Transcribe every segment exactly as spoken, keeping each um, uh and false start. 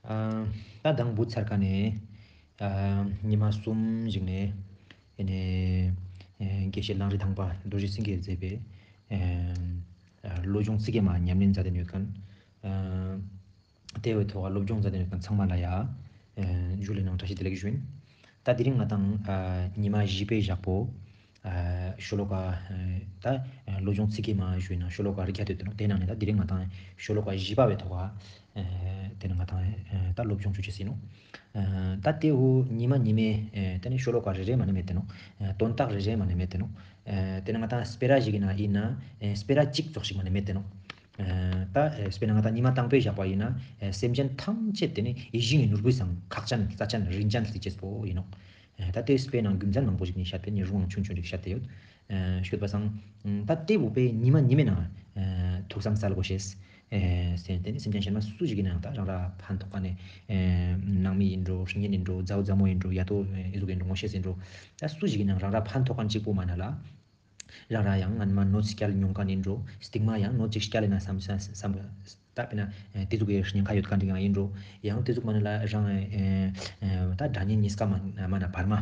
ཨ་ད་དང་བུ་ཚར་ཁ་ནས་ཨ་ཉི་མ་གསུམ་ཞིག་ནས་ཨེ་ནས་ཨེ་དགེ་བཤེས་གླང་རི་ཐང་པ་རྡོ་རྗེ་སེང་གེས་མཛད་པའི་ཨ་བློ་སྦྱོང་ཚིག་བརྒྱད་མ་ཉམས་ལེན་མཛད་དེ་ཡོད་མཁན། ཨ་དེ་བོའི་ཐོག་ལ་སློབ་སྦྱོང་མཛད་དེ་ཡོད་མཁན་ཚང་མ་ལ་ཡ་ཨེ་ཇུ་ལེ་ནང་བཀྲ་ཤིས་བདེ་ལེགས་ཞུ་ཡིན། ད་དེ་རིང་ང་དང་ཨ་ཉི་མ་བཞི་པའི་ཞག་པོ་ཨ་ཤོ་ལོ་ཀ་ཨ་ད་ཨ་བློ་སྦྱོང་ཚིག་བརྒྱད་མ་ཞུ་ཡིན་ན་ཤོ་ལོ་ཀ་རིགས་བརྒྱ་དེ་ཡོད་དེ་ནོག། དེ་ནང་ནས་ད་དེ་རིང་ང་དང་ཤོ་ལོ་ཀ་བཞི་པ་བའི་ཐོག་ཨ་དེ་ནས་ང་དང་ཨ་ད་སློབ་སྦྱོང་ཞུ་ཅེས་ཡིན་ནོག། ཨ་ད་དེ་བོ་ཉི་མ་ཉི་མའི་ཨ་དེ་ནས་ཤོ་ལོ་ཀ་རེ་རེ་མ་ནས་མེད་དེ་ནོག། ཨ་དོན་དག་རེ་རེ་མ་ནས་མེད་དེ་ནོག། ཨ་དེ་ནས་ང་དང་སྤེ་ར་ཞིག་ཡིན་ན་ཡིན་ན་ཨ་སྤེ་ར་གཅིག་ཙོགས་ཤིག་མ་ནས་མེད་དེ་ནོག། ཨ་ད་ཨ་དཔེར་ན་ང་དང་ཉི་མ་དང་པོའི་ཞག་པ་ཡིན་ན་ཨ་སེམས་ཅན་ཐམས་ཅད་དེ་ནི་ཡིད་བཞིན་གྱི་ནོར་བུའི་སང་ཁག་ཅན་རྩ་ཅན་རིན་ཅན་ཟེར་ཅེས་པོ་ཡིན་ནོག། ཨ་ད་དེ་སྤེ་ནང་རྒྱུ་མཚན་མང་པོ་ཞིག་ནི་བཤད་དེ་ནི་རུང་ཆུང་ཆུང་ཞིག་བཤད་དེ་ཡོད། ཨ་ཤོད་པ་སང་ཨ་ད་དེ་བོ་པའི་ཉི་མ་ཉི་མའི་ནང་ཨ་ཐུགས་བསམ་སལ་དགོས་ཤེས། ཨ་སེམས་དེ་ནི་སེམས་ཅན་གཞན་མ་སུ་ཞིག་ཡིན་ནའང་ད་རང་ར་ཕན་ཐོགས་མཁན་ནི་ཨ་ནང་མི་ཡིན་འགྲོ་སྲིང་ངན་ཡིན་འགྲོ་མཛའ་བོ་མཛའ་མོ་ཡིན་འགྲོ་ཡ་དོ་ཨ་ཨི་ཟུག་ཡིན་འགྲོ་ངོ་ཤེས་ཡིན་འགྲོ་ད་སུ་ཞིག་ཡིན་ནའང་རང་ར་ཕན་ཐོགས་མཁན་གཅིག་པོ་མ་ན་ལ། རང་ར་ཡང་སྔན་མ་གནོད་སྐྱེལ་མྱོང་མཁན་ཡིན་འགྲོ། སྟིང་མ་ཡང་གནོད་ཅིག་སྐྱལ་ཡིན་ན་བསམ་བསམ་བསམ་ད་དཔེར་ན་ཨེ་དེ་ཟུག་གི་ཉེན་ཁ་ཡོད་མཁན་ཅིག་ཡང་ཡིན་འགྲོ། ཡང་དེ་ཟུག་མ་ནི་ལ་རང་ཨེ་ཨེ་ད་དགྲ་གཉེན་གཉིས་ཀ་མ་མ་ན་བར་མ་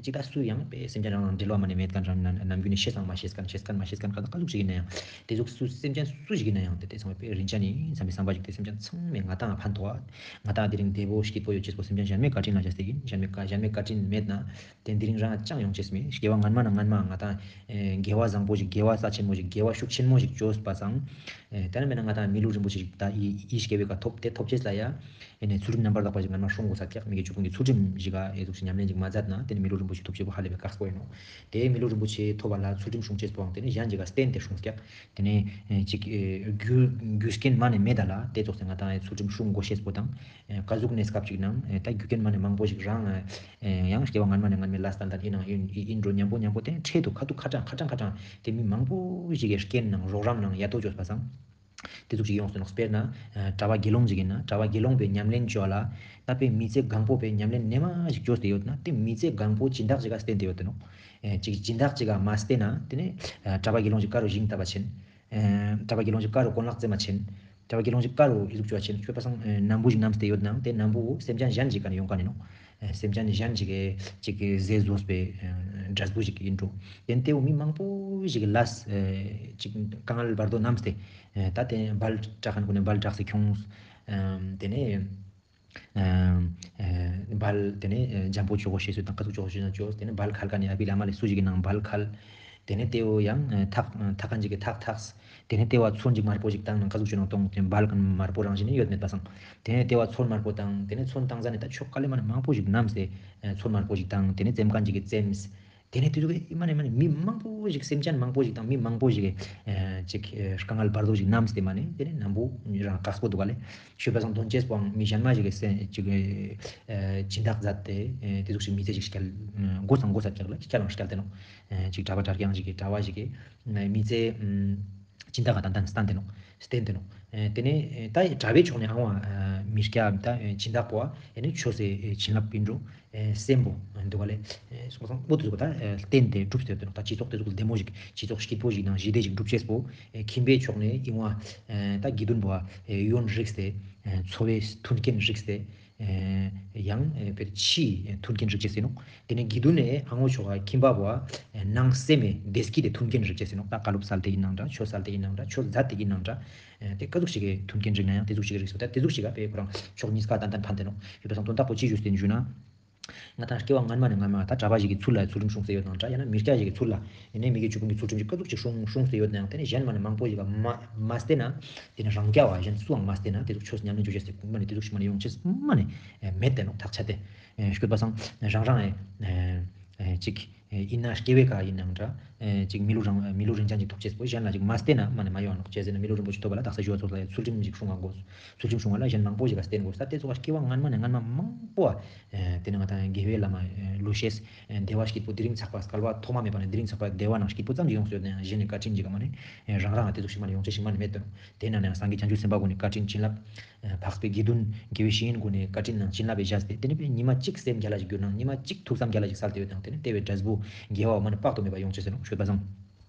ཅིག་ད་སུ་ཡང་དཔེ་སེམས་ཅན་རང་རང་འབྲེལ་བ་མ་ནི་མེད་མཁན་རང་ནམ་རྒྱུན་ནས་ཤེས་སང་མ་ཤེས་མཁན་ཤེས་མཁན་མ་ཤེས་མཁན་ག་ད་ག་ཟུག་ཞིག་ཡིན་ན་ཡང་དེ་ཟུག་སུ་སེམས་ཅན་སུ་ཞིག་ཡིན་ན་ཡང་དེ་དེ་ཚང་མ་དཔེ་རིན་ཆེན་ཡིན་བསམ་པའི་བསམ་པ་ཞིག་དེ་སེམས་ཅན་ཚང་མས་ང་དང་ཕན་ཐོགས་ང་དང་དེ་རིང་བདེ་པོ་སྐྱིད་པོ་ཡོད་ཅེས་པོ་སེམས་ཅན་གཞན་མའི་བཀའ་དྲིན་ལ་བྱས་ཏེ་ཡིན། གཞན་མའི་བཀའ་གཞན་མའི་བཀའ་དྲིན་མེད་ན། དེ་འདི་རིང་རང་ཅང་ཡོང་ཅེས་མེད། སྐྱེ་བ་སྔན་མ་ན་སྔན་མ་ང་དང་ཨེ་དགེ་བ་བཟང་པོ་ཞིག་དགེ་བ་རྩ་ཆེན་མོ་ཞིག་དགེ་བ་ཤུགས་ཆེན་མོ་ཞིག་བཅོས་པ་སང་ཨེ་དེ་ན་མེད་ན་ང་དང་མི་ལུས་རིན་པོ་ཆེ་ཞིག་ད་ཡི་ཡི་སྐྱེ་བའི་ཀ་ཐོབ་དེ་ཐོབ་ཅེས་ལ་ཡ་ཨེ་ནས་ཚུལ་ཁྲིམས་རྣམ་པར་དག་པ་ཞིག་སྔན་མ་སྲུང་དགོས་ས་ཀྱག། མི་དགེ་བཅུ་སྤོང་གི་ཚུལ་ཁྲིམས་ཞིག་ག་ཨེ་ཟུག་ཞིག་ཉམས་ལེན་ཞིག་མ་མཛད་ན་དེ་ནི་མི་ལུས་རིན་པོ་ཆེ་ཐོབ་ཅེས་པོ་ཧ་ལས་པའི་དཀགས་པོ་ཡིན་ནོག། དེ་མི་ལུས་རིན་པོ་ཆེ་ཐོབ་པ་ལ་ཚུལ་ཁྲིམས་སྲུང་ཅེས་པོའང་དེ་ནི་གཞན་ཞིག་ག་བརྟེན་ཏེ་སྲུང་ཀྱག། དེ་ནས་ཨེ་ཅིག་ཨེ་རྒྱུ་རྒྱུ་རྐྱེན་མ་ནས་མེད་ད་ལ་དེ་ཙོགས་སེ་ང་དང་ཨེ་ཚུལ་ཁྲིམས་སྲུང་དགོས་ཤེས་པོ་དང་ཨེ་ཀ་ཟུག་གནས་སྐབས་ཅིག་ནང་ཨེ་ད་རྒྱུ་རྐྱེན་མ་ནས་མང་པོ་ཞིག་རང་ཨེ་ཡང་སྐྱེ་བ་སྔན་མ་ནས་སྔན་མའི་ལས་ཏན་ཏན་ཡིན་ནང་ཡིན་ཡིན་འགྲོ་མཉམ་པོ་མཉམ་པོ་དེ་འཕྲལ་དུ་ཁ་ཐུག་ཁ་གྲངས་ཁ་གྲངས་ཁ་གྲངས་དེ་མི་མང་པོ་ཞིག་གི་རྐྱེན་ནང་རོགས་རམ་ནང་ཡ་དོ་བཅོས་པ་སང་། དེ་ཟུག་ཞིག་ཡོང་སྟེ་ནོག། དཔེར་ན་ཨ་གྲྭ་པ་དགེ་སློང་ཞིག་ཡིན་ན་གྲྭ་པ་དགེ་སློང་པའི་ཉམས་ལེན་བཅོ་ལ་ད་པའི་མི་ཚེ་གང་པོ་པའི་ཉམས་ལེན་ནེ་མ་ཞིག་བཅོས་ཏེ་ཡོད་ན་དེ་མི་ཚེ་གང་པོ་སྦྱིན་བདག་ཞིག་ག་བརྟེན་ཏེ་ཡོད་དེ་ནོག། ཨེ་ཅིག་སྦྱིན་བདག་ཅིག་ག་མ་བརྟེན་ན་དེ་ནས་ཨ་གྲྭ་པ་དགེ་སློང་ཞིག་ག་རུ་ཞིང་བཏབ་པ་ཆེན། ཨེ་གྲྭ་པ་དགེ་སློང་ཞིག་ག་རུ་གོན་ལག་རྩེ་མ་ཆེན། གྲྭ་པ་དགེ་སློང་ཞིག་ག་རུ་ཨི་ཟུག་བཅོ་ཆེན་ཞུས་པ་སང་ཨེ་ནམ་བུ་ཞིག་ནམས་ཏེ་ཡོད་ནང་དེ་ནམ་བུ་སེམས་ཅན་གཞན་ཞིག་ག་ནས་ཡོང་ག་ནས་ནོག། ཨེ་སེམས་ཅན་གཞན་ཞིག་གི་ཅིག་གི་ཟས་ཟོས་པའི་ཨེ་འབྲས་བུ་ཞིག་ཡིན་འགྲོ། དེ་ནས་དེ་བོ་མི་མང་པོ་ཞིག་གི་ལས་ཨེ་ཅིག་དཀའ་ངལ་བར་དོ་ནམས་ཏེ་ཨེ་ད་དེ་སྦལ་དྲག་མཁན་ཀུན་ནས་སྦལ་དྲག་སེ་ཁྱོངས། ཨེ་དེ་ནས་ཨ་ཨ་སྦལ་དེ་ནས་ཨ་འཇམ་པོ་བཅོ་དགོས་ཤེས་སུ་དང་ཀ་ཟུག་བཅོ་དགོས་ཤེས་ན་བཅོས། དེ་ནས་སྦལ་ཁལ་མཁན་ནི་ཨ་བི་ལ་མ་ལས་སུ་ཞིག་གི་ནང་སྦལ་ཁལ། དེ་ནས་དེ་བོ་ཡང་ཨ་ཐག་ཨ་ཐག་མཁན་ཞིག་གི་ཐག་ཐགས། དེ་ནས་དེ་བ་ཚོན་ཅིག་དམར་པོ་ཞིག་བཏང་ནང་ཀ་ཟུག་བཅོས་ནང་གཏོང་དེ་སྦལ་མཁན་དམར་པོ་རང་བཞིན་ནི་ཡོད་མེད་པ་སང་། དེ་ནས་དེ་བ་ཚོན་དམར་པོ་བཏང་དེ་ནས་ཚོན་བཏང་ཟ་ནས་ད་ཆོག་ག་ལེ་མ་ནས་མང་པོ་ཞིག་ནམས་ཏེ་ཨ་ཚོན་དམར་པོ་ཞིག་བཏང་དེ་ནས་བཙེམ་མཁན་ཞིག་གི་བཙེམས། དེ་ནས་དེ་ཚོ་གི་མ་ནས་མ་ནས་མི་མང་པོ་ཞིག་སེམས་ཅན་མང་པོ་ཞིག་དང་མི་མང་པོ་ཞིག་གི་ཨ་ཅིག་ཨ་དཀའ་ངལ་བར་དོ་ཞིག་ནམས་ཏེ་མ་ནས་དེ་ནས་ནམ་བུ་རང་དཀགས་པོ་འདུག་ག་ལེ། ཞུས་པ་སང་དོན་ཅེས་པོའང་མི་གཞན་མ་ཞིག་གི་སེམས་ཅིག་ཨ་སྦྱིན་བདག་མཛད་དེ་ཨ་དེ་ཟུག་ཞིག་མི་ཚེ་ཞིག་སྐྱེལ་དགོས་སང་དགོས་ས་ཀྱག་ལ་སྐྱེལ་ནང་སྐྱེལ་ཏེ་ནོག། ཨ་ཅིག་གྲྭ་པ་གྲྭ་རྐྱང་ཞིག་གི་གྲྭ་པ་ཞིག་གི་ཨ་མི་ཚེ་ཨ་སྦྱིན་བདག་ག་ཏན་ཏན་སྟན་ཏེ་ནོག། སྟན་ཏེ་ནོག། ཨ་དེ་ནས་ཨ་ད་གྲྭ་པའི་ཕྱོགས་ནས་ཨང་བ་ཨ་མི་སྐྱ་ད་ཨ་སྦྱིན་བདག་པོ་ཨ་ནི་ཆོས་སི་ཨ་བྱིན་རླབས་ཡིན་འགྲོ། ཨེ་སེམས་པོ་འདུག་ག་ལེ། ཨེ་སོང་ཙང་པོ་དེ་ཚོ་ད་ཨེ་བརྟེན་ཏེ་གྲུབ་སྟེ་ཡོད་དེ་ནོག། ད་སྤྱི་ཚོགས་དེ་ཚོ་བདེ་མོ་ཞིག་སྤྱི་ཚོགས་སྐྱིད་པོ་ཞིག་དང་ཞི་བདེ་ཞིག་གྲུབ་ཅེས་པོ་ཨེ་ཁྱིམ་པའི་ཕྱོགས་ནས་ཨིན་བ་ཨེ་ད་དགེ་འདུན་པོ་ཨེ་ཡོན་རིགས་ཏེ་ཨེ་འཚོ་བའི་མཐུན་རྐྱེན་རིགས་ཏེ་ཨེ་ཡང་ཨེ་ཕེར་ཕྱིའི་མཐུན་རྐྱེན་རིགས་ཅེས་ཟེར་ནོག། དེ་ནས་དགེ་འདུན་ནས་ཨ་ངོ་ཕྱོགས་ཁྱིམ་པ་བོ་ཨེ་ནང་སེམས་མི་བདེ་སྐྱིད་དེ་མཐུན་རྐྱེན་རིགས་ཅེས་ཟེར་ནོག། ད་བཀའ་སློབ་སལ་ཏེ་ཨིན་ནང་འདྲ་ཆོས་སལ་ཏེ་ཨིན་ནང་འདྲ་ཆོས་མཛད་དེ་ཨིན་ནང་འདྲ། ཨེ་དེ་ཀ་ཟུག་ཞིག་གི་མཐུན་རྐྱེན་རིགས་ན་ཡང་དེ་ཟུག་ཞིག་རིགས་སོ། ད་དེ་ཟུག་ཞིག་ག་པའི་ཁོ་རང་ཕྱོགས་གཉིས་ཀ་ཏན་ཏན་ཕན་ཏེ་ནོག། ཞུས་པ་སང་དོན་དག་པོ་ཅི་ཞུས་ཏེ་ཞུ་ན། ང་དང་སྐྱེ་བ་སྔན་མ་ནས་སྔན་མ་ད་གྲྭ་པ་ཞིག་གི་ཚུལ་ལ་ཚུལ་ཁྲིམས་སྲུང་སྟེ་ཡོད་ནང་འདྲ་ཡང་ན་མི་སྐྱ་ཞིག་གི་ཚུལ་ལ་ཡིན་ནའི་མི་དགེ་བཅུ་སྤོང་གི་ཚུལ་ཁྲིམས་ཀྱི་ཀ་ཟུག་ཅིག་སྲུང་སྲུང་སྟེ་ཡོད་ནའང་དེ་ནས་གཞན་མ་ནས་མང་པོ་ཞིག་ག་མ་མ་བསྟེན་ན་དེ་ནས་རང་རྐྱ་བ་གཞན་སུའང་མ་བསྟེན་ན་དེ་ཟུག་ཆོས་ཉམས་ལེན་བཅོ་ཤེས་སི་མ་ནས་དེ་ཟུག་ཞིག་མ་ནས་ཡོང་ཅེས་མ་ནས་མེད་དེ་ནོག་ཐག་ཆད་དེ། ཞུས་པ་སང་རང་རང་ཨེ་ཨེ་ཅིག་ཨེ་ཡིན་ན་སྐྱེ་བའི་ཀ་ཡིན་ནང་འདྲ། ཨེ་ཅིག་མི་ལུས་རང་མི་ལུས་རིན་ཆེན་ཅིག་ཐོབ་ཅེས་པོ་གཞན་ལ་ཅིག་མ་བསྟེན་ན་མ་ནས་མ་ཡོང་ནོག། ཅེས་ཟེར་ན་མི་ལུས་རིན་པོ་ཆེ་ཐོབ་པ་ལ་དག་ས་ཞུ་བ་ཚོགས་ལ་ཚུལ་ཁྲིམས་ཅིག་སྲུང་ག་དགོས། ཚུལ་ཁྲིམས་སྲུང་བ་ལ་གཞན་མང་པོ་ཞིག་ག་བསྟེན་དགོས། ད་དེ་ཚོ་སྐྱེ་བ་སྔན་མ་ནས་སྔན་མ་མང་པོ་ཨ་ཨེ་དེ་ནས་ང་དང་དགེ་བའི་ལམ་ལུས་ཤེས་ཨེ་བདེ་བ་སྐྱིད་པོ་དེ་རིང་ཚགས་པ་སྐལ་བ་ཐོག་མ་མེད་པ་ནས་དེ་རིང་ཚགས་པ་བདེ་བ་ནང་སྐྱིད་པོ་ཙམ་ཞིག་ཡོང་སོང་ཡོད་ན་ཡང་གཞན་ནས་བཀའ་དྲིན་ཅིག་ག་མ་ནས་ཨེ་རང་རང་ང་དེ་ཚོ་ཞིག་མ་ནས་ཡོང་ཅེས་ཞིག་མ་ནས་མེད་དོ། དེ་ནང་ནས་སངས་རྒྱས་བྱང་ཆུབ་སེམས་དཔའ་ཀུན་ནས་བཀའ་དྲིན་བྱིན་རླབས། ཨ་འཕགས་པའི་དགེ་འདུན་དགེ་བའི་བཤེས་གཉེན་ཀུན་ནས་བཀའ་དྲིན་ནང་བྱིན་རླབས་པའི་བཞག་སྟེ་དེ་ནས་ཉི་མ་གཅིག་སེམས་རྒྱལ་ལ་ཞིག་གྱུར་ནང་ཉི་མ་གཅིག་ཐུགས་བསམ་རྒྱལ་ལ་ཞིག་སལ་ཏེ་ཡོད་དང་དེ་ནས་དེ་བའི་འབྲས་བུ་དགེ་བ་མ་ནས་དཔག་ཏུ་མེད་པ་ཡོང་ཅེས་ཟེར་ནོག། ཞུས་པ་སང་།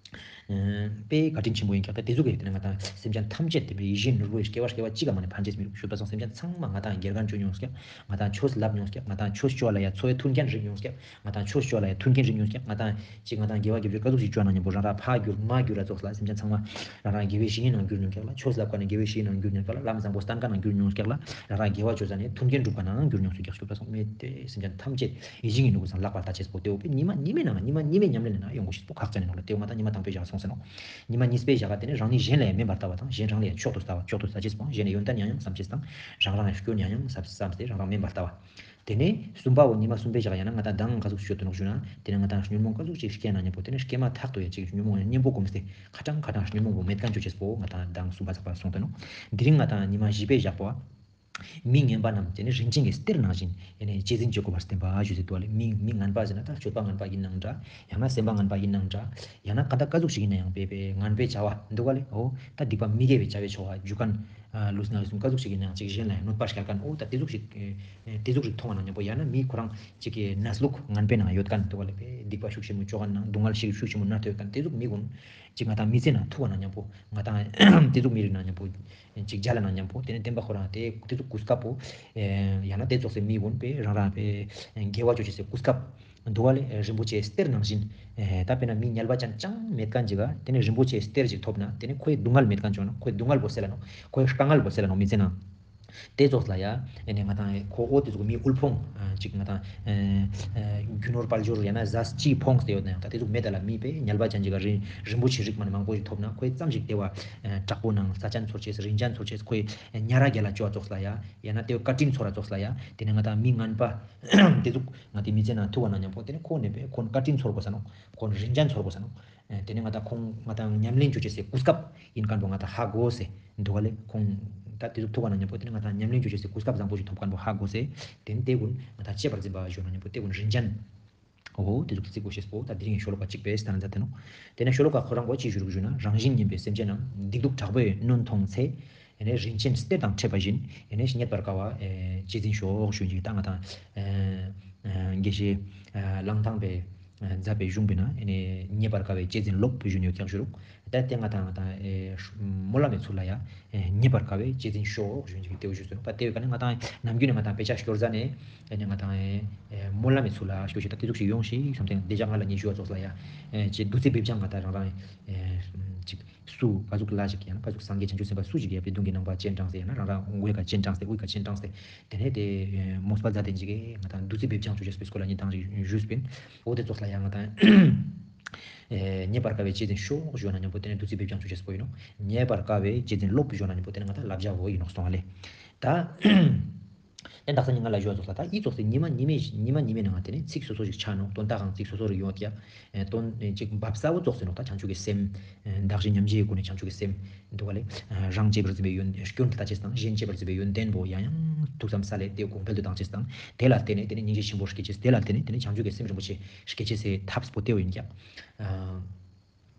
དཔེ་བཀའ་དྲིན་ཆེན་པོ་ཡིན་ཀྱག། ད་དེ་ཟུག་གི་དེ་ནས་ང་ཏང་སེམས་ཅན་ཐམས་ཅད་དེ་བའི་ཡིད་བཞིན་ནོར་བུའི་སྐྱེ་བ་སྐྱེ་བ་གཅིག་ག་མ་ནས་ཕན་ཅེས་མི་རུག། ཞུ་བ་སང་སེམས་ཅན་ཚང་མ་ང་ཏང་དགེ་རྒན་བཅོ་མྱོང་ཀྱག། ང་ཏང་ཆོས་ལབ་མྱོང་ཀྱག། ང་ཏང་ཆོས་བཅོ་ལ་ཡ་འཚོ་བའི་མཐུན་རྐྱེན་རིག་མྱོང་ཀྱག། ང་ཏང་ཆོས་བཅོ་ལ་ཡ་མཐུན་རྐྱེན་རིག་མྱོང་ཀྱག། ང་ཏང་ཅིག་ང་ཏང་དགེ་བ་དགེ་སྦྱོར་ག་ཟུག་ཞིག་བཅོ་ན་མཉམ་པོ་རང་རང་ཕ་གྱུར་མ་གྱུར་ར་ཙོགས་ལ་སེམས་ཅན་ཚང་མ་རང་རང་དགེ་བའི་བཤེས་གཉེན་ནང་གྱུར་མྱོང་ཀྱག་ལ། ཆོས་ལབ་ཀ་ནས་དགེ་བའི་བཤེས་གཉེན་ནང་གྱུར་མྱོང་ཀྱག་ལ། ལམ་བཟང་པོ་བསྟན་ཀ་ནང་གྱུར་མྱོང་ཀྱག་ལ། རང་རང་དགེ་བ་བཅོ་ས་ནས་མཐུན་རྐྱེན་སྒྲུབ་པ་ནང་གྱུར་མྱོང་སུ་ཀྱག། ཞུ་བ་སང་མེད་དེ་སེམས་ཅན་ཐམས་ཅད་ཡིད་བཞིན་གྱི་ནོར་བུ་སང་ལག་པར་བསྟར་ཅེས་པོ་དེའོ་པས་ཉི་མ་ཉི་མའི་ནང་ཉི་མ་ཉི་མའི་ཉམས་ལེན་ནང་ཡོང་དགོས་ཤེས་པོ་ཁག་ཅན་ནོག་ལ། དེའོ་ང་ཏང་ཉི་མ་དང་པོའི་ཞག་སོང་ཟེར་ནོག། ཉི་མ་གཉིས་པའི་ཞག་ག་དེ་ནས་རང་ཉིད་གཞན་ལ་ཡང་དམན་པར་ལྟ་བ་དང་གཞན་རང་ལ་ཡང་མཆོག་ཏུ་ལྟ་བ། མཆོག་ཏུ་ལྟ་ཅེས་པོ་གཞན་ལ་ཡོན་ཏན་ཡང་ཡང་བསམ་ཅེས་དང་རང་རང་ལ་སྐྱོན་ཡང་ཡང་བསམ་བསམ་སྟེ་རང་རང་དམན་པར་ལྟ་བ། དེ་ནས་གསུམ་པའོ་ཉི་མ་གསུམ་པའི་ཞག་ཡང་ན་ང་ཏང་མདང་ག་ཟུག་ཤོད་དུ་ནོག་ཞུ་ན་དེ་ནས་ང་ཏང་ཉོན་མོངས་ག་ཟུག་ཅིག་སྐྱེས་ན་མཉམ་པོ་དེ་ནས་སྐྱེས་མ་ཐག་ཏུ་ཡ་ཅིག་ཉོན་མོངས་ཡང་གཉེན་པོ་སྒོམ་སྟེ་ཁ་གྲང་ཁ་གྲང་ཉོན་མོངས་པོ་མེད་མཁན་བཅོ་ཅེས་པོ་ང་ཏང་མདང་གསུམ་པ་ཚག་པ་སོང་སྟེ་ནོག། དེ་རིང་ང་ཏང་ཉི་མ་བཞི་པའི་ཞག་པོ་མི་ངན་པ་རྣམས་དེ་ནི་རིན་ཆེན་གྱི་གཏེར་ནང་བཞིན་ཡེ་ནས་གཅེས་འཛིན་བྱེད་དགོས་པར་བསྟན་པ་ཞུས་ཏེ་འདུག་ལེ། མི་མི་ངན་པ་ཟེར་ན་ད་སྤྱོད་པ་ངན་པ་ཡིན་ནའང་འདྲ། ཡང་ན་སེམས་པ་ངན་པ་ཡིན་ནའང་འདྲ། ཡང་ན་ག་ད་ག་ཟུག་ཞིག་ཡིན་ནའང་པེ་པེ་ངན་པའི་བྱ་བ་འདུག་ལེ། འོ་ད་སྡིག་པ་མི་དགེ་བའི་བྱ་བའི་ཆོ་ག་རྒྱུ་མཁན་ལུས་ན་ལུས་ན་ག་ཟུག་ཞིག་ཡིན་ནའང་ཅིག་གཞན་ལ་ཡང་གནོད་པ་སྐྱལ་མཁན་འོ་ད་དེ་ཟུག་ཞིག་དེ་ཟུག་ཞིག་མཐོང་བ་ན་མཉམ་པོ་ཡང་ན་མི་ཁོ་རང་ཅིག་གི་གནས་ལུགས་ངན་པའི་ནང་ཡོད་མཁན་འདུག་ལེ། པེ་སྡིག་པ་ཤུགས་ཆེན་མོ་བཅོ་མཁན་ནང་སྡུག་བསྔལ་ཤུགས་ཤུགས་ཆེན་མོ་མནར་ཐོག་ཡོད་མཁན་དེ་ཟུག་མི་ཀུན་ཅིག་ང་ཏང་མི་ཚེ་ནང་ཐུག་པ་ན་མཉམ་པོ་ང་ཏང་དེ་ཟུག་མི་རིགས་ན་མཉམ་པོ་ཅིག་མཇལ་ན་མཉམ་པོ་དེ་ནས་བསྟན་པ་ཁོ་རང་དེ་དེ་ཚོ་གོ་སྐབས་པོ་ཡང་ན་དེ་ཙོགས་སེ་མི་ཀུན་པེ་རང་རང་པེ་དགེ་བ་ཅོ་ཅེས་སི་གོ་སྐབས་འདུག་པ་ལེ། རིན་པོ་ཆེའི་གཏེར་ནང་བཞིན་ད་དཔེར་ན་མི་ཉལ་བ་ཅན་ཅང་མེད་མཁན་ཅིག་ག་དེ་ནས་རིན་པོ་ཆེའི་གཏེར་ཅིག་ཐོབ་ན་དེ་ནས་ཁོའི་སྡུག་བསྔལ་མེད་མཁན་ཅོ་ན་ཁོའི་སྡུག་བསྔལ་པོ་སེལ་ལ་ནོག། ཁོའི་དཀའ་ངལ་པོ་སེལ་ལ་ནོག་མི་ཚེ་ནང་། དེ་ཙོགས་ལ་ཡ་ཨེ་ནས་ང་ཏང་ཁོ་འོ་དེ་ཙོགས་མི་དབུལ་ཕོངས་ཅིག་ང་ཏང་རྒྱུ་ནོར་དཔལ་འབྱོར་ཡང་ན་ཟས་ཅིག་ཕོངས་ཏེ་ཡོད་ན་ཡང་ད་དེ་ཙོགས་མེད་ད་ལ་མི་པེ་ཉལ་བ་ཅན་ཅིག་ག་རིན་རིན་པོ་ཆེ་རིགས་མ་ནི་མང་པོ་ཞིག་ཐོབ་ན་ཁོའི་ཙམ་ཞིག་དེ་བ་དྲག་པོ་ནང་ས་ཆ་འཚོལ་ཅེས་རིན་ཆེན་འཚོལ་ཅེས་ཁོའི་ཉ་ར་རྒྱལ་ལ་ཅོ་བ་ཙོགས་ལ་ཡ་ཡང་ན་དེ་བ་བཀའ་དྲིན་ཚོར་བ་ཙོགས་ལ་ཡ་དེ་ནས་ང་ཏང་མི་ངན་པ་དེ་ཙོགས་ང་ཏི་མི་ཚེ་ནང་ཐུག་པ་ན་མཉམ་པོ་དེ་ནས་ཁོ་ནས་པེ་ཁོ་བཀའ་དྲིན་ཚོར་དགོས་ས་ནོག། ཁོང་རིན་ཆེན་ཚོར་དགོས་ས་ནོག། ཨེ་དེ་ནས་ང་ཏང་ཁོང་ང་ཏང་ཉམས་ལེན་ཅོ་ཅེས་སི་གོ་སྐབས་ཡིན་མཁན་པོ་ང་ཏང་ཧ་གོ་སེ་འདུག་ག་ལེ། ཁོང་ད་དེ་ཟུག་ཐུག་པ་ན་མཉམ་པོ་དེ་ནས་ང་ཏང་ཉམས་ལེན་ཅོ་ཅེས་སི་གོ་སྐབས་བཟང་པོ་ཞིག་ཐོབ་མཁན་པོ་ཧ་གོ་སེ་དེ་ནས་དེ་ཀུན་ང་ཏང་གཅེས་པར་འཛིན་པ་ཞུ་ན་མཉམ་པོ་དེ་ཀུན་རིན་ཆེན། འོ་དེ་ཟུག་རྩི་དགོས་ཤེས་པོ་ད་དེ་རིང་གི་ཤོ་ལོ་ཀ་གཅིག་པའི་སྟན་ན་མཛད་དེ་ནོག། དེ་ནས་ཤོ་ལོ་ཀ་ཁོ་རང་པོ་ཅི་ཞུ་རུག་ཞུ་ན་རང་བཞིན་ངན་པའི་སེམས་ཅན་རྣམས་སྡིག་སྡུག་དྲག་པོས་གནོན་མཐོང་ཚེ། ཨེ་ནས་རིན་ཆེན་གཏེར་དང་འཕྲད་པ་བཞིན་ཨེ་ནས་རྙེད་པར་དཀའ་བ་ཨེ་གཅེས་འཛིན་ཤོག་ཞུ་ཅིག་ད་ང་ཏང་ཨེ་ཨེ་དགེ་བཤེས་ཨེ་གླང་ཐང་པའི་ཨེ་མཛད་པའི་གཞུང་པའི་ནང་ཨེ་ནས་རྙེད་པར་དཀའ་བའི་གཅེས་འཛིན་ལོབས་ཞུ་ནས་ཡོད་ཀྱག་ཞུ་རུག། ད་དེ་ང་ཏང་ང་ཏང་ཨེ་སྨོན་ལམ་མི་ཚུལ་ལ་ཡ་ཨེ་རྙེད་པར་དཀའ་བའི་གཅེས་འཛིན་ཤོག་ཞུ་ཅིག་དེ་བོ་ཞུ་སོང་། ད་དེ་བོ་ཀ་ནས་ང་ཏང་ནམ་རྒྱུན་ནས་ང་ཏང་དཔེ་ཆ་སྐྱོར་ཟ་ནས་ཨེ་ནས་ང་ཏང་ཨེ་ཨེ་སྨོན་ལམ་མི་ཚུལ་ལ་སྐྱོར་ཞིག་ད་དེ་ཟུག་ཞིག་ཡོང་ཞིག་བསམ་སྟེ་དེ་ཅག་ང་ལ་ཉེ་ཞུ་བ་ཙོགས་ལ་ཡ་ཨེ་ཅིག་བདུད་རྩི་སྦེ་སྦྱང་ང་ཏང་རང་རང་ཨེ་ཅིག་སུ་ག་ཟུག་ལ་ཞིག་ཡང་ན་ག་ཟུག་སངས་རྒྱས་བྱང་ཆུབ་སེམས་དཔའ་སུ་ཞིག་ཡ་པའི་གདུང་གི་ནང་པ་སྤྱན་དྲངས་ཏེ་ཡང་ན་རང་རང་དབུས་ཀ་སྤྱན་དྲངས་ཏེ་དབུས་ཀ་སྤྱན་དྲངས་ཏེ་དེ་ནས་དེ་མོས་པ་མཛད་དེ་ཅིག་གི་ང་ཏང་བདུད་རྩི་སྦེ་སྦྱང་ཆུ་ཅེས་པའི་སྐོར་ལ་ཉིན་དང་ཞིག་ཞུས་པིན། འོ་དེ་ཙོགས་ལ་ཡང་ང་ཏང་ཨེ་རྙེད་པར་དཀའ་བའི་གཅེས་འཛིན་ཤོག་ཞུ་ན་མཉམ་པོ་དེ་ནས་བདུད་རྩི་སྦེ་སྦྱང་ཆུ་ཅེས་པོ་ཡིན་ནོག། རྙེད་པར་དཀའ་བའི་གཅེས་འཛིན་ལོབས་ཞུ་ན་མཉམ་པོ་དེ་ནས་ང་ཏང་བསླབ་བྱ་བོ་ཡིན་ནོག་སོང་བ་ལེ། ད། དེ་དག་ས་ཉིན་ང་ལ་ཞུ་བ་ཙོགས་ལ་ད་ཨི་ཙོགས་སེ་ཉི་མ་ཉི་མའི་ཉི་མ་ཉི་མའི་ནང་དེ་ནས་ཚིག་སོ་སོ་ཞིག་ཆ་ནོག། དོན་དག་གང་ཚིག་སོ་སོ་རེ་ཡོད་ཀྱག། ཨེ་དོན་ཨེ་ཅིག་འབབ་ས་བོ་ཙོགས་སེ་ནོག། ད་བྱང་ཆུབ་ཀྱི་སེམས་ཨེ་བདག་གཞན་མཉམ་བརྗེའི་སྒོ་ནས་བྱང་ཆུབ་ཀྱི་སེམས་འདུག་ག་ལེ། ཨ་རང་གཅེས་པར་འཛིན་པའི་ཡོན་སྐྱོན་དེ་ལྟ་ཅེས་དང་གཞན་གཅེས་པར་འཛིན་པའི་ཡོན་ཏན་པོ་ཡང་ཡང་ཐུགས་བསམ་ས་ལས་དེ་གོང་འཕེལ་དུ་བཏང་ཅེས་དང་དེ་ལ་བརྟེན་ནས་དེ་ནས་སྙིང་རྗེ་ཆེན་པོ་སྐྱེ་ཅེས་དེ་ལ་བརྟེན་ནས་དེ་ནས་བྱང་ཆུབ་ཀྱི་སེམས་རིན་པོ་ཆེ་སྐྱེ་ཅེས་སི་ཐབས་པོ་དེ་བོ་ཡིན་ཀྱག། ཨ།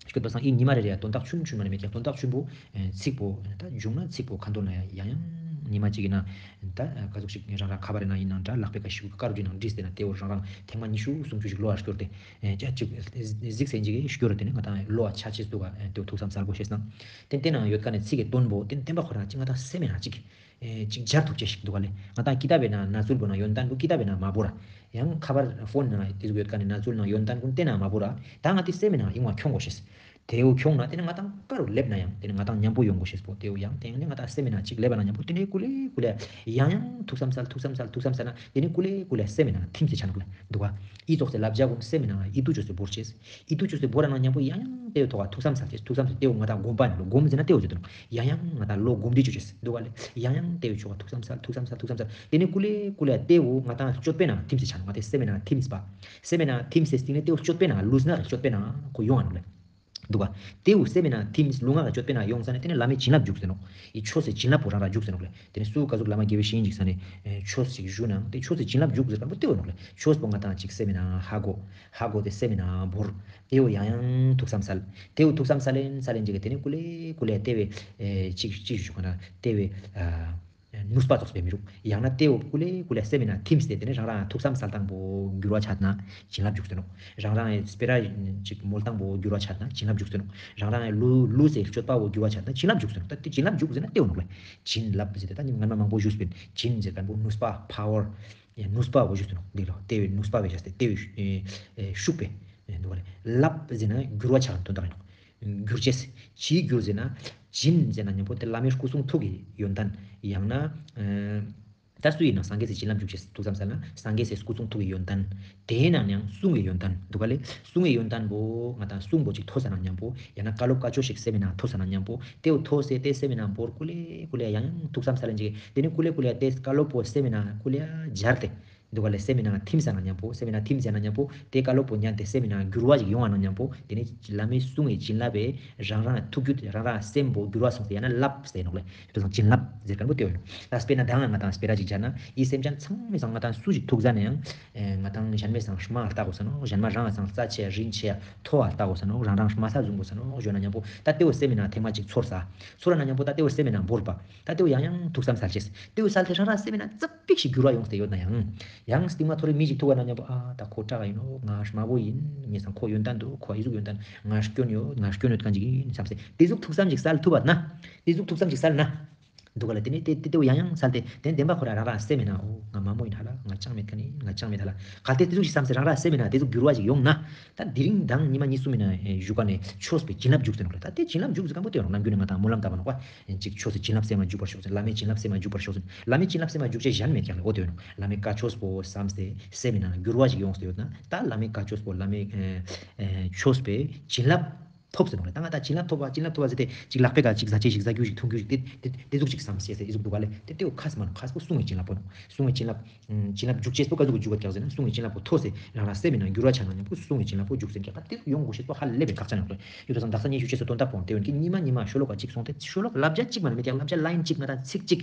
སྐྱོད་པ་སང་ཨི་ཉི་མ་རེ་རེ་ཡ་དོན་དག་ཆུན་ཆུན་མ་ནི་མེད་ཀྱག། དོན་དག་ཆུན་པོ་ཨེ་ཚིག་པོ་ད་བྱུང་ན་ཚིག་པོ་ཁ་འདོན་ལ་ཡ་ཡང་ཡང་ཉི་མ་གཅིག་ཡིན་ན་ད་ག་ཟུག་ཞིག་རང་རང་ཁ་པར་ཡིན་ན་ཡིན་ནང་འདྲ་ལག་པའི་ཀ་ཤིག་དཀར་རུ་ནང་བྲིས་ཏེ་ན་དེ་བོ་རང་རང་ཐེངས་མ་ཉི་ཤུ་སུམ་ཅུ་ཞིག་ལོ་བ་སྐྱོར་ཏེ་ཨེ་ཅ་ཅིག་གཟིགས་སེ་ཅིག་སྐྱོར་ཏེ་ནི་ང་ཏང་ལོ་བ་ཆ་ཆེས་འདུག་ག། ཨེ་དེ་བོ་ཐུགས་བསམ་གསལ་པོ་ཤེས་སང་དེ་དེ་ནང་ཡོད་ཀ་ནས་ཚིག་གི་དོན་པོ་དེ་བསྟན་པ་ཁོ་རང་ཅིག་ང་ཏང་སེམས་ཡིན་ན་ཅིག་ཨེ་ཅིག་སྦྱར་ཐུབ་ཅེས་ཞིག་འདུག་ག་ལེ། ང་ཏང་ཀི་ཏབ་བི་ནང་ན་ཚུལ་པོ་ནང་ཡོན་ཏན་པོ་ཀི་ཏབ་བི་ནང་མ་བོར་ར། ཡང་ཁ་པར་ཕོན་ནང་དེ་ཟུག་ཡོད་ཀ་ནི་ན་ཚུལ་ནང་ཡོན་ཏན་ཀུན་བསྟན་ན་མ་བོར་ར། ད་ང་ཏི་སེམས་ནང་ཡིན་བ་ཁྱོང་དགོས་ཤེས། དེ་བོ་ཁྱོང་ན་དེ་ནི་ང་ཏང་ཀ་རུ་སླེབས་ན་ཡང་དེ་ནི་ང་ཏང་མཉམ་པོ་ཡོང་དགོས་ཤེས་པོ་དེ་བོ་ཡང་དེ་ནི་ང་ཏང་སེམས་ནང་ཅིག་སླེབས་པ་ན་མཉམ་པོ་དེ་ནི་ཀུ་ལེ་ཀུ་ལེ་ཡང་ཡང་ཐུགས་བསམ་སལ་ཐུགས་བསམ་སལ་ཐུགས་བསམ་སལ་ན་དེ་ནི་ཀུ་ལེ་ཀུ་ལེ་སེམས་ནང་ཐིམ་སེ་ཆ་ནོག་ལེ་འདུག་ག། ཨི་ཙོགས་སེ་ལབ་བྱ་ཀུན་སེམས་ནང་ཨི་ཏུ་ཅོས་སེ་བོར་ཅེས། ཨི་ཏུ་ཅོས་སེ་བོར་ན་མཉམ་པོ་ཡང་ཡང་དེ་བོ་ཐོག་ག་ཐུགས་བསམ་སལ་ཅེས། ཐུགས་བསམ་སེ་དེ་བོ་ང་ཏང་སྒོམ་པ་ནི་ལོ་སྒོམ་ཟེར་ན་དེ་བོ་ཟེར་དུ་ནོག། ཡང་ཡང་ང་ཏང་ལོ་སྒོམ་དེ་ཅོ་ཅེས་འདུག་ག་ལེ། ཡང་ཡང་དེ་བོ་ཆོག་ག་ཐུགས་བསམ་སལ་ཐུགས་བསམ་སལ་ཐུགས་བསམ་སལ། དེ་ནི་ཀུ་ལེ་ཀུ་ལེ་དེ་བོ་ང་ཏང་སྤྱོད་པའི་ནང་ཐིམ་སེ་ཆ་ནོག། ང་ཏི་སེམས་ནང་ཐིམ་སེ་པ། སེམས་ནང་ཐིམ་སེ་སྟིང་ནེ་དེ་བོ་སྤྱོད་པའི་ནང་ལུས་ན་རེ་སྤྱོད་པའི་ནང་ཁོ་ཡོང་ང་ནོག་ལེ། འདུག་ག། དེ་བོ་སེམས་ནང་ཐིམ་ལུས་ངག་གི་སྤྱོད་པའི་ནང་ཡོང་ས་ནས་དེ་ནི་བླ་མའི་བྱིན་རླབས་འཇུག་ཟེར་ནོག། ཨི་ཆོས་སི་བྱིན་རླབས་པོ་རང་རང་འཇུག་ཟེར་ནོག་ལེ། དེ་ནི་སུ་ག་ཟུག་བླ་མ་དགེ་བའི་བཤེས་གཉེན་ཅིག་ས་ནས་ཨེ་ཆོས་ཤིག་ཞུ་ན་དེ་ཆོས་སི་བྱིན་རླབས་འཇུག་ཟེར་མཁན་པོ་དེ་བོ་ནོག་ལེ། ཆོས་པོ་ང་ཏང་ཅིག་སེམས་ནང་ཧ་གོ། ཧ་གོ་དེ་སེམས་ནང་བོར། དེ་བོ་ཡང་ཡང་ཐུགས་བསམ་སལ། དེ་བོ་ཐུགས་བསམ་སལ་ལེན་སལ་ལེན་ཅིག་གི་དེ་ནི་ཀུ་ལེ་ཀུ་ལེ་དེ་བོ་ཨེ་ཅིག་ཅིག་ཞུ་ག་ན་དེ་བོ་ཨ་ ནུས་པ་ཙོགས་པའི་མི་རུག། ཡང་ན་ཏེ་བོ་ཀུ་ལེ་ཀུ་ལེ་སེམས་ནང་ཐིམས་ཏེ་ཏེ་ནེ་རང་རང་ཐུགས་བསམ་སལ་སྟངས་པོ་འགྱུར་བ་ཆ་ན་བྱིན་རླབས་འཇུག་སྟེ་ནོག། རང་རང་སྤེ་ར་ཅིག་མོལ་སྟངས་པོ་འགྱུར་བ་ཆ་ན་བྱིན་རླབས་འཇུག་སྟེ་ནོག། རང་རང་ལུས་ལུས་སི་སྤྱོད་པ་བོ་འགྱུར་བ་ཆ་ན་བྱིན་རླབས་འཇུག་སྟེ་ནོག། ད་ཏེ་བྱིན་རླབས་འཇུག་ཟེར་ན་ཏེ་བོ་ནོག་ལེ། བྱིན་རླབས་ཟེར་ཏེ་ད་ནི་སྔན་མ་མང་པོ་ཞུས་པིན། བྱིན་ཟེར་ཁན་བོ་ནུས་པ་པ་ཝར་ནུས་པ་བོ་ཞུས་ཏེ་ནོག། འདི་ལོ་ཏེ་བོའི་ནུས་པ་བོ་བཞག་སྟེ་ཏེ་བོའི་ཤུགས་པོ་འདུག་ལེ། རླབས་ཟེར་ན་འགྱུར་བ་ཆ་ཁན་དོན་དག་ཨིན་ནོག། འགྱུར་ཅེས། ཅིའི་འགྱུར་ཟེར་ན། བྱིན་ཟེར་ན་ཉམ་པོ་ཏེ་བླ་མའི་སྐུ་གསུང་ཐུགས་ཀྱི་ཡོན་ཏན། ཡང་ན། ཨ་ད་སུ་ཨིན་ན་སངས་རྒྱས་སི་བྱིན་རླབས་འཇུག་ཅེས་ཐུགས་བསམ་སལ་ན་སངས་རྒྱས་སི་སྐུ་གསུང་ཐུགས་ཀྱི་ཡོན་ཏན། ཏེའི་ནང་ནེ་ཡང་གསུང་གི་ཡོན་ཏན་འདུག་ག་ལེ། གསུང་གི་ཡོན་ཏན་བོ་ང་དང་གསུང་བོ་ཅིག་ཐོས་ས་ན་ཉམ་པོ་ཡང་ན་བཀའ་སློབ་བཀའ་ཆོས་ཤིག་སེམས་ནང་ཐོས་ས་ན་ཉམ་པོ་ཏེ་བོ་ཐོས་སེ་ཏེ་སེམས་ནང་བོར་ཀུ་ལེ་ཀུ་ལེ་ཡང་ཡང་ཐུགས་བསམ་སལ་ལེན་ཅིག། ཏེ་ནེ་ཀུ་ལེ་ཀུ་ལེ་ཏེ་བཀའ་སློབ་བོ་སེམས་ནང་ཀུ་ལེ་སྦྱར་ཏེ། འདུག་ག་ལེ། སེམས་ནང་ཐིམ་ས་ན་ཉམ་པོ་སེམས་ནང་ཐིམ་ས་ན་ཉམ་པོ་ཏེ་བཀའ་སློབ་བོ་ཉན་ཏེ་སེམས་ནང་འགྱུར་བ་ཞིག་ཡོང་བ་ན་ཉམ་པོ་ཏེ་ནེ་བླ་མའི་གསུང་གི་བྱིན་རླབས་པོ་རང་རང་ཐུགས་རྒྱུད་རང་རང་སེམས་པོ་འགྱུར་བ་སོང་སྟེ་ཡང་ན་རླབས་ཟེར་ནོག་ལེ། ཞུ་དོ་སང་བྱིན་རླབས་ཟེར་ཁན་བོ་ཏེ་བོ་ཨིན་ནོག། ད་སྤེར་ན་ད་ང་དང་སྤེ་ར་ཅིག་སྦྱར་ན་ཨི་སེམས་ཅན་ཚང་མའི་སང་ང་དང་སུ་ཞིག་ཐུག་ཟ་ན་ཡང་ང་དང་ཞན་མའི་སང་ཤུ་མ་ལྟ་གོས་ས་ནོག། ཞན་མ་རང་ང་སང་རྩ་ཆེ་རིན་ཆེ་མཐོ་བ་ལྟ་གོས་ས་ནོག། རང་རང་ཤུ་མ་ས་བཟུང་གོས་ས་ནོག་ཞུ་ན་ཉམ་པོ་ད་ཏེ་བོ་སེམས་ནང་ཐེངས་མ་ཅིག་ཚོར་ས། ཚོར་ན་ཉམ་པོ་ད་ཏེ་བོ་སེམས་ནང་བོར་བ། ད་ཏེ་བོ་ཡང་ཡང་ཐུགས་བསམ་སལ་ཅེས། ཏེ་བོ་སལ་ཏེ་རང་རང་སེམས་ནང་ཙ་པིག་ཞིག་འགྱུར་བ་ཡོངས་ཏེ་ཡོད་ན་ཡང་། ཡང་སྟིང་མ་ཐོ་རེ་མི་ཞིག་ཐུག་པ་ན་ཉམ་པོ་ཨ་ད་ཁོ་དྲག་ཨིན་ནོག། ང་དམའ་བོ་ཨིན། ངའི་སང་ཁོ་ཡོན་ཏན་འདུག། ཁོ་ཨི་ཟུག་ཡོན་ཏན་ང་སྐྱོན་ཡོད། ང་སྐྱོན་ཡོད་ཁན་ཅིག་ཨིན་བསམ་སྟེ་ཏེ་ཟུག་ཐུགས་བསམ་ཞིག་སལ་ཐུབ་པ་ན། ཏེ་ཟུག་ཐུགས་བསམ་ཞིག་སལ་ན། འདུག་ག་ལེ། ཏེ་ནེ་ཏེ་ཏེ་ཏེ་བོ་ཡང་ཡང་སལ་ཏེ་ཏེ་བདེན་པ་ཁོ་རང་རང་རང་སེམས་ནང་ཨོ་ང་དམའ་མོ་ཨིན་ཧ་ལ། ང་ཅང་མེད་ཁན་ཨིན། ང་ཅང་མེད་ཧ་ལ། གལ་ཏེ་ཏེ་ཟུག་ཞིག་བསམ་སྟེ་རང་རང་སེམས་ནང་ཏེ་ཟུག་འགྱུར་བ་ཞིག་ཡོང་ན། ད་དེ་རིང་དང་ཉི་མ་གཉིས་གསུམ་ཨིན་ན་ཨེ་བཞུགས་ཀ་ནེ་ཆོས་པའི་བྱིན་རླབས་འཇུག་ཟེར་ནོག་ལེ། ད་དེ་བྱིན་རླབས་འཇུག་ཟེར་ཁན་བོ་ཏེ་ཡོང་ནམ་རྒྱུན་ནེ་ང་དང་སྨོན་ལམ་བཏབ་པ་ནོག་པ། ཅིག་ཆོས་སི་བྱིན་རླབས་སེམས་ལ་འཇུག་པར་ཤོག་ཟེར། བླ་མའི་བྱིན་རླབས་སེམས་ལ་འཇུག་པར་ཤོག་ཟེར། བླ་མའི་བྱིན་རླབས་སེམས་ལ་འཇུག་ཅེས་གཞན་མེད་ཀྱག་ལེ། འོ་ཏེ་ཡོང་ནོག། བླ་མའི་བཀའ་ཆོས་པོ་བསམ་སྟེ་སེམས་ནང་འགྱུར་བ་ཞིག་ཡོངས་ཏེ་ཡོད་ན་ད་བླ་མའི་བཀའ་ཆོས་པོ་བླ་མའི་ཨེ་ཨེ་ཆོས་པའི་བྱིན་རླབས་ཐོབ་ཟེར་ནོག་ལེ། ད་ང་ད་བྱིན་རླབས་ཐོབ་པ་བྱིན་རླབས་ཐོབ་པ་ཟེར་ཏེ་ཅིག་ལག་པའི་ཀ་ཅིག་ཟ་ཅེས་ཤིག་ཟ་རྒྱུ་ཞིག་འཐུང་རྒྱུ་ཞིག་ཏེ་ཏེ་ཏེ་ཟུག་ཅིག་བསམ་ཤེས་ཟེར་ཨི་ཟུག་འདུག་ག་ལེ། ཏེ་ཏེ་བོ་ཁས་མ་ནོག། ཁས་པོ་གསུང་གི་བྱིན་རླབས་པོ་ནོག། གསུང་གི་བྱིན་རླབས་ཨུམ་བྱིན་རླབས་འཇུག་ཅེས་པོ་ཀ་ཟུག་གི་འཇུག་ག་ཀྱག་ཟེར་ན་གསུང་གི་བྱིན་རླབས་པོ་ཐོས་སེ་རང་རང་སེམས་ནང་འགྱུར་བ་ཆ་ན་ཉམ་པོ་གསུང་གི་བྱིན་རླབས་པོ་འཇུག་ཟེར་ཀྱག། ད་ཏེ་ཡོང་དགོས་ཤེས་པོ་ཧ་ལས་པའི་ཁག་ཅན་ཡོད་ལེ། ཡོད་ཙང་དག་ས་ངས་ཞུ་ཅེས་སི་དོན་དག་པོ་ཏེ་ཡོང་གི་ཉི་མ་ཉི་མ་ཤོ་ལོ་ཀ་ཅིག་སོང་སྟེ་ཤོ་ལོ་ཀ་བསླབ་བྱ་ཅིག་མ་ནེ་མེད་ཀྱག། བསླབ་བྱ་ལ་ཡིན་ཅིག་ང་དང་ཚིག་ཅིག་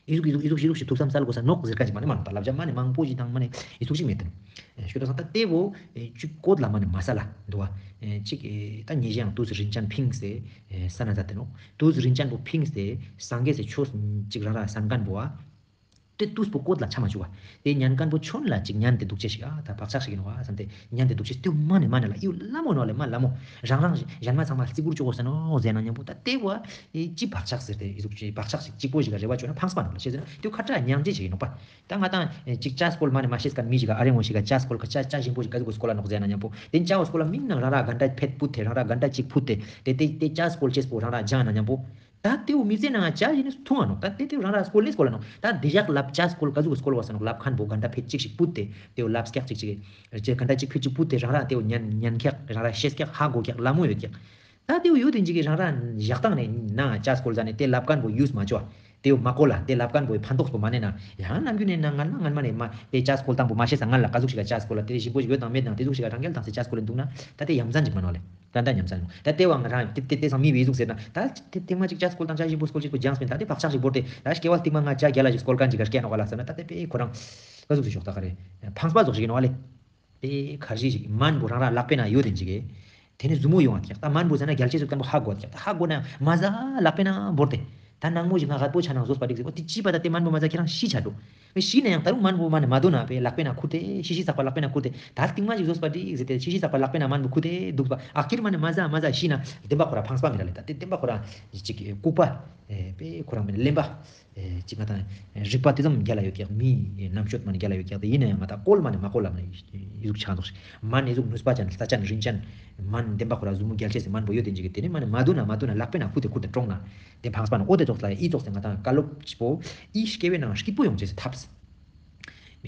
ཨི་ཟུག་ཨི་ཟུག་ཨི་ཟུག་ཨི་ཟུག་ཞིག་ཐུགས་བསམ་སལ་དགོས་ས་ནོག་ཟེར་ཁན་ཅིག་མ་ནེ་མ་ནོག། ད་བསླབ་བྱ་མ་ནེ་མང་པོ་ཞིག་དང་མ་ནེ་ཨི་ཟུག་ཞིག་མེད་དེ་ནོག། ཨེ་ཤོ་ད་ས་ད་ཏེ་བོ་ཨེ་ཅིག་བཀོད་ལ་མ་ནེ་མ་སལ་ལ་འདུག་པ། ཨེ་ཅིག་ཨེ་ད་ཉེ་ཞའང་དུས་རིན་ཅན་ཕིངས་སེ་ཨེ་ས་ན་ཛད་དེ་ནོག། དུས་རིན་ཅན་པོ་ཕིངས་སེ་སངས་རྒྱས་སི་ཆོས་ཅིག་རང་རང་སན་ཁན་བོ་ཨ། ཏེ་དུས་པོ་བཀོད་ལ་ཆ་མ་བཅུག་པ། ཏེ་ཉན་ཁན་པོ་ཆོན་ལ་ཅིག་ཉན་ཏེ་དུག་ཅེས་ཤིག་ཨ་ད་བག་ཆགས་ཤིག་ཨིན་ནོག་པ་བསམ་སྟེ་ཉན་ཏེ་དུག་ཅེས་ཏེ་མ་ནེ་མ་ནེ་ལ་ཨི་བོ་ལ་མོ་ནོག་ལེ་མ་ལ་མོ། རང་རང་ཞན་མ་ཚང་མ་རྩི་བུར་ཅོ་གོས་ས་ནོག་ཟེར་ན་ཉམ་པོ་ད་ཏེ་བོ་ཨེ་ཅི་བག་ཆགས་ཟེར་ཏེ་ཨི་ཟུག་ཅིག་བག་ཆགས་ཤིག་ཅིག་པོ་ཞིག་ག་རེ་བ་ཅོ་ན་ཕངས་པ་ནོག་ལེ། ཤེས་ཟེར་ན་ཏེ་ཁ་ཏ་ཉན་ཅེས་ཤིག་ཨིན་ནོག་པ། ད་ང་དང་ཨེ་ཅིག་ཅ་སྐོལ་མ་ནེ་མ་ཤེས་ཁན་མི་ཞིག་ག་ཨ་རེ་ངོ་ཞིག་ག་ཅ་སྐོལ་ག་ཅ་ཅ་ཞིམ་པོ་ཞིག་ག་ཟུག་གི་སྐོལ་ལ་ནོག་ཟེར་ན་ཉམ་པོ་ཏེ་ཅ་བོ་སྐོལ་ལ་མིན་ན་རང་རང་གན་ཏ་ཕེད་ཕུད་དེ་རང་རང་གན་ཏ་ཅིག་ཕུད་དེ་ཏེ་ཏེ་ཏེ་ཅ་སྐོལ་ཅེས་པོ་རང་རང་ཇང་ན་ཉམ་པོ། ད་ཏེ་བོ་མི་ཚེ་ནང་ང་ཅ་ཞིག་ནི་འཐུང་ང་ནོག། ད་ཏེ་ཏེ་རང་རང་སྐོལ་ལེ་སྐོལ་ལ་ནོག། ད་དེ་ཞག་ལབ་ཅ་སྐོལ་ག་ཟུག་གི་སྐོལ་བ་ས་ནོག་ལབ་ཁན་བོ་གན་ཏ་ཕེད་ཅིག་ཞིག་ཕུད་དེ་ཏེ་བོ་ལབ་སྐྱག་ཅིག་ཅིག་ཅེ་གན་ཏ་ཅིག་ཕེད་ཅིག་ཕུད་དེ་རང་རང་ཏེ་བོ་ཉན་ཉན་ཁྱག་རང་རང་ཤེས་ཁྱག་ཧ་གོ་ཁྱག་ལ་མོ་ཡོད་ཁྱག། ད་ཏེ་བོ་ཡོད་དེ་ཅིག་གི་རང་རང་ཞག་དང་ནེ་ནང་ང་ཅ་སྐོལ་ཟ་ནེ་ཏེ་ལབ་ཁན་བོ་ཡུས་མ་ཅོ་ཨ། ཏེ་བོ་མ་གོ་ལ་ཏེ་ལབ་ཁན་བོའི་ཕན་ཐོགས་པོ་མ་ནེ་ན་ཡང་ནམ་རྒྱུན་ནེ་ན་ངན་མ་ངན་མ་ནེ་མ་ཏེ་ཅ་སྐོལ་སྟངས་པོ་མ་ཤེས་ས་ངན་ལ་ག་ཟུག་ཞིག་ག་ཅ་སྐོལ་ལ་ཏེ་ཞིམ་པོ་ཞིག་ཡོད་དང་མེད་དང་ཏེ་ཟུག་ཞིག་ག་རང་རྒྱལ་དང་སེ་ཅ་སྐོལ་ལེ་འདུག་ན་ད་ཏེ་ཡ་མཚན་ཅིག་མ་ནོག་ལེ། ད་ད་ཉམས་ས་ནོག། ད་ཏེ་བ་ང་རང་ཏེ་ཏེ་ཏེ་སང་མི་བེ་ཟུག་ཟེར་ན་ད་ཏེ་ཏེ་མ་ཅིག་ཅ་སྐོལ་དང་ཅ་ཞིམ་པོ་སྐོལ་ཅིག་པོ་ཇང་སྤེན་ད་ཏེ་བག་ཆགས་ཤིག་བོར་ཏེ་ད་སྐྱེ་བ་སྟིང་མ་ང་ཅ་རྒྱལ་ལ་ཞིག་སྐོལ་ཁན་ཅིག་ག་སྐྱེ་ནོག་ག་ལ་ཟེར་ན་ད་ཏེ་པེ་ཁོ་རང་ག་ཟུག་ཞིག་ཞོག་ད་ག་རེ་ཕངས་པ་ཟོག་ཞིག་ཨིན་ནོག་ལེ། ཏེ་ཁར་ཞིག་ཞིག་མན་བོ་རང་རང་ལག་པེ་ན་ཡོད་དེ་ཅིག་གི་ཏེ་ནེ་ཟུ་མོ་ཡོང་ང་ཀྱག། ད་མན་བོ་ཟེར་ན་རྒྱལ་ཅེས་ཟུག་ཏམ་པོ་ཧ་གོ་ཀྱག། ད་ཧ་གོ་ན་མ་ཟ་ལག་པེ་ན་བོར་ཏེ་ད་ནང་མོ་ཞིག་ང་ག་པོ་ཆ་ནང་ཟོས་པ་འགྲིག་ཟེར་བོ་ཏེ་ཅི་པ་ད་ཏེ་མན་བོ་མ་ཟ་ཁྱེ་རང་ཤི་ཆ་འགྲོ། ཤི་ན་ཡང་ད་རུང་མན་བོ་མ་ནེ་མ་དོ་ན་པེ་ལག་པེ་ན་ཁུར་ཏེ་ཤི་ཤི་ཚག་པ་ལག་པེ་ན་ཁུར་ཏེ་ད་སྟིང་མ་ཞིག་ཟོས་པ་འགྲིག་ཟེར་ཏེ་ཤི་ཤི་ཚག་པ་ལག་པེ་ན་མན་བོ་ཁུར་ཏེ་དུག་པ་ཨ་ཁིར་མ་ནེ་མ་ཟ་མ་ཟ་ཤི་ན་བདེན་པ་ཁོ་རང་ཕངས་པ་མི་ར་ལེ། ད་ཏེ་བདེན་པ་ཁོ་རང་ཅིག་ལྐུགས་པ་པེ་ཁོ་རང་མེད་ན་གླེན་པ་ཅིག་ང་དང་རིག་པ་ཏེ་ཙམ་རྒྱལ་ལ་ཡོད་ཀྱག། མི་རྣམ་དཔྱོད་མ་ནེ་རྒྱལ་ལ་ཡོད་ཀྱག། ཏེ་ཨིན་ན་ཡང་ང་དང་སྐོལ་མ་ནེ་མ་སྐོལ་ལ་མ་ནེ་ཨི་ཟུག་ཆ་ཟོག་ཞིག་མན་ཨི་ཟུག་ནུས་པ་ཅན་རྩ་ཅན་རིན་ཅན་མན་བདེན་པ་ཁོ་རང་ཟུ་མོ་རྒྱལ་ཅེས་སི་མན་བོ་ཡོད་དེ་ཅིག་གི་ཏེ་ནེ་མ་ནེ་མ་དོ་ན་མ་དོ་ན་ལག་པེ་ན་ཁུར་ཏེ་ཁུར་ཏེ་གྲོངས་ན་ཏེ་ཕངས་པ་ནོག། འོ་ཏེ་ཙོགས་ལ་ཨི་ཙོགས་སེ་ང་དང་བཀའ་སློབ་ཅིག་པོ་ཨི་སྐྱེ་བའི་ནང་སྐྱིད་པོ་ཡོང་ཅེས་སི་ཐབས།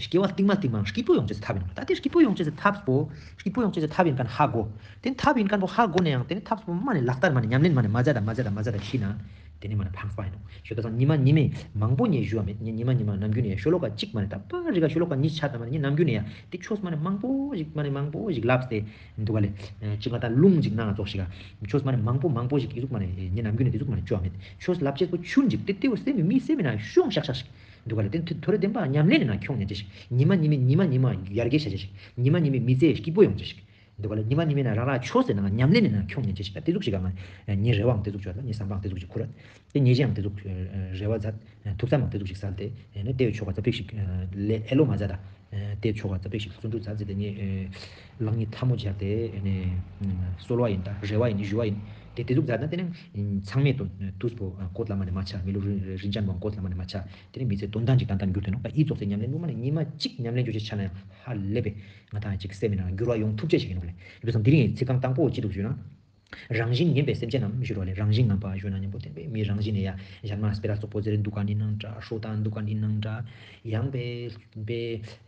སྐྱེ་བ་སྟིང་མ་སྟིང་མ་སྐྱིད་པོ་ཡོང་ཅེས་སི་ཐབས་ཨིན་ནོག། ད་ཏེ་སྐྱིད་པོ་ཡོང་ཅེས་སི་ཐབས་པོ་སྐྱིད་པོ་ཡོང་ཅེས་སི་ཐབས་ཨིན་ཁན་ཧ་གོ། ཏེ་ཐབས་ཨིན་ཁན་བོ་ཧ་གོ་ན་ཡང་ཏེ་ནེ་ཐབས་པོ་མ་ནེ་ལག་བསྟར་མ་ནེ་ཉམས་ལེན་མ་ནེ་མ་ཛད་ད་མ་ཛད་ད་མ་ཛད་ད་ཤི་ན་ཏེ་ནེ་མ་ནེ་ཕངས་པ་ཨིན་ནོག། ཞུ་ད་སང་ཉི་མ་ཉི་མའི་མང་པོ་ནེ་ཞུ་བ་མེད། ཉི་མ་ཉི་མ་ནམ་རྒྱུན་ནེ་ཤོ་ལོ་ཀ་ཅིག་མ་ནེ་ད་པ་རི་ག་ཤོ་ལོ་ཀ་ཉིས་ཆ་ད་མ་ནེ་ཉི་ནམ་རྒྱུན་ནེ་ཡ་ཏེ་ཆོས་མ་ནེ་མང་པོ་ཞིག་མ་ནེ་མང་པོ་ཞིག་ལབས་ཏེ་འདུག་ག་ལེ། ཅིག་ང་དང་ལུང་ཅིག་ནང་ཙོགས་ཤིག་ག་ཆོས་མ་ནེ་མང་པོ་མང་པོ་ཞིག་ཨི་ཟུག་མ་ནེ་ཉི་ནམ་རྒྱུན་ནེ་ཏེ་ཟུག་མ་ནེ་ཅོ་བ་མེད། ཆོས་ལབ་ཅེས་པོ་ཆུན་ཅིག་ཏེ་ཏེ་བོ་སེམས་མི་སེམས་ནང་ཤོང་ཤག་ཤག་ཤིག་འདུག་ག་ལེ། ཏེ་ཐོ་རེ་བདེན་པ་ཉམས་ལེན་ནང་ཁྱོང་ཉན་ཅེས་ཤིག། ཉི་མ་ཉི་མའི་ཉི་མ་ཉི་མ་ཡར་རྒྱས་བྱ་ཅེས་ཤིག། ཉི་མ་ཉི་མའི་མི་ཚེ་སྐྱིད་པོ་ཡོང་ཅེས་ཤིག། འདུག་ག་ལེ། ཉི་མ་ཉི་མའི་ནང་རང་རང་ཆོས་སེ་ནང་ཉམས་ལེན་ནི་ནང་ཁྱོང་ཉན་ཅེས་ཤིག་ད་དེ་ཟུག་ཞིག་ག་ང་ཉེ་རེ་བའང་དེ་ཟུག་ཅོ་ད་ཉེ་བསམ་པའང་དེ་ཟུག་ཅིག་ཁུར་ཏེ་ཉེ་ཞའང་དེ་ཟུག་རེ་བ་མཛད། ཐུགས་བསམ་མང་དེ་ཟུག་ཅིག་སལ་ཏེ་ནི་དེ་བའི་ཆོ་ག་ཙ་པིག་ཞིག་ལེ་ཨེ་ལོ་མ་མཛད་ད། དེ་ཆོ་ག་ཙ་པིག་ཞིག་བརྩོན་འགྲུས་མཛད་ཟེར་ཏེ་ནི་ལག་གཉིས་ཐལ་མོ་སྦྱར་ཏེ་ནི་གསོལ་བ་ཡིན་ད་རེ་བ་ཡིན་ཞུ་བ་ཡིན། དེ་དེ་ཟུག་མཛད་ན་དེ་ནི་ཚང་མས་དུས་པོ་བཀོད་ལ་མ་ནི་མ་ཆ། མི་ལུ་རིན་ཅན་པོ་བཀོད་ལ་མ་ནི་མ་ཆ། དེ་ནི་མི་ཚེ་དོན་ལྡན་ཅིག་ཏན་ཏན་འགྱུར་ཏེ་ནོག་ད་ཨི་ཙོགས་སེ་ཉམས་ལེན་པོ་མ་ནི་ཉི་མ་གཅིག་ཉམས་ལེན་ཅོ་ཅེས་ཆ་ན་ཡང་ཧ་ལས་པའི་ང་ཏང་ཅིག་སེམས་ནང་འགྱུར་བ་ཡོང་ཐུབ་ཅེས་ཞིག་ཡིན་ནོག་ལེ། དེ་བས་དེ་རིང་ཚིག་རྐང་དང་པོ་ཅི་འདུག་ཞུ་ན། རང་བཞིན་ངན་པའི་སེམས་ཅན་རྣམས་ཞུ་རོ་ལེ། རང་བཞིན་ངན་པ་ཞུ་ན་མཉམ་པོ་དེ་བས་མི་རང་བཞིན་ནི་ཡ་གཞན་མ་སྤེ་ར་སོག་པོ་ཟེར་འདུག་ག་ནི་ནང་འདྲ་ཧྲོ་དང་འདུག་ག་ནི་ནང་འདྲ། ཡང་པེ་པེ་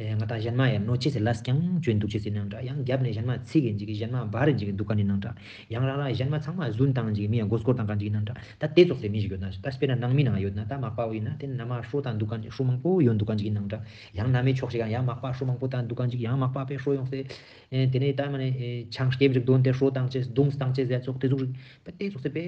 ང་ཏང་གཞན་མ་ཡ་གནོད་ཅེས་སི་ལས་ཀྱང་ཅོ་འདུག་ཅེས་སི་ནང་འདྲ། ཡང་རྒྱབ་ནས་གཞན་མ་ཚིག་གི་འཇིག་གི་གཞན་མ་བར་འཇིག་གི་འདུག་ག་ནི་ནང་འདྲ། ཡང་རང་རང་གཞན་མ་ཚང་མ་རྫུན་བཏང་འཇིག་གི་མི་ཡ་མགོ་སྐོར་བཏང་ག་འཇིག་གི་ནང་འདྲ། ད་དེ་ཙོགས་སེ་མི་ཞིག་ཡོད་ན་ད་སྤེ་ར་ནང་མི་ནང་ཡོད་ན་ད་མག་པ་བོ་ཡིན་ན་དེ་ནང་མ་ཧྲོ་དང་འདུག་ག་འཇིག་ཧྲོ་མང་པོ་ཡོད་འདུག་ག་འཇིག་གི་ནང་འདྲ། ཡང་ནང་མི་ཕྱོགས་ཤིག་ཡང་མག་པ་ཧྲོ་མང་པོ་དང་འདུག་ག་འཇིག་ཡང་མག་པ་པེ་ཧྲོ་ཡོང་སེ། ཨེ་དེ་ནས་ད་མ་ནས་ཨེ་ཆང་སྐེམ་རིགས་དོན་དེ་ཧྲོ་བཏང་ཅེས་རྡུང་བཏང་ཅེས་ཡ་ཙོགས་དེ་ཟུག་རིགས་པ་དེ་ཙོགས་སེ་པེ་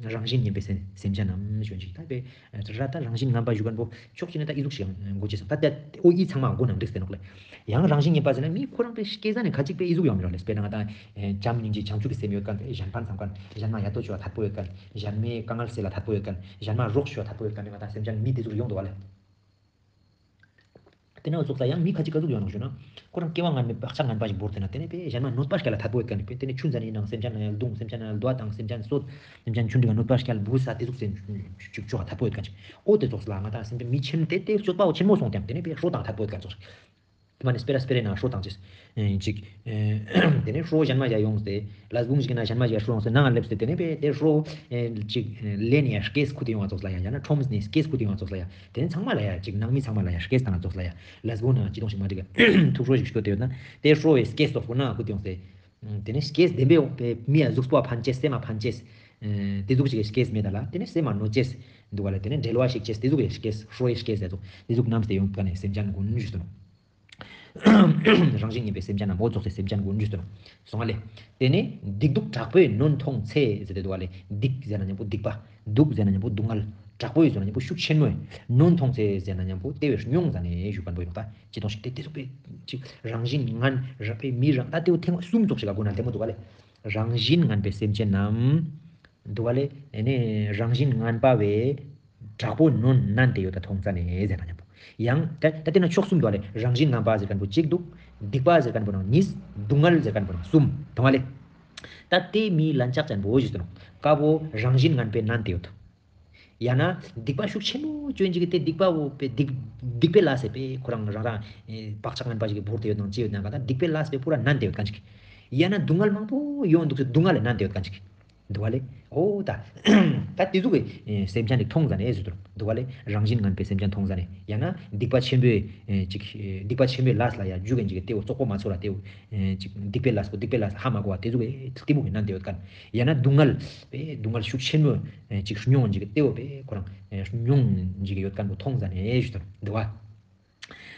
རང་བཞིན་ངན་པའི་སེམས་སེམས་ཅན་རྣམས་ཞུ་འཇིག་ད་པེ་ར་ད་རང་བཞིན་ངན་པ་ཞུ་མཁན་པོ་ཕྱོགས་གཅིག་ནས་ད་ཨི་ཟུག་ཞིག་མགོ་ཅེས་སོང་ད་དེ་ཨོ་ཨི་ཚང་མ་མགོ་ནང་འགྲིག་སྟེ་ནོག་ལེ། ཡང་རང་བཞིན་ངན་པ་ཟེར་ན་མི་ཁོ་རང་པེ་སྐྱེ་ས་ནས་ཁ་ཅིག་པེ་ཨི་ཟུག་ཡོང་མི་རོགས་ལེ། དཔེར་ན་ང་ད་ཨེ་བྱམས་སྙིང་རྗེ་བྱང་ཆུབ་ཀྱི་སེམས་ཡོད་མཁན་པེ་གཞན་ཕན་བསམ་མཁན་གཞན་མ་ཡ་ཏོ་ཅོ་ཐད་པོ་ཡོད་མཁན་གཞན་མའི་དཀའ་ངལ་སེལ་ལ་ཐད་པོ་ཡོད་མཁན་གཞན་མ་རོགས་ཞུ་བ་ཐད་པོ་ཡོད་མཁན་ང་ད་སེམས་ཅན་མི་དེ་ཟུག་ཡོང་འདུག་བ་ལེ། དེ་ནས་འུ་ཚོགས་ལ་ཡང་མི་ཁ་ཅིག་ག་ཟུག་ཡོང་ནོག་ཞུ་ན། ཁོ་རང་སྐྱེ་བ་སྔ་མའི་བག་ཆགས་ངན་པ་ཞིག་བོར་ཏེ་ན་དེ་ནས་པེ་གཞན་མ་གནོད་པ་སྐྱལ་ལ་ཐད་པོ་ཡོད་མཁན་ནི་པེ་དེ་ནས་ཆུ་འཛིན་ཡིན་ནང་སེམས་ཅན་ལ་ཡང་རྡུང་སེམས་ཅན་ལ་ཡང་རྡོ་བཏང་སེམས་ཅན་གསོད་སེམས་ཅན་ཆུང་འདྲི་ག་གནོད་པ་སྐྱལ་བུ་ས་དེ་ཟུག་སེམས་ཅིག་ཅོ་ག་ཐད་པོ་ཡོད་མཁན་ཅིག་ཨོ་དེ་ཙོགས་ལ་ང་ད་སེམས་ཅན་མི་ཆེན་དེ་དེ་སྤྱོད་པའོ་ཆེན་མོ་སོང་སྟེ་དེ་ནས་པེ་ཧྲོ་དང་ཐད་པོ་ཡོད་མཁན་ཙོགས། དེ་མ་ནི་སྤེ་ར་སྤེ་རའི་ནང་ཧྲོ་བཏང་ཅེས། ཨེ་ཅིག་ཨེ་དེ་ནས་ཧྲོ་གཞན་མ་ཞིག་ཡོང་སྟེ་ལས་བུང་ཞིག་ན་གཞན་མ་ཞིག་ཧྲོ་ཡོང་སྟེ་ནང་ང་སླེབས་ཏེ་དེ་ནས་པེ་དེ་ཧྲོ་ཨེ་ཅིག་ཨེ་ལེན་ཡ་སྐེས་ཁུ་དེ་ཡོང་བ་ཙོགས་ལ་ཡ་ཡང་ན་ཁྲོམ་ནས་སྐེས་ཁུ་དེ་ཡོང་བ་ཙོགས་ལ་ཡ་དེ་ནས་ཚང་མ་ལ་ཡ་ཅིག་ནང་མི་ཚང་མ་ལ་ཡ་སྐེས་བཏང་ཙོགས་ལ་ཡ་ལས་བུང་ན་ཅི་དོང་ཞིག་མ་འགྲིག་ག་ཐུགས་ཧྲོ་ཞིག་ཤོད་དེ་ཡོད་ན་དེ་ཧྲོ་ཡི་སྐེས་ཙོགས་པོ་ན་ཁུ་དེ་ཡོང་སྟེ། དེ་ནས་སྐེས་བདེན་པའི་འོག་པེ་མི་ཡ་གཟུགས་པོ་ཕན་ཅེས་སེམས་མ་ཕན་ཅེས། དེ་ཟུག་ཅིག་གི་སྐེས་མེད་ད་ལ་དེ་ནས་སེམས་མ་གནོད་ཅེས། འདུག་བ་ལེ། དེ་ནས་འབྲེལ་བ་ཞིག་ཅེས་དེ་ཟུག་གི་སྐེས་ཧྲོ་ཡི་སྐེས་ཟེར་ཙོགས་དེ་ཟུག་རྣམས་ཏེ་ཡོང་ཀ་ནས་སེམས་ཅན་ཀུན་ཞུས་སོ་ནོ། རང་བཞིན་ངན་པའི་སེམས་ཅན་རྣམས་འོ་ཙོགས་སེ་སེམས་ཅན་ཀུན་ཞུས་སོ་ནོ། སོང་བ་ལེ། དེ་ནས་སྡིག་སྡུག་དྲག་པོས་ནོན་མཐོང་ཚེ་ཟེར་ཏེ་འདུག་བ་ལེ། སྡིག་ཟེར་ན་མཉམ་པོ་སྡིག་པ། སྡུག་ཟེར་ན་མཉམ་པོ་སྡུག་བསྔལ། དྲག་པོའི་ཟེར་ན་མཉམ་པོ་ཤུགས་ཆེན་མོའི། ནོན་མཐོང་ཚེ་ཟེར་ན་མཉམ་པོ་དེ་བས་མྱོང་ཟ་ནས་ཞུ་མཁན་པོ་ཡོང་ད། ཅི་དོང་ཞིག་དེ་དེ་ཚོ་པེ་ཅིག་རང་བཞིན་ངན་ར་པེ་མི་རང་ད་དེ་བོ་ཐེངས་གསུམ་ཙོགས་ཤིག་ག་གོ་ན་ལྟད་མོ་འདུག་བ་ལེ། རང་བཞིན་ངན་པའི་སེམས་ཅན་རྣམས། འདུག་བ་ལེ། ཨེ་ནས་རང་བཞིན་ངན་པ་བས་དྲག་པོ་ནོན་ནན་ཏེ་ཡོད་ད་མཐོང་ཙ་ནས་ཟེར་ན་མཉམ་པོ། ཡང་ད་ད་དེ་ན་ཕྱོགས་གསུམ་འདུག་བ་ལེ། རང་བཞིན་ངན་པ་ཟེར་མཁན་པོ་གཅིག་འདུག་སྡིག་པ་ཟེར་མཁན་པོ་ནང་གཉིས། སྡུག་བསྔལ་ཟེར་མཁན་པོ་ནང་གསུམ་མཐོང་བ་ལེ། ད་དེ་མིའི་ལན་ཆགས་ཅན་པོ་ཞིག་ཏུ་ནོ། ཀ་བོ་རང་བཞིན་ངན་པས་ནན་ཏེ་ཡོད། ཡང་ན་སྡིག་པ་ཤུགས་ཆེན་མོ་ཅོ་ཡིན་ཅིག་གི་དེ་སྡིག་པ་བོ་པེ་སྡིག་སྡིག་པའི་ལས་སེ་པེ་ཁོ་རང་རང་རང་ཨེ་བག་ཆགས་ངན་པ་ཞིག་གི་བོར་ཏེ་ཡོད་ནང་ཅི་ཡོད་ནང་ག་ད་སྡིག་པའི་ལས་སེ་པེ་པུ་ར་ནན་ཏེ་ཡོད་མཁན་ཅིག་ཡང་ན་སྡུག་བསྔལ་མང་པོ་ཡོང་འདུག་སེ་སྡུག་བསྔལ་ལས་ནན་ཏེ་ཡོད་མཁན་ཅིག་འདུག་བ་ལེ། འོ་ད། ད་དེ་ཟུག་གི་ཨེ་སེམས་ཅན་ཅིག་མཐོང་ཟ་ནས་ཟེར་དུ་འདུག་བ་ལེ། རང་བཞིན་ངན་པའི་སེམས་ཅན་མཐོང་ཟ་ནས་ཡང་ན་སྡིག་པ་ཆེན་པོའི་ཨེ་ཅིག་ཨེ་སྡིག་པ་ཆེན་པོའི་ལས་ལ་ཡ་འཇུག་གིན་ཅིག་གི་དེ་བོ་རྩོག་པོ་མ་ཚོར་ར་དེ་བོ་ཨེ་ཅིག་སྡིག་པའི་ལས་པོ་སྡིག་པའི་ལས་ཧ་མ་གོ་བ་དེ་ཟུག་གི་གཏི་མུག་གི་ནན་ཏེ་ཡོད་མཁན། ཡང་ན་སྡུག་བསྔལ་པེ་སྡུག་བསྔལ་ཤུགས་ཆེན་མོ་ཨེ་ཅིག་མྱོང་གིན་ཅིག་གི་དེ་བོ་པེ་ཁོ་རང་ཨེ་མྱོང་གིན་ཅིག་གི་ཡོད་མཁན་པོ་མཐོང་ཟ་ནས་ཞུ་དུ་འདུག་བ།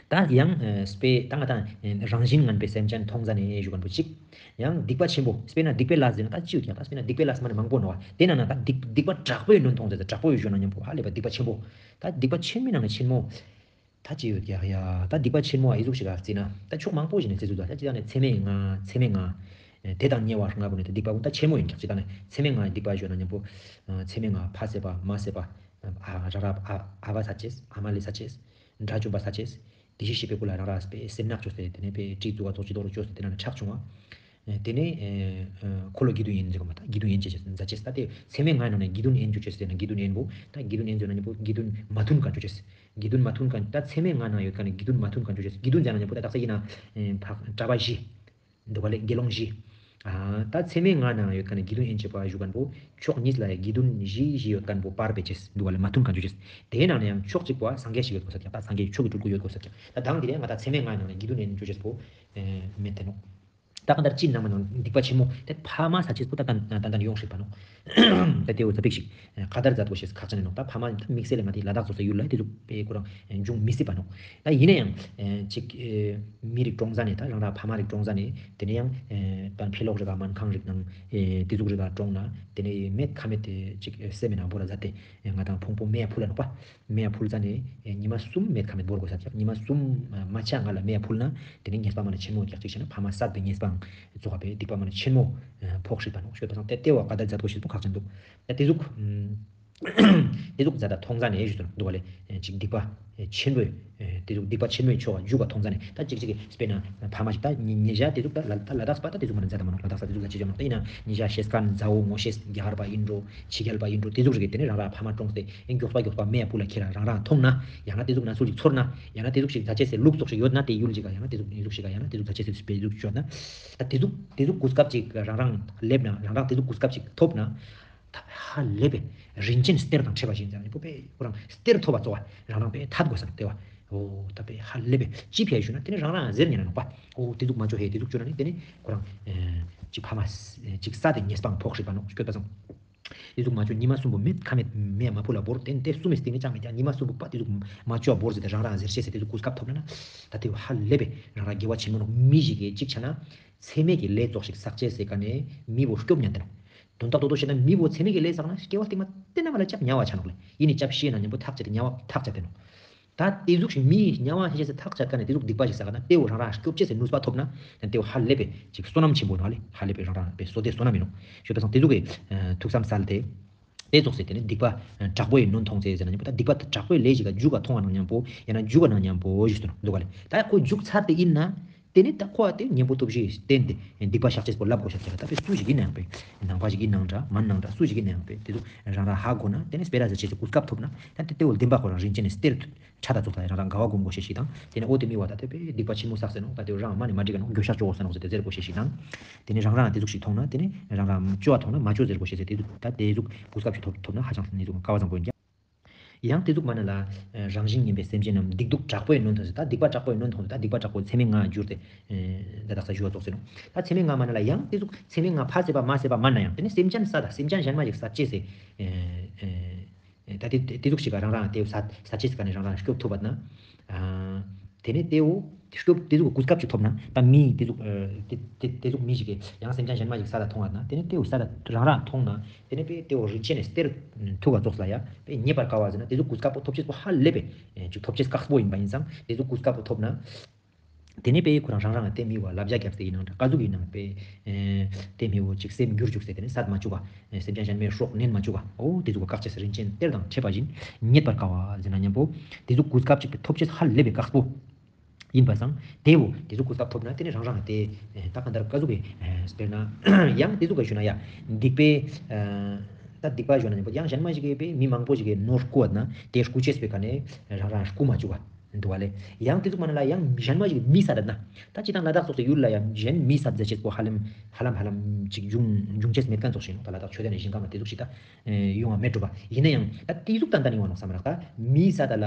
ད་ཡང་ཨེ་སྤེ་ད་ང་ད་ཨེ་རང་བཞིན་ངན་པའི་སེམས་ཅན་མཐོང་ཟ་ནས་ཞུ་མཁན་པོ་གཅིག་ཡང་སྡིག་པ་ཆེན་པོ་སྤེར་ན་སྡིག་པའི་ལས་ཟེར་ན་ད་ཅི་ཡོད་ཀྱང་ད་སྤེར་ན་སྡིག་པའི་ལས་མ་ནི་མང་པོ་ནོ་བ། དེ་ནང་ན་ད་སྡིག་སྡིག་པ་དྲག་པོས་ནོན་མཐོང་ཟེར་ཏེ་དྲག་པོ་ཡོད་ཞུ་ན་མཉམ་པོ་ཧ་ལས་པ་སྡིག་པ་ཆེན་པོ། ད་སྡིག་པ་ཆེན་མོའི་ནང་ནས་ཆེན་མོ། ད་ཅི་ཡོད་ཀྱང་ཡ་ད་སྡིག་པ་ཆེན་མོ་ཨ་ཡི་ཟུག་ཞིག་ག་རྩིས་ན་ད་ཕྱོགས་མང་པོ་ཞིག་ནས་རྩིས་ཚུལ་ད་ད་ཅི་ད་ནས་མཚེ་མེད་ང་མཚེ་མེད་ང་། དེ་དང་ཉེ་བར་ང་གོ་ནས་ད་སྡིག་པ་ཀུན་ད་ཆེན་མོ་ཡིན་ཀྱང་ཅི་ད་ནས་མཚེ་མེད་ང་སྡིག་པ་ཞུ་ན་མཉམ་པོ། མཚེ་མེད་ང་ཕ་བསད་པ་མ་བསད་པ། ཨ་ར་ར་ཨ་ཨ་བ་ས་ཅེས་ཨ་མ་ལི་ས་ཅེས། དགྲ་བཅོམ་པ་ས་ཅེས། དེ་བཞིན་གཤེགས་པའི་སྐུ་ལ་རང་རང་སྤེ་སེམས་ནག་བཅོས་ཏེ་དེ་ནས་པེ་དྲི་བཙུགས་པ་ཙོགས་ཅི་དོ་རུ་བཅོས་ཏེ་དེ་ན་ནི་ཁྲག་ཕྱུང་བ། དེ་ནས་འཁོར་ལོ་དགེ་འདུན་ཡན་ཟེར་གོ་མ་ད་དགེ་འདུན་ཡན་ཅེས་མཛད་ཅེས་ད་དེ་མཚེ་མེད་ང་ནང་ནས་དགེ་འདུན་ཡན་བཅོ་ཅེས་ཟེར་ན་དགེ་འདུན་ཡན་པོ་ད་དགེ་འདུན་ཡན་ཟེར་ན་ནི་པོ་དགེ་འདུན་མ་མཐུན་ཁན་བཅོ་ཅེས། དགེ་འདུན་མ་མཐུན་ཁན་ད་མཚེ་མེད་ང་ནང་ཡོད་ཁན་ནི་དགེ་འདུན་མ་མཐུན་ཁན་བཅོ་ཅེས། དགེ་འདུན་ཟེར་ན་ནི་པོ་ད་དག་ས་ཡིན་ན་གྲྭ་པ་བཞི། འདུག་ག་ལེ་དགེ་སློང་བཞི། ཨ་ད་མཚེ་མེད་ང་ནང་ཡོད་ཁན་ནི་དགེ་འདུན་ཡན་ཆད་པ་ཞུ་ཁན་པོ་ཕྱོགས་གཉིས་ལ་ཡ་དགེ་འདུན་བཞི་བཞི་ཡོད་ཁན་པོ་པར་བེ་ཅེས་འདུག་ག་ལེ་མ་མཐུན་ཁན་བཅོ་ཅེས། དེའི་ནང་ནས་ཡང་ཕྱོགས་གཅིག་པོ་སངས་རྒྱས་ཤིག་ཡོད་དགོས་ས་ཀྱང་ད་སངས་རྒྱས་ཕྱོགས་ཀྱི་སྤྲུལ་སྐུ་ཡོད་དགོས་ས་ཀྱང་ད་དང་དེ་རེད་ང་ད་མཚེ་མེད་ང་ནང་ནས་དགེ་འདུན་ཡན་བཅོ་ཅེས་པོ་མེད་དེ་ནོ། ད་ག་ད་ཅི་ནང་མ་ནང་སྡིག་པ་ཆེན་མོ་དེ་ཕ་མ་ས་ཅེས་པོ་ད་ད་ད་ད་ཡོང་ཤེས་པ་ནོ། ད་དེ་བོ་ཙ་པིག་ཞིག་ཨེ་ཁ་དར་མཛད་དགོས་ཤེས་ཁག་ཅན་ནོག། ད་ཕ་མ་ད་དམིགས་བསལ་ལ་ང་ཏི་ལ་དྭགས་ཙོགས་སི་ཡུལ་ལ་དེ་ཟུག་པའི་ཁོ་རང་ཨེ་འབྱུང་མི་སྲིད་པ་ནོག། ད་ཡིན་ན་ཡང་ཨེ་ཅིག་ཨེ་མི་རིགས་གྲོང་གསེབ་ནས་ད་རང་རང་ཕ་མ་རིགས་གྲོང་གསེབ་ནས་དེ་ནས་ཡང་ཨེ་ད་ཕི་ལོག་རི་ག་སྨན་ཁང་རིགས་ནང་ཨེ་དེ་ཟུག་རི་ག་གྲོངས་ན་དེ་ནས་མེད་ཁ་མེད་དེ་ཅིག་ཨེ་སེམས་ནང་བོར་ར་མཛད་དེ་ཨེ་ང་དང་ཕུང་པོ་མེ་ཡ་ཕུལ་ལ་ནོག་པ། མེ་ཡ་ཕུལ་ཙ་ནས་ཨེ་ཉི་མ་གསུམ་མེད་ཁ་མེད་བོར་དགོས་ས་ཀྱག། ཉི་མ་གསུམ་ཨ་མ་ཆ་ང་ལ་མེ་ཡ་ཕུལ་ན་དེ་ནས་ཉེས་པ་མ་ན་ཆེན་མོ་ཀྱག་ཅིག་བྱས་ན་ཕ་མ་བསད་པའི་ཉེས་པའང་ཙོགས་པའི་སྡིག་པ་མ་ན་ཆེན་མོ་ཨ་ཕོག་སྲིད་པ་ནོག་ཤོད་པ་སང་དེ་དེ་བོ་ཁ་དར་མཛད་དགོས་ཤེས་པོ་ཁག་ཅན་འདུག། ད་དེ་ཟུག་ཨམ་དེ་ཟུག་མཛད་ད་མཐོང་ཙ་ནས་ཞུ་དུ་འདུག་པ་ལེ། ཨེ་ཅིག་སྡིག་པ་ཨེ་ཆེན་པོའི་ཨེ་དེ་ཟུག་སྡིག་པ་ཆེན་མོའི་ཕྱོགས་ལ་འཇུག་པ་མཐོང་ཙ་ནས་ད་ཅིག་ཅིག་གི་དཔེར་ན་ཕ་མ་ཞིག་ད་ཉེ་ཉེ་ཞ་དེ་ཟུག་ད་ལ་ད་ལ་དྭགས་པ་ད་དེ་ཟུག་མ་ན་མཛད་ད་མ་ནོག། ལ་དྭགས་པ་དེ་ཟུག་ལ་ཅི་བྱ་མ་ནོག། ད་ཡིན་ན་ཉེ་ཞ་ཤེས་མཁན་མཛའ་བོ་ངོ་ཤེས་རྒྱ་གར་པ་ཡིན་འགྲོ་ཕྱི་རྒྱལ་པ་ཡིན་འགྲོ་དེ་ཟུག་རིགས་དེ་ནས་རང་རང་ཕ་མ་གྲོངས་ཏེ་ཨེ་མགྱོགས་པ་མགྱོགས་པ་མེ་ཡ་ཕུལ་ལ་ཁྱེར་ར་རང་རང་མཐོང་ན་ཡང་ན་དེ་ཟུག་ན་ཚུལ་ཅིག་ཚོར་ན་ཡང་ན་དེ་ཟུག་ཞིག་མཛད་ཅེས་སི་ལུགས་ཙོགས་ཤིག་ཡོད་ན་དེ་ཡུལ་ཅིག་ག་ཡང་ན་དེ་ཟུག་ཡུལ་ཅིག་ག་ཡང་ན་དེ་ཟུག་མཛད་ཅེས་སི་དཔེ་ཟུག་ཅིག་ཡོད་ན་ད་དེ་ཟུག་དེ་ཟུག་གོ་སྐབས་ཅིག་རང་རང་སླེབས་ན་རང་རང་དེ་ཟུག་གོ་སྐབས་ཅིག་ཐོབ་ན། ད་ཧ་ལས་པའི་རིན་ཆེན་གཏེར་དང་འཕྲད་པ་བཞིན་ཟེར་ནས་པོ་པའི་ཁོ་རང་གཏེར་ཐོབ་པ་ཙོགས་པ་རང་རང་པའི་ཐད་དགོས་ས་དེ་བ། འོ་ད་པའི་ཧ་ལས་པའི་ཅི་ཕི་ཡ་ཞུ་ན་དེ་ནི་རང་རང་ཟེར་ཉན་ན་ནོག་པ། འོ་དེ་ཟུག་མ་བཅོ་ཧེ་དེ་ཟུག་བཅོ་ན་ནི་དེ་ནི་ཁོ་རང་ཨེ་ཅིག་ཕ་མ་ཅིག་ས་དེ་ཉེས་པའང་ཕོག་སྲིད་པ་ནོག་སྐྱོད་པ་སང་། དེ་ཟུག་མ་བཅོ་ཉི་མ་གསུམ་པོ་མེད་ཁ་མེད་མེ་མ་ཕུལ་ལ་བོར་དེ་དེ་གསུམ་མི་སྟེང་ནི་ཅང་མེད་ཀྱང་ཉི་མ་གསུམ་པོ་པ་དེ་ཟུག་མ་བཅོ་བ་བོར་ཟེར་ཏེ་རང་རང་ཟེར་ཤེས་ཟེར་དེ་ཟུག་གོ་སྐབས་ཐོབ་ན་ན་ད་དེ་ཧ་ལས་པའི་རང་རང་དགེ་བ་ཆེན་མོ་ནོག། མི་ཞིག་གིས་ཅིག་ཆ་ན་ཚེ་མེད་ཀྱི་ལས་ཙོགས་ཤིག་བསགས་ཅེས་ཟེར་ག་ནས་མི་བོ་སྐྱོབ་ཉན་དེ་ནོག། དོན་དག་ཏོ་ཏོ་བཤད་ན་མི་བོ་ཚེ་མེད་ཀྱི་ལས་བསགས་ན་སྐྱེ་བ་སྟིང་མ་ཏེ་ན་མ་ལ་ཅབ་ཉ་བ་ཆ་ནོག་ལེ། ཡིན་ནི་ཅབ་ཤི་ན་ཉམ་པོ་ཐག་ཆད་དེ་ཉ་བ་ཐག་ཆད་དེ་ནོག། ད་ཏེ་ཟུག་ཤིག་མི་ཉ་བ་ཤེས་ཤེས་སི་ཐག་ཆད་ཀ་ནས་ཏེ་ཟུག་སྡིག་པ་ཞིག་བསགས་ན་ཏེ་བོ་རང་རང་སྐྱོབ་ཅེས་སི་ནུས་པ་ཐོབ་ན་ཡང་ཏེ་བོ་ཧ་ལས་པའི་ཅིག་བསོད་ནམས་ཆེན་པོ་ནོག་ལེ། ཧ་ལས་པའི་རང་རང་པའི་བསོད་བདེ་བསོད་ནམས་ཡིན་ནོག། ཞུ་ད་སང་ཏེ་ཟུག་གི་ཐུགས་བསམ་སལ་ཏེ། ཏེ་ཙོགས་སེ་ཏེ་ནི་སྡིག་པ་དྲག་པོའི་ནོན་མཐོང་ཚེ་ཟེར་ན་ཉམ་པོ་ད་སྡིག་པ་དྲག་པོའི་ལས་ཞིག་ག་འཇུག་ག་མཐོང་བ་ནང་ཉམ་པོ་ཡང་ན་འཇུག་ག་ནང་ཉམ་པོ་ཞུ་ད་འདུག་ག་ལེ། ད་ཁོ་འཇུག་ཚར་ཏེ་ཡིན་ན། ཏེ་ནེ་ད་ཁོ་ཨ་ཏེ་གཉེན་པོ་སྟོབས་བཞི་བསྟེན་ཏེ་སྡིག་པ་བཤགས་ཅེས་པོ་ལབ་དགོས་ཤེས་ཀྱི་རེད། ད་པའི་སུ་ཞིག་ཡིན་ནའང་པའི་ནང་པ་ཞིག་ཡིན་ནའང་འདྲ་མན་ནའང་འདྲ་སུ་ཞིག་ཡིན་ནའང་པའི་ཏེ་ཚོ་རང་རང་ཧ་གོ་ན་ཏེ་ནེ་སྤེ་ར་ཟེར་ཅེས་སི་གོ་སྐབས་ཐོབ་ན་ད་ཏེ་ཏེ་བོ་བདེན་པ་ཁོ་རང་རིན་ཆེན་ནི་གཏེར་ཕྲ་དང་ཚོགས་ལ་རང་རང་དགའ་བ་སྒོམ་དགོས་ཤེས་ཤིག་དང་ཏེ་ནེ་འོ་ཏེ་མི་བ་ད་ཏེ་པའི་སྡིག་པ་ཆེན་མོ་བསགས་ཟེར་ནོག། ད་ཏེ་རང་མ་ནེ་མ་འགྲིག་ག་ནོག། འགྱོད་བཤགས་ཅོ་དགོས་ས་ནོག་ཟེར་ཏེ་ཟེར་དགོས་ཤེས་ཤིག་དང་ཏེ་ནེ་རང་རང་ཏེ་ཟུག་ཞིག་མཐོང་ན་ཏེ་ནེ་རང་རང་ཅོ་བ་མཐོང་ན་མ་ཅོ་ཟེར་དགོས་ཤེས་ཟེར་ཏེ་ད་ཏེ་ཟུག་གོ་སྐབས་ཤིག་ཐོབ་ཐོབ་ན་ཧ་ཅང་ནི་ཟུག་དཀའ་བ་བཟང་པོ་ཡིན་ཀྱང་། ཡང་ཏེ་ཟུག་མ་ན་ལ་ཨ་རང་བཞིན་ངན་པའི་སེམས་ཅན་རྣམས་སྡིག་སྡུག་དྲག་པོས་ནོན་མཐོང་ཟེར། ད་སྡིག་པ་དྲག་པོས་ནོན་མཐོང་ཟེར། ད་སྡིག་པ་དྲག་པོ་ཚད་མེད་ལྔ་གྱུར་ཏེ་ཨེ་ད་དག་ས་ཞུ་བ་ཙོགས་ཟེར་ནོག། ད་ཚད་མེད་ལྔ་མ་ན་ལ་ཡང་ཏེ་ཟུག་ཚད་མེད་ལྔ་ཕར་ཟེར་བ་མ་ཟེར་བ་མ་ན་ཡང་ཏེ་ནེ་སེམས་ཅན་ས་དང་སེམས་ཅན་གཞན་མ་ཞིག་ས་ཅེས་སི་ཨེ་ཨེ་ད་ཏེ་ཏེ་ཟུག་ཞིག་ག་རང་རང་ཏེ་ས་ས་ཅེས་སི་ཀ་ནེ་རང་རང་སྐྱོབ་ཐུབ་པ་ན། ཨ་ཏེ་ནེ་ཏེ་བོ་སྐྱོབ་ཏེ་ཟུག་གོ་སྐབས་ཅིག་ཐོབ་ན་ད་མི་ཏེ་ཟུག་ཨ་ཏེ་ཏེ་ཏེ་ཟུག་མི་ཞིག་གི་ཡང་སེམས་ཅན་གཞན་མ་ཞིག་ས་ད་མཐོང་བ་ན་ཏེ་ནེ་ཏེ་བོ་ས་ད་རང་རང་མཐོང་ན་ཏེ་ནེ་པའི་ཏེ་བོ་རིན་ཆེན་ནི་གཏེར་ཐུག་ག་ཙོགས་ལ་ཡ་པའི་རྙེད་པར་དཀའ་བ་ཟེར་ན་ཏེ་ཟུག་གོ་སྐབས་པོ་ཐོབ་ཅེས་པོ་ཧ་ལས་པའི་ཨེ་ཅིག་ཐོབ་ཅེས་དཀགས་པོ་ཡིན་པ་ཡིན་ཙང་ཏེ་ཟུག་གོ་སྐབས་པོ་ཐོབ་ན། ཏེ་ནེ་པའི་ཁོ་རང་རང་རང་ཏེ་མི་བ་ལབ་ཞ་རྒྱབ་སྟེ་ཡིན་ནའང་འདྲ་ཀ་ཟུག་ཡིན་ནའང་པའི་ཨེ་ཏེ་མི་བོ་ཅིག་སེམས་འགྱུར་བཅུག་སྟེ་ཏེ་ནེ་སད་མ་བཅུག་པ་སེམས་ཅན་གཞན་མའི་སྲོག་ནན་མ་བཅུག་པ་འོ་ཏེ་ཟུག་ག་བཀག་ཅེས་རིན་ཆེན་གཏེར་དང་འཕྲད་པ་བཞིན་རྙེད་པར་དཀའ་བ་ཟེར་ན་ཉམ་པོ་ཏེ་ཟུག་གོ་སྐབས་ཅིག་པའི་ཐོབ་ཅེས་ཧ་ལས་པའི་དཀགས་པོ། ཡིན་པ་སང་ཏེ་བོ་ཏེ་ཟུག་གོ་སྐབས་ཐོབ་ན་ཏེ་ནེ་རང་རང་ཏེ་ཨེ་ད་ག་འདར་ཀ་ཟུག་གི་ཨེ་སྤེར་ན་ཡང་ཏེ་ཟུག་ག་ཞུ་ན་ཡ་སྡིག་པའི་ཨེ་ད་སྡིག་པ་ཞུ་ན་ཡང་གཞན་མ་ཞིག་གི་པའི་མི་མང་པོ་ཞིག་གི་ནོར་རྐུ་བ་ན་ཏེ་རྐུ་ཅེས་པའི་ཀ་ནེ་རང་རང་རྐུ་མ་བཅུག་པ་འདུག་པ་ལེ། ཡང་ཏེ་ཟུག་མ་ན་ལ་ཡང་གཞན་མ་ཞིག་གི་མི་ས་ད་ན་ད་ཅི་དང་ལ་དྭགས་ཙོགས་སི་ཡུལ་ལ་ཡང་གཞན་མི་ས་ད་ཅེས་པོ་ཧ་ལམ་ཧ་ལམ་ཧ་ལམ་ཅིག་འབྱུང་འབྱུང་ཅེས་མེད་མཁན་ཙོགས་ཤིག་ནོག། ད་ལ་དྭགས་ཆོས་ལྡན་ནི་ཞིང་ཁམས་ལ་ཏེ་ཟུག་ཞིག་ད། ཡོང་བ་མེད་གྲུབ་པ། ཡིན་ན་ཡང་ད་ཏེ་ཟུག་ཏན་ཏན་ཡོང་བ་ནོག་བསམ་རག་ད་མི་ས་ད་ལ་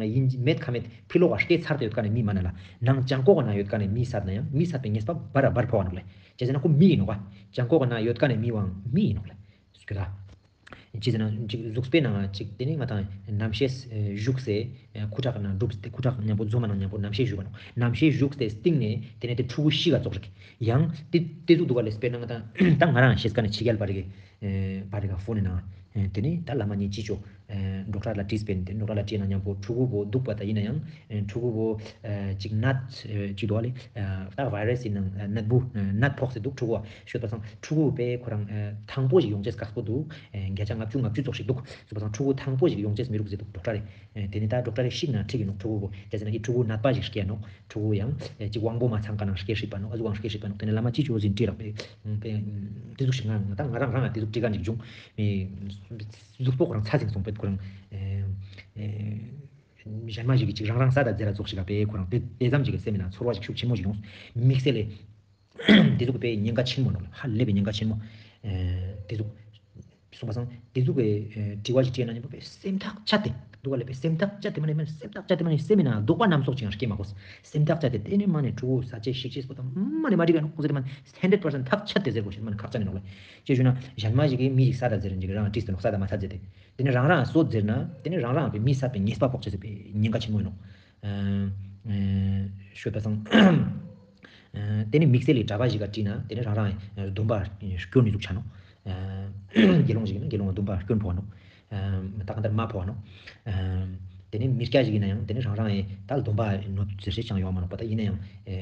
ཡིན་མེད་ཁ་མེད་ཕི་ལོག་ག་སྐྱེ་ཚར་ཏེ་ཡོད་ཀ་ནེ་མི་མ་ན་ལ་ནང་ཅང་ཀོ་ག་ན་ཡོད་ཀ་ནེ་མི་ས་ད་ན་ཡང་མི་ས་ད་པའི་ཉེས་པ་བར་བར་ཕོག་ག་ནོག་ལེ། ཅི་ཟེར་ན་ཁོ་མི་ཡིན་ནོག་པ། ཅང་ཀོ་ག་ན་ཡོད་ཀ་ནེ་མི་བའང་མི་ཡིན་ནོག་ལེ། སྐྱོ་ད། ཅི་ཟེར་ན་ཅིག་གཟུགས་པོའི་ནང་ཅིག་ཏེ་ནེ་ང་དང་རྣམ་ཤེས་ཨེ་ཞུགས་སེ་ཨེ་ཁུ་ཁྲག་ནང་གྲུབ་སྟེ་ཁུ་ཁྲག་ཉམ་པོ་འཛོམས་མ་ནང་ཉམ་པོ་རྣམ་ཤེས་ཞུགས་པ་ནོག། རྣམ་ཤེས་ཞུགས་སེ་སྟིང་ནེ་ཏེ་ནེ་ཏེ་ཕྲུ་གུ་ཤི་ག་ཙོགས་རིག་ཡང་ཏེ་ཏེ་ཟུག་འདུག་ག་ལེ། སྤེར་ན་ང་དང་ད་ང་རང་ཤེས་ཀ་ནེ་ཕྱི་རྒྱལ་པ་རིག་གི་ཨེ་བ་རི་ག་ཕོན་ནང་ཨེ་ཏེ་ནེ་ད་བླ་མ་ཉིད་ཅི་ཅོ་ཨེ་ཌོག་ཊར་ལ་དྲིས་པིན། ཏེ་ཌོག་ཊར་ལ་དྲིས་ན་ཉམ་པོ་ཕྲུ་གུ་བོ་སྡུག་པ་ད་ཡིན་ན་ཡང་ཨེ་ཕྲུ་གུ་བོ་ཨེ་ཅིག་ནད་ཨེ་ཅིག་འདུག་པ་ལེ། ཨེ་ད་བྷའི་རས་ཡིན་ནང་ཨེ་ནད་འབུ་ཨེ་ནད་ཕོག་སེ་འདུག་ཕྲུ་གུ་བ་ཤོད་པ་སང་ཕྲུ་གུ་བོ་པའི་ཁོ་རང་ཨེ་ཐང་པོ་ཞིག་ཡོང་ཅེས་དཀགས་པོ་འདུག། ཨེ་བརྒྱ་ཆ་ལྔ་བཅུ་ལྔ་བཅུ་ཙོགས་ཤིག་འདུག། སོ་པ་སང་ཕྲུ་གུ་ཐང་པོ་ཞིག་ཡོང་ཅེས་མི་རུག་ཟེར་འདུག་ཌོག་ཊར་རེ། ཨེ་ཏེ་ནེ་ད་ཌོག་ཊར་རེ་ཤིག་ན་ཁྲིག་གི་ནོག་ཕྲུ་གུ་བོ། ཅི་ཟེར་ན་ཨི་ཕྲུ་གུ་ནད་པ་ཞིག་སྐྱེ་ནོག། ཕྲུ་གུ་ཡང་ཨེ་ཅིག་དབང་པོ་མ་ཚང་ཀ་ནང་སྐྱེ་སྲིད་པ་ནོག། ཨ་ཟུག་ཡང་སྐྱེ་སྲིད་པ་ནོག། ཏེ་ནེ་བླ་མ་ཅི་ཅོ་ཟིན་དྲི་རག་པའི་ཏེ་ཟུག་ཞིག་ང་ང་ད་ང་རང་རང་ཏེ་ཟུག་དྲི་ག་ཞིག་བྱུང་། མི་གཟུགས་པོ་ཁོ་རང་ཚ་ཟིང་སོང་པས་ཁོ་རང་ཨེ་ཨེ་གཞན་མ་ཞིག་གི་ཅིག་རང་རང་ས་ད་ཟེར་ར་ཙོགས་ཤིག་ག་པའི་ཁོ་རང་ཏེ་ཏེ་ཙམ་ཞིག་གི་སེམས་ནང་ཚོར་བ་ཞིག་ཤུགས་ཆེན་མོ་ཞིག་ཡོང་། དམིགས་བསལ་ལེ། ཏེ་ཟུག་པའི་ཉེན་ཁ་ཆེན་མོ་ནོག་ལེ། ཧ་ལས་པའི་ཉེན་ཁ་ཆེན་མོ། ཨེ་ཏེ་ཟུག་སོང་པ་སང་ཏེ་ཟུག་གི་ཨེ་དྲི་བ་ཞིག་དྲིས་ན་ཉམ་པོ་པའི་སེམས་ཐག་ཆད་དེ་ དུག་ག་ལེ་པའི་སེམས་ཐག་བཅད་དེ་མ་ནེ་མ་ནེ་སེམས་ཐག་བཅད་དེ་མ་ནེ་སེམས་མི་ནང་དུག་པ་སྣམ་སོགས་ཅིག་ཡང་སྐྱེ་མ་གོས། སེམས་ཐག་བཅད་དེ་དེ་ནེ་མ་ནེ་ཕྲུ་གུ་ས་ཆེ་ཤིག་ཆེས་པོ་དང་མ་ནེ་མ་འགྲིག་ག་ནོག་ཁོ་ཚེ་དེ་མ་ནེ་ཧན་ཌེཌ་པར་སེན་ཊ་ཐག་ཆད་དེ་ཟེར་གོས་ཤེས་མ་ནེ་ཁག་ཅན་ནི་ནོག་ལེ། ཅི་ཞུ་ན་གཞན་མ་ཞིག་གི་མི་ཞིག་ས་ད་ཟེར་ཅིག་རང་དྲིས་ཏེ་ནོག་ས་ད་མ་ས་ཟེར་ཏེ། དེ་ནེ་རང་རང་སོད་ཟེར་ན་དེ་ནེ་རང་རང་པའི་མི་སད་པའི་ཉེས་པ་ཕོག་ཅེས་ཟེར་པའི་ཉེན་ཁ་ཆེན་མོ་ཡིན་ནོག། ཨ་ཤོད་པ་སང་། ཨ་དེ་ནེ་དམིགས་བསལ་ལི་གྲྭ་པ་ཞིག་ག་དྲིས་ན་དེ་ནེ་རང་རང་སྡོམ་པ་སྐྱོན་ནི་ཟུག་ཆ་ནོག། ཨ་དགེ་སློང་ཞིག་ཡིན་ན་དགེ་སློང་སྡོམ་པ་སྐྱོན་ཕོག་ནོག། ཨ་ད་ག་འདར་མ་ཕོག་ནོག། ཨ་དེ་ནེ་མི་སྐྱ་ཞིག་ཡིན་ན་ཡང་དེ་ནེ་རང་རང་ད་སྡོམ་པ་ནོད་ཟེར་ཤེས་ཅང་ཡོང་མ་ནོག་པ། ད་ཡིན་ན་ཡང་ཨ་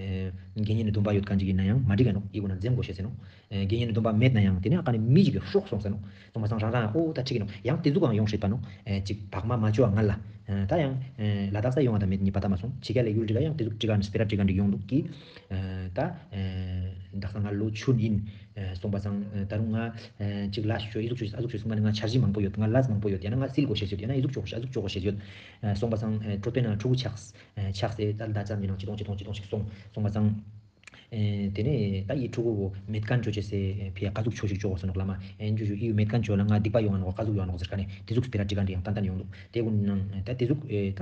དགེ་བསྙེན་ནི་སྡོམ་པ་ཡོད་མཁན་ཞིག་ཡིན་ན་ཡང་མ་འགྲིག་ག་ནོག། ཡི་གུ་ན་འཛེམ་དགོས་ཤེས་ཟེར་ནོག། ཨ་དགེ་བསྙེན་ནི་སྡོམ་པ་མེད་ན་ཡང་དེ་ནེ་ཨ་ཀ་ནེ་མི་ཞིག་གི་ཧྲོག་སོང་ཟེར་ནོག། སོང་པ་སང་རང་རང་ཨོ་ད་འགྲིག་གི་ནོག། ཡང་དེ་ཟུག་གང་ཡོང་སྲིད་པ་ནོག། ཨ་ཅིག་བག་མ་མ་ཅོ་བ་ང་ལ། ཨ་ད་ཡང་ཨ་ལ་དྭགས་ས་ཡོང་བ་ད་མེད་ཉི་པ་ད་མ་སོང་། ཕྱི་རྒྱལ་ལ་ཡུལ་འགྲིག་ག་ཡང་དེ་ཟུག་འགྲིག་ག་ནི་སྤེ་ར་འགྲིག་ག་འགྲིག་ཡོང་འདུག་གི། ཨ་ད་ཨ་དག་ས་ང་ལོ་ཆུན་ཡིན། ཨ་སོང་པ་སང་ཨ་ད་རུང་ང་ཨ་ཅིག་ལས་ཅོ་ཨི་ཟུག་ཅོ་ཨ་ཟུག་ཅོ་སོང་ང་ནི་ང་འཆར་གཞི་མང་པོ་ཡོད། ང་ལས་མང་པོ་ཡོད། ཡང་ན་ང་སིལ་དགོས་ཤེས་ཡོད། ཡང་ན་ཨི་ཟུག་ཅོ་ཨ་ཟུག་ཅོ་དགོས་ཤེས་ཡོད། ཨ་སོང་པ་སང་ཨ་གྲོད་པའི་ནང་ཕྲུ་གུ་ཆགས། ཨ་ཆགས་སེ་ད་ད་ཙམ་མི་ནང་ཅི་ཏོང་ཅི་ཏོང་ཅི་ཏོང་ཞིག་སོང་། སོང་པ་སང་། ཨེ་དེ་ནེ་ད་ཡི་ཕྲུ་གུ་མེད་མཁན་ཅོ་ཅེས་སེ་ཕི་ཡ་ཀ་ཟུག་ཆོས་ཤིག་ཅོ་གོས་ནོག་ལ་མ། ཨེ་ཇུ་ཇུ་ཡི་མེད་མཁན་ཅོ་ལ་ང་སྡིག་པ་ཡོང་ང་ནོག་ཀ་ཟུག་ཡོང་ང་ནོག་ཟེར་ཁན་ནི་དེ་ཟུག་སྤེ་ར་དྲི་ག་འདྲི་ཡང་ཏན་ཏན་ཡོང་འདུག། དེ་ཀུན་ནང་ད་དེ་ཟུག་ཨེ་ད་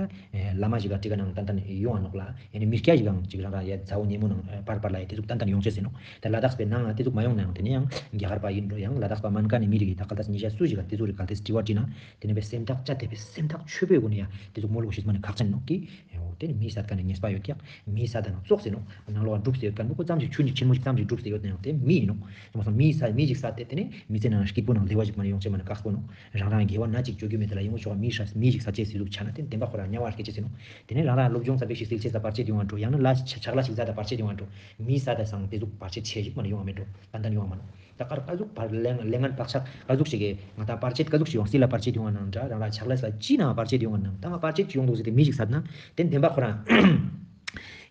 ལ་མ་ཞིག་ག་དྲི་ག་ནང་ཏན་ཏན་ཡོང་ང་ནོག་ལ། ཨེ་ནི་མི་སྐྱ་ཞིག་གང་ཅིག་རང་རང་ཡ་མཛའ་བོ་ཉེ་མོ་ནང་ཨེ་པར་པར་ལ་ཡ་དེ་ཟུག་ཏན་ཏན་ཡོང་ཅེས་ཟེར་ནོག། ད་ལ་དྭགས་པའི་ནང་ང་དེ་ཟུག་མ་ཡོང་ན་ཡང་དེ་ནེ་ཡང་རྒྱ་གར་པ་ཡིན་འགྲོ་ཡང་ལ་དྭགས་པ་མན་ཁན་ནི་མི་རིགས་ཡི་ད་ག་ལ་ད་ཉི་ཤ་སུ་ཞིག་ག་དེ་ཟུག་རིགས་ག་དེ་དྲི་བ་དྲི་ན་དེ་ནེ་བའི་སེམས་ཐག་བཅད་དེ་བའི་སེམས་ཐག་ཆོད་པོའི་སྒོ་ནེ་ཡ་དེ་ཟུག་མོལ་དགོས་ཤེས་མ་ནི་ཁག་ཅན་ནོག་གི། ཨོ་དེ་ནི་མི་སད་ཁན་ནི་ཉེས་པ་ཡོད་ཀྱག། མི་སད་ད་ནང་ཙོགས་ཟེར་ནོག། ནང་ལོགས་ལ་སྒྲུབ་སྟེ་ཡོད་ཁན་བོ་ཙམ་ཞིག་ཆུ་ནི་ཆེན་མོ་ཞིག་ཙམ་ཞིག་སྒྲུབ་སྟེ་ཡོད་ན་ཡང་དེ་མི་ཡིན་ནོག། སོང་པ་སང་མི་སད་མི་ཞིག་སད་དེ་དེ་ནི་མི་ཚེ་ནང་སྐྱིད་པོ་ནང་བདེ་བ་ཞིག་མ་ནི་ཡོང་ཅེས་མ་ནི་དཀགས་པོ་ནོག། རང་རང་དགེ་བ་སྣ་གཅིག་ཅོ་རྒྱུ་མེད་དེ་ལ་ཡོང་ཆོག་མི་སད་མི་ཞིག་སད་ཅེས་སི་ཟུག་ཆ་ན་དེ་ནི་བདེན་པ་ཁོ་རང་དམྱལ་བ་སྐྱེ་ཅེས་ཟེར་ནོག། དེ་ནི་རང་རང་སློབ་སྦྱོང་ཙམ་པའི་ཞིག་སིལ་ཅེས་ས་བར་ཆད་ཡོང་ང་འགྲོ། ཡང་ན་ལ་ཆ་ཆག་ལ་ཞིག་ཟ་ད་བར་ཆད་ཡོང་ང་འགྲོ། མི་སད་ད་སང་དེ་ཟུག་བར་ཆད་ཆེ་ཞིག་མ་ནི་ཡོང་ང་མེད་འགྲོ། ཏན་ཏན་ཡོང་ང་མ་ནོག། ད་ཀར་ཀ་ཟུག་བར་ལས་ལས་ངན་བག་ཆགས་ཀ་ཟུག་ཞིག་གི་ང་ད་བར་ཆད་ཀ་ཟུག་ཞིག་ཡོང་སིལ་ལ་བར་ཆད་ཡོང་ང་ནང་འདྲ་རང་རང་ཆག་ལས་ལ་ཅི་ནང་བར་ཆད་ཡོང་ང་ནང་ད་ང་བར་ཆད་ཅིག་ཡོང་འདུག་ཟེར་ཏེ་མི་ཞིག་སད་ན་དེ་བདེན་པ་ཁོ་རང་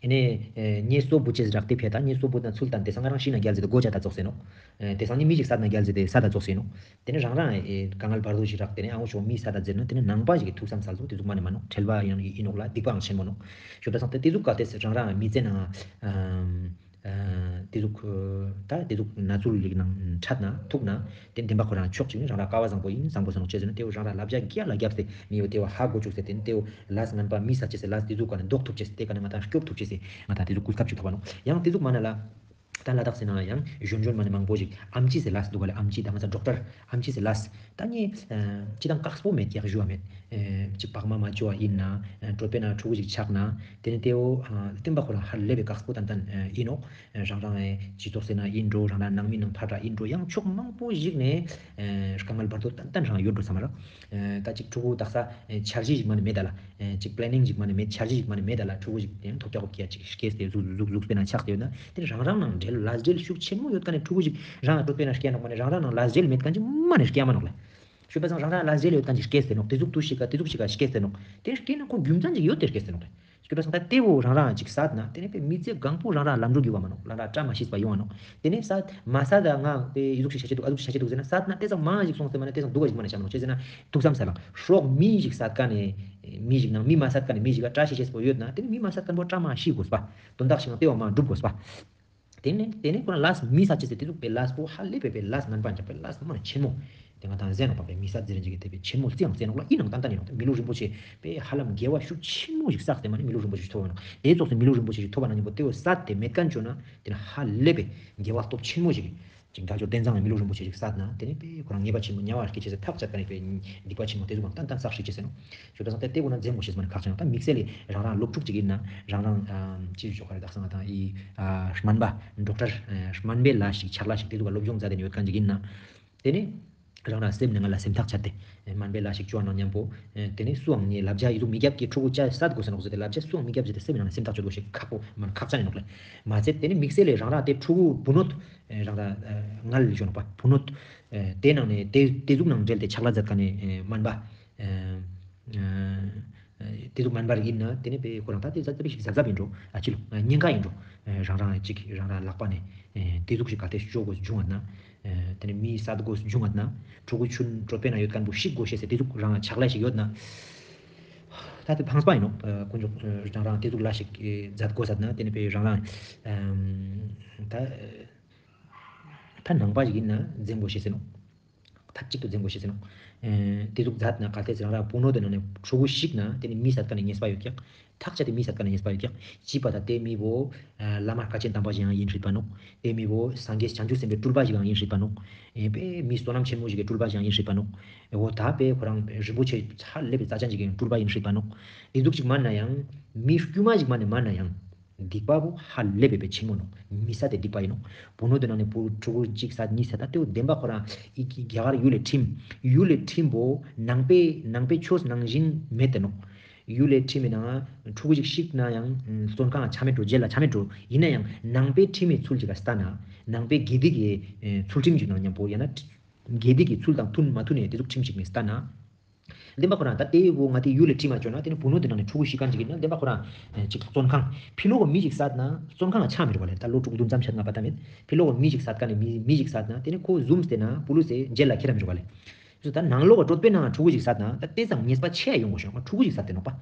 ཨེ་ནེ་ཨེ་ཉེས་སོ་བུ་ཅེས་རག་དེ་ཕེ་ད་ཉེས་སོ་བུ་ན་ཚུལ་ཏན་དེ་སང་ང་རང་ཤི་ན་རྒྱལ་ཟེར་ཏེ་གོ་ཅ་ད་ཙོགས་ཟེར་ནོག། ཨེ་དེ་སང་ནི་མི་ཞིག་སད་ན་རྒྱལ་ཟེར་ཏེ་སད་ད་ཙོགས་ཟེར་ནོག། དེ་ནི་རང་རང་ཨེ་དཀའ་ངལ་བར་དོ་ཞིག་རག་དེ་ནི་ཨ་འོ་ཆོ་མི་སད་ད་ཟེར་ན་དེ་ནི་ནང་པ་ཞིག་གི་ཐུགས་བསམ་སལ་ཟུག་དེ་ཟུག་མ་ནི་མ་ནོག། ཁྲེལ་བ་ཡང་ཡིན་ནོག་ལ་སྡིག་པའང་ཆེན་མོ་ནོག། ཞུ་ད་སང་དེ་དེ་ཟུག་ག་དེ་རང་རང་མི་ཚེ་ནང་ཨ་ཨ་དེ་ཟུག་ད་དེ་ཟུག་ན་ཚུལ་ལིག་ནང་འཕྲད་ན་ཐུག་ན་དེ་བདེན་པ་ཁོ་རང་ཕྱོགས་གཅིག་ནི་རང་རང་སྐལ་བ་བཟང་པོ་ཡིན་བཟང་པོ་སོང་ནོག་ཅེས་ཟེར་ན་དེ་བོ་རང་རང་ལབ་རྒྱ་རྒྱ་ལ་རྒྱབ་སྟེ་མི་ཡོད་དེ་བོ་ཧ་གོ་བཅུག་སྟེ་དེ་ནི་དེ་བོ་ལས་ངན་པ་མི་སད་ཅེས་སི་ལས་དེ་ཟུག་ག་ནི་ལྡོག་ཐུབ་ཅེས་སི་དེ་ག་ནི་ང་ད་སྐྱོབ་ཐུབ་ཅེས་སི་ང་ད་དེ་ཟུག་གོ་སྐབས་ཅིག་ཐོབ་པ་ནོག། ཡང་དེ་ཟུག་མ་ན་ལ་ད་ལ་དྭགས་སི་ནང་ཡང་གཞོན་གཞོན་མ་ནི་མང་པོ་ཞིག་ཨམ་ཆི་སི་ལས་འདུག་ག་ལེ། ཨམ་ཆི་ད་ང་ཚ་ཌོག་ཊར་ཨམ་ཆི་སི་ལས་ད་ནི་ཅི་དང་དཀགས་པོ་མེད་ཀྱག་ཞུ་བ་མེད། ཅི་བག་མ་མ་ཅོ་བ་ཡིན་ན་གྲོད་པའི་ནང་ཕྲུ་གུ་ཞིག་ཆགས་ན་དེ་ནི་དེ་བོ་བདེན་པ་ཁོ་རང་ཧ་ལས་པའི་དཀགས་པོ་ཏན་ཏན་ཡིན་ནོག། རང་རང་སྤྱི་ཚོགས་སི་ནང་ཡིན་འགྲོ་རང་རང་ནང་མི་ནང་ཕར་ར་ཡིན་འགྲོ་ཡང་ཕྱོགས་མང་པོ་ཞིག་ནས་དཀའ་ངལ་བར་དོ་ཏན་ཏན་རང་ཡོད་འགྲོ་ས་མ་རག། ད་ཅིག་ཕྲུ་གུ་དག་ས་འཆར་གཞི་ཞིག་མ་ནི་མེད་ད་ལ། ཨེ་ཅིག་པི་ལེ་ནིང་ཞིག་མ་ནི་མེད། འཆར་གཞི་ཞིག་མ་ནི་མེད་ད་ལ་ཕྲུ་གུ་ཞིག་དེ་ཐོབ་རྒྱག་གོ་ཀྱག་ཅིག་སྐྱེས་ཏེ་ཟུག་ཟུག་ཟུག་སྤེར་ན་ཆགས་ཏེ་ཡོད་ན་དེ་རང་རང་ནང་འབྲེལ་ལས་འབྲེལ་ཤུགས་ཆེན་མོ་ཡོད་ཀ་ནས་ཕྲུ་གུ་ཞིག་རང་གྲོད་པའི་ནང་སྐྱེ་ནོག་མ་ནི་རང་རང་ནང་ལས་འབྲེལ་མེད་ཀ་ཅིག་མ་ནི་སྐྱེ་མ་ནོག་ལེ། ཞུ་བ་སང་རང་རང་ལས་འབྲེལ་ཡོད་ཀ་ཅིག་སྐྱེས་ཏེ་ནོག། དེ་ཟུག་དུ་ཞིག་ག་དེ་ཟུག་ཞིག་ག་སྐྱེས་ཏེ་ནོག། དེ་སྐྱེ་ན་ཁོ་རྒྱུ་མཚན་ཅིག་ཡོད་དེ་སྐྱེས་ཏེ་ནོག་ལེ། ཞུ་བ་སང་ད་དེ་བོ་རང་རང་ཅིག་སད་ན་དེ་ནས་པའི་མི་ཚེ་གང་པོ་རང་རང་ལམ་འགྲོ་རྒྱུ་བ་མ་ནོག། རང་རང་བཀྲ་མ་ཤིས་པ་ཡོང་བ་ནོག། དེ་ནས་སད་མ་སད་ད་ང་པའི་ཡི་ཟུག་ཞིག་བྱ་ཆེ་འདུག་ཨ་ཟུག་ཞིག་བྱ་ཆེ་འདུག་ཟེར་ན་སད་ན་དེ་ཙང་མང་ཞིག་སོང་སྟེ་མ་ནི་དེ་ཙང་སྡུག་པ་ཞིག་མ་ནི་བྱ་མ་ནོག། ཅི་ཟེར་ན་ཐུགས་བསམ་སལ་ལ་སྲོག་མི་ཞིག་སད་ཀ་ནས་མི་ཞིག་ནང་མི་མ་སད་ཀ་ནས་མི་ཞིག་ག་བཀྲ་ཤིས་ཤེས་པོ་ཡོད་ན་དེ་ནི་མི་མ་སད་ཀ་པོ་བཀྲ་མ་ཤིས་དགོས་པ། དོན་དག་ཞིག་ནང་དེ་བ་མ་འགྲུབ་དགོས་པ། དེ་ནས་དེ་ནས་ཁོ་ན་ལས་མི་ས་ཅི་སེ་དེ་ཟུག་པའི་ལས་པོ་ཧ་ལས་པའི་པའི་ལས་ངན་པ་འཇག་པའི་ལས་མ་ནི་ཆེན་མོ། དེ་ང་དང་ཟེར་ནོག་པ་པའི་མི་ས་ཟེར་རིན་ཅིག་གི་དེ་པའི་ཆེན་མོ་རྩི་ཡང་རྩི་ནོག་ལ་ཨི་ནང་ཏན་ཏན་ཡིན་ནོག། དེ་མི་ལུས་རིན་པོ་ཆེ་པའི་ཧ་ལམ་དགེ་བ་ཤུགས་ཆེན་མོ་ཞིག་བསགས་ཏེ་མ་ནི་མི་ལུས་རིན་པོ་ཆེ་ཞིག་ཐོབ་པ་ནོག། དེ་ཙོགས་སེ་མི་ལུས་རིན་པོ་ཆེ་ཞིག་ཐོབ་པ་ན་ཉིན་པོ་དེ་བོ་སད་དེ་མེད་མཁན་བཅོ་ན་དེ་ནི་ཧ་ལས་པའི་དགེ་བ་སྟོབས་ཆེན་མོ་ཞིག་ཅིག་དགྲ་བཅོམ་ལྡན་ཚང་ལ་མི་ལུས་རིན་པོ་ཆེ་ཞིག་བསད་ན་དེ་ནི་པའི་ཁོ་རང་ཉེས་པ་ཆེན་མོ་དམྱལ་བ་སྐྱེ་ཅེས་སི་ཐག་བཅད་ཀ་ནི་པའི་སྡིག་པ་ཆེན་མོ་དེ་ཟུག་ཏན་ཏན་བསགས་ཤིག་ཅེས་ཟེར་ནོག། ཞུ་ད་སང་དེ་དེ་གོ་ན་འཛེམ་དགོས་ཤེས་མ་ནི་ཁག་ཅན་ཡོད། ད་དམིགས་བསལ་ལས་རང་རང་སློབ་ཕྲུག་ཅིག་ཡིན་ན་རང་རང་ཨ་ཅི་ཞུ་ཁ་རེ་དག་སང་ང་དང་ཨི་ཨ་སྨན་པ་ཌོག་ཊར་ཨ་སྨན་པའི་ལས་ཤིག་ཕྱག་ལས་ཤིག་དེ་ཟུག་ག་སློབ་སྦྱོང་མཛད་དེ་ཡོད་མཁན་ཅིག་ཡིན་ན། དེ་ནི་རང་རང་སེམས་ནང་ལ་སེམས་ཐག་བཅད་དེ་སྨན་པའི་ལས་ཤིག་བཅོ་ན་མཉམ་པོ་དེ་ནི་སུའང་ངའི་ལབ་རྒྱ་ཨི་ཟུག་མི་རྒྱབ་ཀྱི་ཕྲུ་གུ་ཅ་བསད་དགོས་ཟེར་ནོག་ཟེར་ཏེ་ལབ་རྒྱ་སུའང་མི་རྒྱབ་ཟེར་ཏེ་སེམས་ནང་ལ་སེམས་ཐག་གཅོད་དགོས་ཤེས་ཁག་པོ་མ་ནི་ཁག་ཅན་ཡིན་ནོག་ལེ། མ་ཚད་དེ་ནི་དམིགས་བསལ་ལས་རང་རང་དེ་ཕྲུ་གུ་བུ་ནོད་རང་རང་ངལ་ལས་བྱུང་ནོག་པ་བུ་ནོད། ཨེ་དེ་ནང་ནས་དེ་དེ་ཟུག་ནང་འབྲེལ་ཏེ་ཕྱག་ལས་མཛད་མཁན་ནི་ཨེ་སྨན་པ་ཨེ་ཨེ་དེ་ཟུག་སྨན་པ་རིགས་ཡིན་ན་དེ་ནི་པའི་ཁོ་རང་ད་དེ་ཟབ་ཟབ་ཞིག་ཟབ་ཟབ་ཡིན་འགྲོ། ཨ་ཅི་ལོ་ཉེན་ཁ་ཡིན་འགྲོ། ཨེ་རང་རང་ཅིག་རང་རང་ལག་པ་ནས་ཨེ་དེ་ཟུག་ཞིག་ག་དེ་ཤོག་དགོས་བྱུང་བ་ན་ཨེ་དེ་ནི་མི་བསད་དགོས་བྱུང་བ་ན་ཕྲུ་གུ་ཆུན་གྲོད་པའི་ནང་ཡོད་མཁན་པོ་ཤི་དགོས་ཤེས་ཟེར་དེ་ཟུག་རང་ཕྱག་ལས་ཤིག་ཡོད་ན་ད་དེ་ཕངས་པ་ཡིན་ནོག། ཨེ་དཀོན་མཆོག་ཨེ་རང་རང་དེ་ཟུག་ལས་ཤིག་ཨེ་མཛད་དགོས་ཟེར་ན་དེ་ནི་པའི་རང་རང་ཨེམ་ད་ད་ནང་པ་ཞིག་ཡིན་ན་འཛེམ་དགོས་ཤེས་ཟེར་ནོག། མཐའ་གཅིག་ཏུ་འཛེམ་དགོས་ཤེས་ཟེར་ནོག། ཨེ་དེ་ཟུག་མཛད་ན་གལ་ཏེ་རང་རང་བུ་ནོ་དེ་ནང་ནས་ཕྲུ་གུ་ཞིག་ན་དེ་ནི་མི་སད་ཀ་ནས་ཉེས་པ་ཡོད་ཀྱག། ཐག་ཆད་དེ་མི་སད་ཀ་ནས་ཉེས་པ་ཡོད་ཀྱག། ཅི་པ་ད་དེ་མི་བོ་ཨ་བླ་མ་དཀའ་ཆེན་དམ་པ་ཞིག་ཡང་ཡིན་སྲིད་པ་ནོག། དེ་མི་བོ་སངས་རྒྱས་བྱང་ཆུབ་སེམས་དཔའི་སྤྲུལ་པ་ཞིག་ཡང་ཡིན་སྲིད་པ་ནོག། ཨེ་པེ་མི་བསོད་ནམས་ཆེན་མོ་ཞིག་གི་སྤྲུལ་པ་ཞིག་ཡང་ཡིན་སྲིད་པ་ནོག། ཨེ་འོ་ད་པེ་ཁོ་རང་རིན་པོ་ཆེ་ཧ་ལས་པའི་རྩ་ཅན་ཞིག་གི་སྤྲུལ་པ་ཡིན་སྲིད་པ་ནོག། དེ་ཟུག་ཅིག་མན་ན་ཡང་མི་དཀྱུས་མ་ཞིག་མན་ན་མན་ན་ཡང་སྡིག་པ་བོ་ཧ་ལས་པའི་པེ་ཆེན་མོ་ནོག། མི་སད་དེ་སྡིག་པ་ཡིན་ནོག། བུ་ནོ་དེ་ནང་ནས་བུ་ཕྲུ་གུ་གཅིག་སད་གཉིས་སད་ད་དེ་བོ་བདེན་པ་ཁོ་རང་ཨི་ཀི་རྒྱ་གར་ཡུལ་ལས་ཁྲིམས་ཡུལ་ལས་ཁྲིམས་པོ་ནང་པའི་ནང་པའི་ཆོས་ནང་བཞིན་མེད་དེ་ནོག། ཡུལ་ལས་ཁྲིམས་མི་ནང་ཕྲུ་གུ་ཅིག་ཤིག་ན་ཡང་བཙོན་ཁང་ཆ་མེད་འགྲོ། རྗེ་ལ་ཆ་མེད་འགྲོ། ཡིན་ན་ཡང་ནང་པའི་ཁྲིམས་མི་ཚུལ་ཅིག་ག་སད་ན་ནང་པའི་དགེ་སྡིག་གི་ཚུལ་ཁྲིམས་ཅིག་ནང་མཉམ་པོ་ཡང་ན་དགེ་སྡིག་གི་ཚུལ་དང་མཐུན་མ་མཐུན་ནས་དེ་ཟུག་ཁྲིམས་ཅིག་མི་སད་ན། བདེན་པ་ཁོ་རང་ད་དེ་བོ་ང་དེ་ཡུལ་ལས་ཁྲིམས་མ་བཅོ་ན་དེ་ནི་བུ་ནོ་དེ་ནང་ནས་ཕྲུ་གུ་ཤི་མཁན་ཅིག་ཡིན་ན་བདེན་པ་ཁོ་རང་ཨེ་ཅིག་བཙོན་ཁང་ཕི་ལོག་གི་མི་ཅིག་སད་ན་བཙོན་ཁང་ཆ་མི་རུག་པ་ལེ། ད་ལོ་དྲུག་བདུན་ཙམ་ཆ་ང་པ་ད་མེད། ཕི་ལོག་གི་མི་ཅིག་སད་མཁན་ནི་མི་མི་ཅིག་སད་ན་དེ་ནི་ཁོ་ཟུམ་སྟེ་ན་པུ་ལུ་སི་ཇེལ་ལ་ཁྱེར་ར་མི་རུག་པ་ལེ། སོ་ད་ནང་ལོག་གི་གྲོད་པའི་ནང་ཕྲུ་གུ་ཅིག་སད་ན་ད་དེ་ཙམ་ཉེས་པ་ཆེ་ཡོང་དགོས་ཤོག་མ་ཕྲུ་གུ་ཅིག་སད་དེ་ནོག་པ།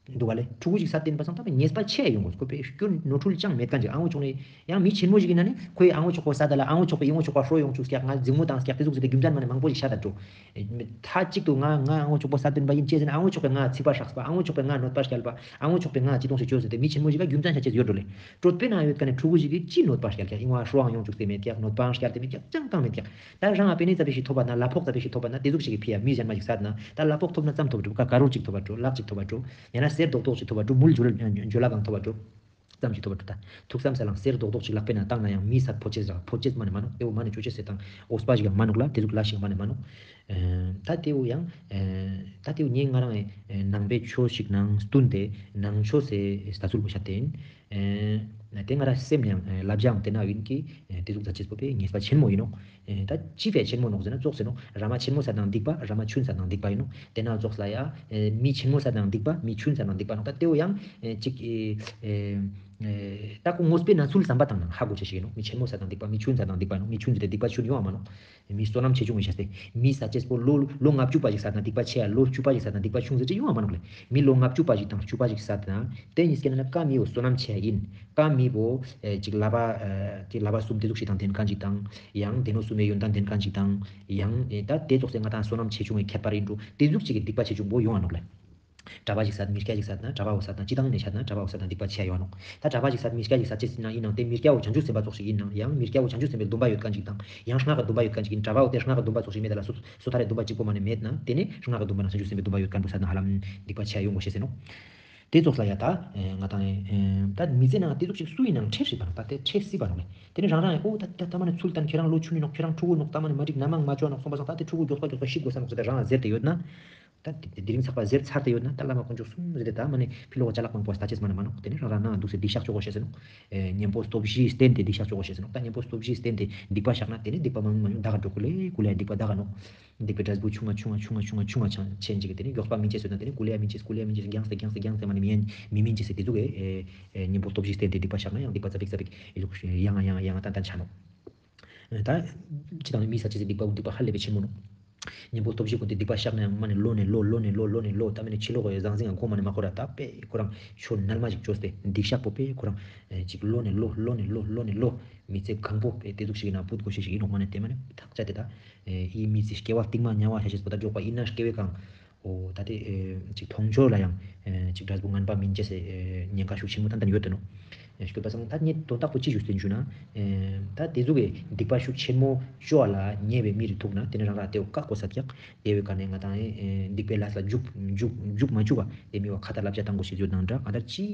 འདུག་ག་ལེ། ཕྲུ་གུ་ཅིག་སད་དེ་ཡིན་པ་སང་ད་ཉེས་པ་ཆེ་ཡོང་དགོས། ཁོ་པའི་སྐྱོན་ནོར་འཁྲུལ་ཅང་མེད་མཁན་ཅིག་ཨ་ངོ་ཅོག་ནས་ཡང་མི་ཆེན་མོ་ཞིག་ཡིན་ན་ནི་ཁོའི་ཨ་ངོ་ཅོག་པོ་སད་ད་ལ་ཨ་ངོ་ཅོག་པའི་ཨི་ངོ་ཅོག་པ་ཧྲོ་ཡོང་བཅུག་སྐྱག་ང་འཛིང་མོ་བཏང་སྐྱག་དེ་ཟུག་ཟེར་ཏེ་རྒྱུ་མཚན་མ་ནས་མང་པོ་ཞིག་བཤད་ད་འགྲོ། མཐའ་གཅིག་ཏུ་ང་ང་ཨ་ངོ་ཅོག་པོ་སད་དེ་ཡིན་པ་ཡིན་ཅེས་ཟེར་ན་ཨ་ངོ་ཅོག་པས་ང་ཚིག་པ་བསགས་པ་ཨ་ངོ་ཅོག་པས་ང་གནོད་པ་བསྐྱལ་བ་ཨ་ངོ་ཅོག་པས་ང་ཅི་གཏོང་ཞིག་བཅོས་ཟེར་ཏེ་མི་ཆེན་མོ་ཞིག་ག་རྒྱུ་མཚན་ཆ་ཅེས་ཡོད་འགྲོ་ལེ། གྲོད་པའི་ནང་ཡོད་མཁན་ནི་ཕྲུ་གུ་ཞིག་གིས་ཅི་གནོད་པ་བསྐྱལ་སྐྱག་ཨི་ངོ་ཧྲོའང་ཡོང་བཅུག་སྟེ་མེད་སྐྱག་གནོད་པའང་བསྐྱལ་ཏེ་མེད་སྐྱག་ཅང་བཏང་མེད་སྐྱག་ད་རང་ང་པེ་ནེ་ཙ་པིག་ཞིག་ཐོབ་པ་ན་ལག་ཕོགས་ཙ་པིག་ཞིག་ཐོབ་པ་ན་དེ་ཟུག་ཞིག་གི་ཕི་ཡ་མི་གཞན་མ་ཞིག་སད་ན་ད་ལག་ཕོགས་ཐོབ་ན་ཙམ་ཐོབ་འགྲོ་ཀ་ཀ་རོར་ཅིག་ཐོབ་པ་འགྲོ་ལག་ཅིག་ཐོབ་པ་འགྲོ་ཡང་ན་གསེར་རྡོག་རྡོག་ཅིག་ཐོབ་པ་འགྲོ་མུལ་ཇོ་ཇོ་ལ་གང་ཐོབ་པ་འགྲོ། ཙམ་ཞིག་ཐོབ་པ་འགྲོ་ད། ཐུགས་བསམ་ས་ལང་གསེར་རྡོག་རྡོག་ཅིག་ལག་པའི་ནང་བཏང་ན་ཡང་མི་སད་ཕོ་ཅེས་ར་ཕོ་ཅེས་མ་ནི་མ་ནོག། དེ་བོ་མ་ནི་ཅོ་ཅེས་ཟེར་དང་འོས་པ་ཞིག་ཡང་མ་ནོག་ལ་དེ་ཟུག་ལ་ཞིག་མ་ནི་མ་ནོག། ཨེ་ད་དེ་བོ་ཡང་ཨེ་ད་དེ་བོ་ངས་ང་རང་ཨེ་ནང་པའི་ཆོས་ཤིག་ནང་བསྟུན་ཏེ་ནང་ཆོས་སི་ལྟ་ཚུལ་བོ་བཤད་དེ་ཡིན། ཨེ་དེ་ང་རང་སེམས་ནང་ཨེ་བསླབ་བྱའང་དེ་ན་ཡིན་གི་ཨེ་དེ་ཟུག་ད་ཅེས་པོ་པའི་ཉེས་པ་ཆེན་མོ་ཡིན་ནོག། ཨེ་ད་ཅི་ཕིའ་ཆེན་མོ་ནོག་ཟེར་ན་ཙོགས་ཟེར་ནོག། ར་མ་ཆེན་མོ་ས་དང་སྡིག་པ་ར་མ་ཆུན་ས་དང་སྡིག་པ་ཡིན་ནོག། དེ་ན་ཙོགས་ལ་ཡ་ཨེ་མི་ཆེན་མོ་ས་དང་སྡིག་པ་མི་ཆུན་ས་དང་སྡིག་པ་ནོག། ད་དེ་བོ་ཡང་ཨེ་ཅིག་ཨེ་ཨེ་ད་ཁོ་དངོས་པོའི་ནང་ཚུལ་བསམ་པ་བཏང་ན་ཧ་གོ་ཆ་ཞིག་ཡིན་ནོག། མི་ཆེན་མོ་ས་དང་སྡིག་པ་མི་ཆུན་ས་དང་སྡིག་པ་ནོག། མི་ཆུན་ཟེར་ཏེ་སྡིག་པ་ཆུན་ཡོང་བ་མ་ནོག། མི་བསོད་ནམས་ཆེ་ཆུང་ངི་བཤད་དེ་མི་ས་ཅེས་པོ་ལོ་ལོ་ལྔ་བཅུ་པ་ཞིག་ས་དང་སྡིག་པ་ཆེ་ཡ་ལོ་བཅུ་པ་ཞིག་ས་དང་སྡིག་པ་ཆུང་ཟེར་ཅི་ཡོང་བ་མ་ནོག་ལེ། མི་ལོ་ལྔ་བཅུ་པ་ཞིག་དང་བཅུ་པ་ཞིག་ས་དང་དེ་གཉིས་ཀའི་ནང་ན་ཀ་མི་བོ་བསོད་ནམས་ཆེ་ཡ་ཡིན། ཀ་མི་བོ་ཨེ་ཅིག་བསླབ་པ་ཨེ་ཅིག་བསླབ་པ་གསུམ་དེ་ཟུག་ཞིག་དང་ལྡན་མཁན་ཅིག་དང་ཡང་སྡེ་སྣོད་གསུམ་པའི་ཡོན་ཏན་ལྡན་མཁན་ཅིག་དང་ཡང་ཨེ་ད་དེ་ཙོགས་སེ་ང་དང་བསོད་ནམས་ཆེ་ཆུང་གི་ཁྱད་པར་ཡིན་འགྲོ། དེ་ཟུག་ཅིག་གི་སྡིག་པ་ཆེ་ཆུང་བོ་ཡོང་བ་ནོག་ལེ། གྲྭ་པ་ཞིག་སད་མི་སྐྱ་ཞིག་སད་ན་གྲྭ་པ་བོ་སད་ན་སྤྱི་བཏང་ནས་བཤད་ན་གྲྭ་པ་བོ་སད་ན་སྡིག་པ་ཆེ་ཡོང་ནོག། ད་གྲྭ་པ་ཞིག་སད་མི་སྐྱ་ཞིག་སད་ཅེས་ན་ཡིན་ནང་དེ་མི་སྐྱ་བོ་བྱང་ཆུབ་སེམས་དཔའ་ཙོགས་ཤིག་ཡིན་ནང་ཡང་མི་སྐྱ་བོ་བྱང་ཆུབ་སེམས་དཔའི་སྡོམ་པ་ཡོད་མཁན་ཞིག་དང་ཡང་སྔགས་ཀྱི་སྡོམ་པ་ཡོད་མཁན་ཞིག་ཡིན། གྲྭ་པ་བོ་དེ་སྔགས་ཀྱི་སྡོམ་པ་ཙོགས་ཤིག་མེད་ད་ལ་སོ་སོ་ཐར་རེ་སྡོམ་པ་གཅིག་པོ་མ་ནས་མེད་ན་དེ་ནས་སྔགས་ཀྱི་སྡོམ་པ་ནང་བྱང་ཆུབ་སེམས་དཔའི་སྡོམ་པ་ཡོད་མཁན་བོ་སད་ན་ཧ་ལམ་སྡིག་པ་ཆེ་ཡོང་དགོས་ཤེས་ཟེར་ནོག། དེ་ཙོགས་ལ་ཡ་ད་ང་དང་ད་མི་ཚེ་ནང་དེ་ཙོགས་ཤིག་སུ་ཡིན་ནང་ཁྲེལ་སྲིད་པ་ནོག། ད་དེ་ཁྲེལ་སྲིད་པ་ནོག་ལེ། དེ་ནས་རང་རང་ཨོ་ད་ད་ད་མ་ནས་ཚུལ་ལྡན་ཁྱེད་རང་ལོ་ཆུང་ནི་ནོག། ཁྱེད་རང་ཕྲུ་གུ་ནོག། ད་མ་ནས་མ་འགྲིག་ན་མང་མ་བཅོ་ནོག་གསུངས་པ་སང་ད་དེ་ཕྲུ་གུ་མགྱོགས་པ་མགྱོགས་པ་ཤི་དགོས་ས་ནོག་ཟེར་ཏེ་རང་ཟེར་ཏེ་ཡོད་ན། ད་དེ་དེ་རིང་ཚགས་པ་ཟེར་ཚར་ཏེ་ཡོད་ན་ད་བླ་མ་དཀོན་མཆོག་གསུམ་ཟེར་ཏེ་ད་མ་ནི་ཕི་ལོག་ཅ་ལག་མང་པོ་ལྟ་ཅེས་མ་ནི་མ་ནོག། དེ་ནི་རང་རང་ནང་འདུག་སེ་སྡིག་བཤགས་ཆོག་གོ་ཤེས་ཟེར་ནོག། ཨེ་གཉེན་པོ་སྟོབས་བཞིས་བསྟེན་ཏེ་སྡིག་བཤགས་ཆོག་གོ་ཤེས་ཟེར་ནོག། ད་གཉེན་པོ་སྟོབས་བཞིས་བསྟེན་ཏེ་སྡིག་པ་བཤགས་ན་དེ་ནི་སྡིག་པ་མང་མང་ཡོང་ད་ག་འགྲོ་ཀུ་ལེ་ཀུ་ལེ་སྡིག་པ་ད་ག་ནོག། སྡིག་པའི་འབྲས་བུ་ཆུང་ང་ཆུང་ང་ཆུང་ང་ཆུང་ང་ཆུང་ང་ཆ་ཆེན་ཅིག་གི་དེ་ནི་མགྱོགས་པ་མི་ཅེས་ཟེར་ན་དེ་ནི་ཀུ་ལེ་མི་ཅེས་ཀུ་ལེ་མི་ཅེས་རྒྱངས་ཏེ་རྒྱངས་ཏེ་རྒྱངས་ཏེ་མ་ནི་མི་ཡན་མི་མིན་ཅེས་ཟེར་དེ་ཟུག་གི་ཨེ་ཨེ་གཉེན་པོ་སྟོབས་བཞིས་བསྟེན་ཏེ་སྡིག་པ་བཤགས་ན་ཡང་སྡིག་པ་ཙ་པིག་ཙ་པིག་ཨེ་ལུག་ཡང་ང་ཡང་ང་ཡང་ང་ཏན་ཏན་ཆ་ནོག། ད་ཅི་དང་མི་ས་ཅེས་སྡིག་པ་སྡིག་པ་ཧ་ལས་པའི་ཆེན་མོ་ནོག། གཉེན་པོ་སྟོབས་བཞི་ཀུན་ཏེ་སྡིག་པ་བཤགས་ན་ཡང་མ་ནི་ལོ་ནས་ལོ་ལོ་ནས་ལོ་ལོ་ནས་ལོ་ད་མ་ནི་ཕྱི་ལོགས་ཀྱི་ཟང་ཟིང་ང་གོ་མ་ནི་མ་ཁོ་ར་ད་པེ་ཁོ་རང་ཆོས་རྣལ་མ་ཞིག་བཅོས་ཏེ་སྡིག་བཤགས་པོ་པེ་ཁོ་རང་ཨེ་ཅིག་ལོ་ནས་ལོ་ལོ་ནས་ལོ་ལོ་ནས་ལོ་མི་ཚེ་གང་པོ་པེ་དེ་ཟུག་ཞིག་ཡིན་ན་བུད་དགོས་ཤེས་ཞིག་ཡིན་ནོག་མ་ནི་དེ་མ་ནི་ཐག་བཅད་དེ་ད་ཨེ་ཨི་མི་ཚེ་སྐྱེ་བ་རྟིང་མ་དམྱལ་བ་ཆ་ཤེས་པོ་ད་འཇོག་པ་ཡིན་ན་སྐྱེ་བའི་གང་འོ་ད་དེ་ཨེ་ཅིག་མཐོང་ཆོས་ལ་ཡང་ཨེ་ཅིག་འབྲས་བུ་ངན་པ་མིན་ཅེས་སི་ཨེ་ཉེན་ཁ་ཤུགས་ཆེན་མོ་ཏན་ཏན་ཡོད་དེ་ནོག། ཨེ་སྐྱོད་པ་སང་ད་ངས་དོན་དག་པོ་ཅི་ཞུས་ཏེ་ཞུ་ན་ཨེ་ད་དེ་ཟུག་གི་སྡིག་པ་ཤུགས་ཆེན་མོ་ཅོ་བ་ལ་ཉེ་བའི་མི་རེ་ཐུག་ན་དེ་ནི་རང་རང་དེ་བོ་བཀག་དགོས་ས་ཀྱག། དེ་བོའི་ཀ་ནས་ང་དང་ཨེ་སྡིག་པའི་ལས་ལ་འཇུག་འཇུག་འཇུག་མ་བཅུག་པ་དེ་མི་བ་ཁ་ཏ་བསླབ་བྱ་བཏང་དགོས་ཤེས་ཡོད་ནང་འདྲ་ང་ད་ཅི་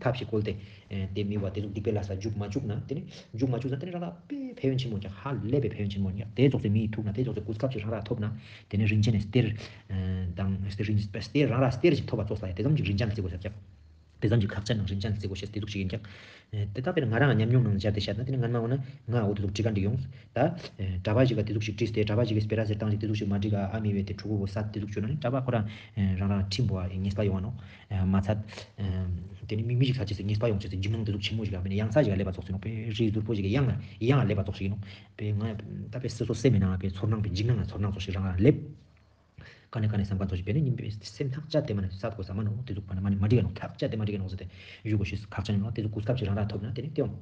ཐབས་ཤིག་བཀོལ་ཏེ་ཨེ་དེ་མི་བ་དེ་ཟུག་སྡིག་པའི་ལས་ལ་འཇུག་མ་བཅུག་ན་དེ་ནི་འཇུག་མ་བཅུག་ན་དེ་ནི་རང་རང་དཔེ་ཕན་ཡོན་ཆེན་མོ་ཀྱག། ཧ་ལས་པའི་ཕན་ཡོན་ཆེན་མོ་ཀྱག། དེ་ཙོགས་སེ་མི་ཐུག་ན་དེ་ཙོགས་སེ་གོ་སྐབས་ཅིག་རང་རང་ཐོབ་ན་དེ་ནི་རིན་ཆེན་ནི་གཏེར་ཨེ་དང་གཏེར་རིན་གཏེར་རང་རང་གཏེར་ཅིག་ཐོབ་པ་ཙོགས་ལ་ཡ་དེ་ཙམ་ཅིག་རིན་ཆེན་ལ་བརྩི་དགོས་ས་ཀྱག། དེ་ཙམ་གྱི་ཁག་ཆེ་ནང་རིན་ཆེན་བརྩི་དགོས་ཤེས་དེ་ཟུག་ཞིག་ཡིན་ཀྱང་། ཨེ་དེ་ལྟ་བས་ང་རང་ཉམས་མྱོང་ནང་སྦྱར་ཏེ་བཤད་ན་དེ་ནི་སྔན་མ་འོ་ན་ང་འོ་དེ་ཟུག་འདྲི་ག་འདྲི་ཡོང་། ད་ཨེ་གྲྭ་པ་ཞིག་ག་དེ་ཟུག་ཞིག་བྲིས་ཏེ་གྲྭ་པ་ཞིག་གི་སྤེ་ར་ཟེར་སྟངས་ཞིག་དེ་ཟུག་ཞིག་མ་འགྲིག་ག་ཨ་མི་བས་དེ་ཕྲུ་གུ་བོ་སད་དེ་ཟུག་བཅོས་ན་ནི་གྲྭ་པ་ཁོ་རང་ཨེ་རང་རང་ཁྲིམས་བོ་ཨེ་ཉེས་པ་ཡོང་བ་ནོག། ཨེ་མ་ཚད་ཨེ་དེ་ནི་མི་མི་ཞིག་ས་ཅེས་སི་ཉེས་པ་ཡོང་ཅེས་སི་འཇིགས་སྣང་དེ་ཟུག་ཆེན་མོ་ཞིག་ཨ་མི་ནི་ཡང་ས་ཞིག་ག་ལེབ་པ་ཙོགས་སེ་ནོག་པས། རི་ཟུར་པོ་ཞིག་གི་ཡང་ཡང་ལེབ་པ་ཙོགས་ཤིག་ཡིན་ནོག། པས་ང་ད་པས་སོ་སོ་སེམས་མི་ནང་ལ་པས་ཚོར་སྣང་པས་འཇིགས་སྣང་ལ་ཚོར་སྣང་ཙོགས་ཤིག་རང་རང་ལེབ། ཀ་ནེ་ཀ་ནེ་བསམ་ཁན་ཙོགས་ཤིག་པས་ནི་ཉིན་པའི་སེམས་ཐག་བཅད་དེ་མ་ནེ་སད་དགོས་ས་མ་ནོག། དེ་ཟུག་པ་ན་མ་ནེ་མ་འགྲིག་ག་ནོག། ཐག་བཅད་དེ་མ་འགྲིག་ག་ནོག་ཟེར་ཏེ་ཞུ་དགོས་ཤེས་ཁག་ཅན་ཡིན་ནོག། དེ་ཟུག་གོ་སྐབས་ཅིག་རང་རང་ཐོབ་ན་དེ་ནི་དེའང་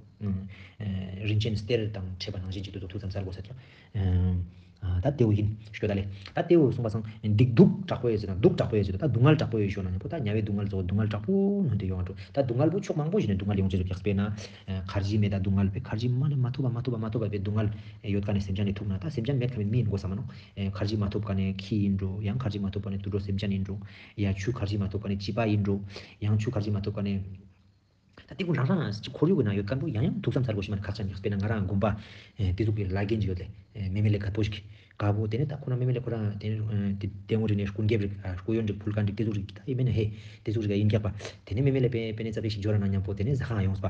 ཨེ་རིན་ཆེན་གཏེར་དང་འཕྲད་པ་ནང་བཞིན་ཅིག་དེ་ཟུག་ཐུགས་བསམ་གསལ་དགོས་ས་ཀྱང་། ཨ་ད་ཏེ་བོ་ཨིན་ཤོད་ད་ལེ། ད་ཏེ་བོ་སོང་པ་སང་སྡིག་སྡུག་དྲག་པོ་ཡོད་ཟེར་ན་སྡུག་དྲག་པོ་ཡོད་ཟེར་ན་ད་སྡུག་བསྔལ་དྲག་པོ་ཡོད་ཟེར་ན་ཉམ་པོ་ད་དམྱལ་བའི་སྡུག་བསྔལ་ཙོགས་སྡུག་བསྔལ་དྲག་པོ་ནོན་ཏེ་ཡོང་ང་འགྲོ། ད་སྡུག་བསྔལ་པོ་ཕྱོགས་མང་པོ་ཞིག་ནེ་སྡུག་བསྔལ་ཡོང་ཅེས་ཟེར་ཀྱག། དཔེར་ན་ཨ་ཁར་ཇི་མེད་ད་སྡུག་བསྔལ་པེ་ཁར་ཇི་མ་ནེ་མ་ཐོབ་པ་མ་ཐོབ་པ་མ་ཐོབ་པ་པེ་སྡུག་བསྔལ་ཡོད་ཁན་ནི་སེམས་ཅན་ནི་ཐུག་ན་ད་སེམས་ཅན་མེད་ཁན་ནི་མི་ཨིན་གོས་ས་མ་ནོག། ཨ་ཁར་ཇི་མ་ཐོབ་ཁན་ནི་ཁྱི་ཨིན་འགྲོ། ཡང་ཁར་ཇི་མ་ཐོབ་ཁན་ནི་དུད་འགྲོ་སེམས་ཅན་ཨིན་འགྲོ། ཡང་ཆུ་ཁར་ཇི་མ་ཐོབ་ཁན་ནི་བྱི་པ་ཨིན་འགྲོ། ཡང་ཆུ་ཁར་ཇི་མ་ཐོབ་ཁན་ནི། ད་ཏེ་གུན་རང་རང་ཅིག་ཁོར་ཡུག་གི་ནང་ཡོད་ཁན་པོ་ཡང་ཡང་ཐུགས་བསམ་ཚར་གོས་ཤེས་མ་ནེ་ཁག་ཅན་ཡོད། དཔེར་ན་ང་རང་དགོན་པ་ཨེ་ཏེ་ཟུག་གི་ལ་རྒན་ཅིག་ཡོད་ལེ། ཨེ་མེ་མེ་ལེ་ག་པོ་ཞིག་ག་པོ་ཏེ་ནེ་ད་ཁོ་རང་མེ་མེ་ལེ་ཁོ་རང་ཏེ་ནེ་ཨེ་ཏེ་ཏེ་ངོ་རེ་ནེ་སྐུ་འགེབས་རིགས་ཨ་སྐུ་ཡོན་རིགས་ཕུལ་ཁན་རིགས་ཏེ་ཟུག་རིགས་ད་ཨེ་མེ་ནེ་ཧེ་ཏེ་ཟུག་རིགས་ཨིན་ཀྱག་པ། ཏེ་ནེ་མེ་མེ་ལེ་པེ་པེ་ནེ་ཙ་པིག་ཞིག་ཇོ་ར་ན་ཉམ་པོ་ཏེ་ནེ་ཟ་ཁང་ཡོངས་པ།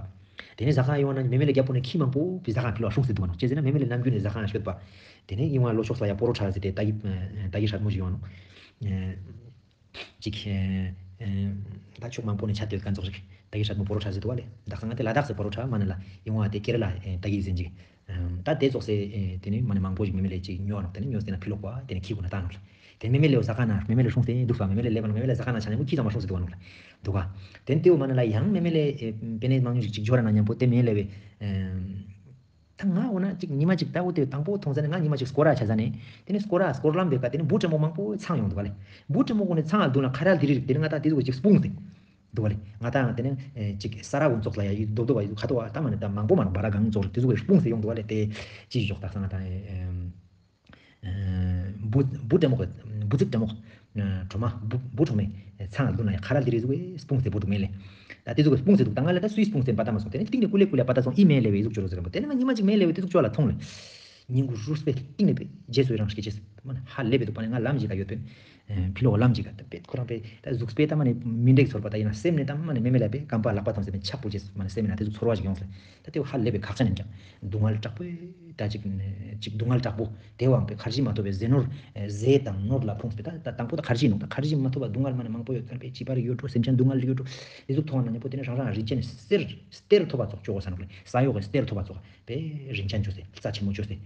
ཏེ་ནེ་ཟ་ཁང་ཡོང་ན་མེ་མེ་ལེ་རྒྱབ་པོ་ནེ་ཁྱི་མང་པོ་པེ་ཟ་ཁང་ཕི་ལོག་སྲུངས་ཏེ་དུག་པ་ནོག། ཅི་ཟེར་ན་མེ་མེ་ལེ་ནམ་རྒྱུན་ནེ་ཟ་ཁང་ཤོད་པ། ཏེ་ནེ་ཨིན་བ་ལོ་ཕྱོགས་ལ་ཡ་པོ་རོ་ཁྲ་ཟེར་ཏེ་ཏ་གི་ཨེ་ཏ་གི་སྲ་མོ་ཞིག་ཡོང་ནོག། ཨེ་ཅིག་ཨེ་ཨེ་ད་ཕྱོགས་མང་པོ་ནེ་ཆ་ཏེ་ཡོད་ཁན་ཙོགས་ཤིག་ཏ་གི་སྲ་མོ་པོ་རོ་ཁྲ་ཟེར་དུག་པ་ལེ། ད་ཁ་ང་ཏེ་ལ་དྭགས་སི་པོ་རོ་ཁྲ་མ་ནེ་ལ་ཨིན་བ་ཏེ་ཀེ་ར་ལ་ཨེ་ཏ་གི་ཟེར་ཅིག། ཨེ་ད་ཏེ་ཙོགས་སེ་ཨེ་ཏེ་ནེ་མ་ནེ་མང་པོ་ཞིག་མེ་མེ་ལེ་ཅིག་ཉོ་ནོག། ཏེ་ནེ་ཉོས་ཏེ་ན་ཕི་ལོག་པ་ཏེ་ནེ་ཁྱི་གུན་ན་ཏང་ནོག་ལེ། ཏེ་མེ་མེ་ལེ་ཟ་ཁང་ན་མེ་མེ་ལེ་སྲུངས་ཏེ་དུག་པ། མེ་མེ་ལེ་ལེབ་པ་ན་མེ་མེ་ལེ་ཟ་ཁང་ན་ཆ་ཉམ་པོ་ཁྱི་ཚང་མ་སྲུངས་ཏེ་དུག་པ་ནོག་ལེ། དུག་ག། ཏེ་ནེ་ཏེ་བོ་མ་ནེ་ལ་ཡང་མེ་མེ་ལེ་ཨེ་པེ་ནེ་མང་ཉུང་ཞིག་ཅིག་ཇོ་ར་ན་ཉམ་པོ་ཏེ་མེ་ལེ་བེ་ཨེ་ད་ང་འོ་ན་ཅིག་ཉི་མ་ཅིག་ད་འོ་ཏེ་དང་པོ་ཐོང་ཟ་ནེ་ང་ཉི་མ་ཅིག་སྐོར་ར་ཆ་ཟ་ནེ་ཏེ་ནེ་སྐོར་ར་སྐོར་ལམ་བེ་ཀ་ཏེ་ནེ་འབུ་ཏྲེ་མོ་མང་པོ་ཚང་ཡོང་དུག་པ་ལེ། འབུ་ཏྲེ་མོ་གུན་ནི་ཚང་ང་དུག་ན་ཁ་རལ་དི་རི་རི་ཏེ་ནེ་ང་ཏང་ཏེ་ཟུག་ཅིག་སྤུངས་ཏེ་དུག་པ་ལེ། ང་ཏང་ཏེ་ནེ་ཨེ་ཅིག་ས་ར་གུན་ཙོགས་ལ་ཡ་ཡི་རྡོབ་རྡོབ་བ་ཡི་ཁ་ཏོ་བ་ད་མ་ནེ་ད་མང་པོ་མ་ནེ་བ་ར་གང་ཙོགས་ཏེ་ཟུག་གི་སྤུངས་ཏེ་ཡོང་དུག་པ་ལེ། ཏེ་ཅི་ཞིག་ཞོག་ད་ས་ང་ཏང་ཨེ་ཨེ་འབུ་འབུ་ཏྲེ་མོ་གི་འབུ་ཙིག་ཏྲེ་མོ་གི་ཨེ་ཁྲོ་མ་འབུ་འབུ་ཁྲོ་མེ་ཚང་ང་དུག་ན་ཡ་ཁ་རལ་དི་རི་ཟུག་གི་སྤུངས་ཏེ་བོ་དུག་མེ་ལེ། ད་ཏེ་ཟུག་གི་སྤུངས་ཏེ་དུག། ད་ང་ལ་ད་སུའི་སྤུངས་ཏེ་པ་ད་མ་སོང་། ཏེ་ནེ་སྟིང་ནེ་ཀུ་ལེ་ཀུ་ལེ་པ་ད་སོང་ཨི་མེ་ལེ་བེ་ཟུག་ཅོ་རོགས་ཟེར་ར་མོ། ཏེ་ནེ་ང་ཉི་མ་ཅིག་མེ་ལེ་བེ་ཏེ་ཟུག་ཅོ་ལ་ཐོང་ལེ། ཉིན་གུ་རུས་པེ་སྟིང་ནེ་པེ་རྗེས་སུ་ཡི་རང་ཞིག་ཅེས་མ་ནེ་ཧ་ལས་པེ་དུག་པ་ནེ་ང་ལམ་ཞིག་ག་ཡོད་པེ། ཨེ་ཕི་ལོག་ལམ་ཞིག་ག་ད་པེ་ཁོ་རང་པེ་ད་གཟུགས་པེ་ད་མ་ནེ་མི་འདྲེག་ཚོར་པ་ད་ཨིན་ན་སེམས་ནེ་ད་མ་ནེ་མེ་མེ་ལེ་པེ་རྐང་པ་ལག་པ་ཐོང་སེ་པེ་ཆབ་པོ་ཅེས་མ་ནེ་སེམས་ནེ་ན་ཏེ་ཟུག་ཚོར་བ་ཞིག་ཡོང་སེ། ད་ཏེ་བོ་ཧ་ལས་པེ་ཁག་ཅན་ཨིན་ཀྱང་སྡུག་བསྔལ་དྲག་པོ་ད་ཅིག་ཅིག་སྡུག་བསྔལ་དྲག་པོ་ཏེ་བོའང་པེ་ཁར་ཇི་མ་ཐོབ་པེ་ཟས་ནོར་ཨེ་ཟས་དང་ནོར་ལ་ཕོངས་པེ་ད་ད་དང་པོ་ད་ཁར་ཇི་ནོག། ད་ཁར་ཇི་མ་ཐོབ་པ་སྡུག་བསྔལ་མ་ནེ་མང་པོ་ཡོད་ཁན་པེ་བྱིས་པ་རིགས་ཡོད་འགྲོ། སེམས་ཅན་སྡུག་བསྔལ་རིགས་ཡོད་འགྲོ། ཏེ་ཟུག་ཐོང་བ་ན་ཉམ་པོ་ཏེ་ནེ་རང་རང་རིན་ཆེན་གསེར་གསེར་ཐོབ་པ་ཙོགས་ཅོ་གོས་ས་ནོག་ལེ། ས་ཡོག་གི་གསེར་ཐོབ་པ་ཙོགས། པེ་རིན་ཆེན་ཅོས་སེ་རྩ་ཆེན་མོ་ཅོས་སེ།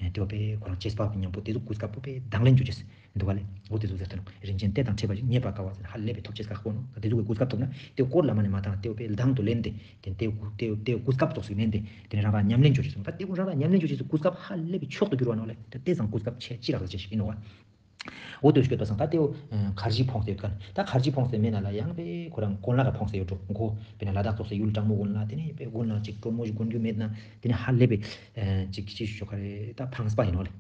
ཨེ་ཏེ་བོ་པེ་ཁོ་རང་ཅེས་པ་པེ་ཉམ་པོ་ཏེ་ཟུག་གོ་སྐབས་པོ་པེ་དང་ལེན་ཅོ་ཅེས་དུག་ག་ལེ། འོ་ཏེ་ཟུག་ཟེར་ཏེ་ནོག། རིན་ཆེན་ཏེ་དང་ཕྲད་པ་ཞིག་རྙེད་པར་དཀའ་བ་ཟེར་ཧ་ལས་པེ་ཐོབ་ཅེས་ཁག་པོ་ནོག། ད་ཏེ་ཟུག་གི་གོ་སྐབས་ཐོབ་ན་ཏེ་བོ་སྐོར་ལ་མ་ནེ་མ་ཏང་ཏེ་བོ་པེ་དང་དུ་ལེན་ཏེ་ཏེ་ཏེ་བོ་ཏེ་བོ་ཏེ་བོ་གོ་སྐབས་ཙོགས་ཤིག་ལེན་ཏེ་ཏེ་ནེ་རང་རང་ཉམས་ལེན་ཅོ་ཅེས་སོང་། ད་ཏེ་བོ་རང་རང་ཉམས་ལེན་ཅོ་ཅེས་སུ་གོ་སྐབས་ཧ་ལས་པེ་མཆོག་ཏུ་གྱུར་བ་ནོག་ལེ། ད་ཏེ་ཙང་གོ་སྐབས་ཆེ་ཅི་རག་ཅེས་ཤིག་ཨིན་ནོག་པ། འོ་ཏེ་སྐྱོད་པ་སང་ད་ཏེ་བོ་ཁར་ཇི་ཕོངས་ཏེ་ཡོད་ཁན། ད་ཁར་ཇི་ཕོངས་ཏེ་མེད་ན་ལ་ཡང་པེ་ཁོ་རང་གོན་ལག་ག་ཕོངས་ཏེ་ཡོད་འགྲོ། ཁོ་པེ་ན་ལ་དྭགས་ཙོགས་སེ་ཡུལ་གྲང་མོ་གུན་ལ་ཏེ་ནེ་པེ་གུན་ལ་ཅིག་གྲོ་མོ་ཞིག་གོན་རྒྱུ་མེད་ན་ཏེ་ནེ་ཧ་ལས་པེ་ཨེ་ཅིག་ཅི་ཞིག་ཤོག་ཁ་རེ་ད་ཕངས་པ་ཨིན་ནོག་ལེ།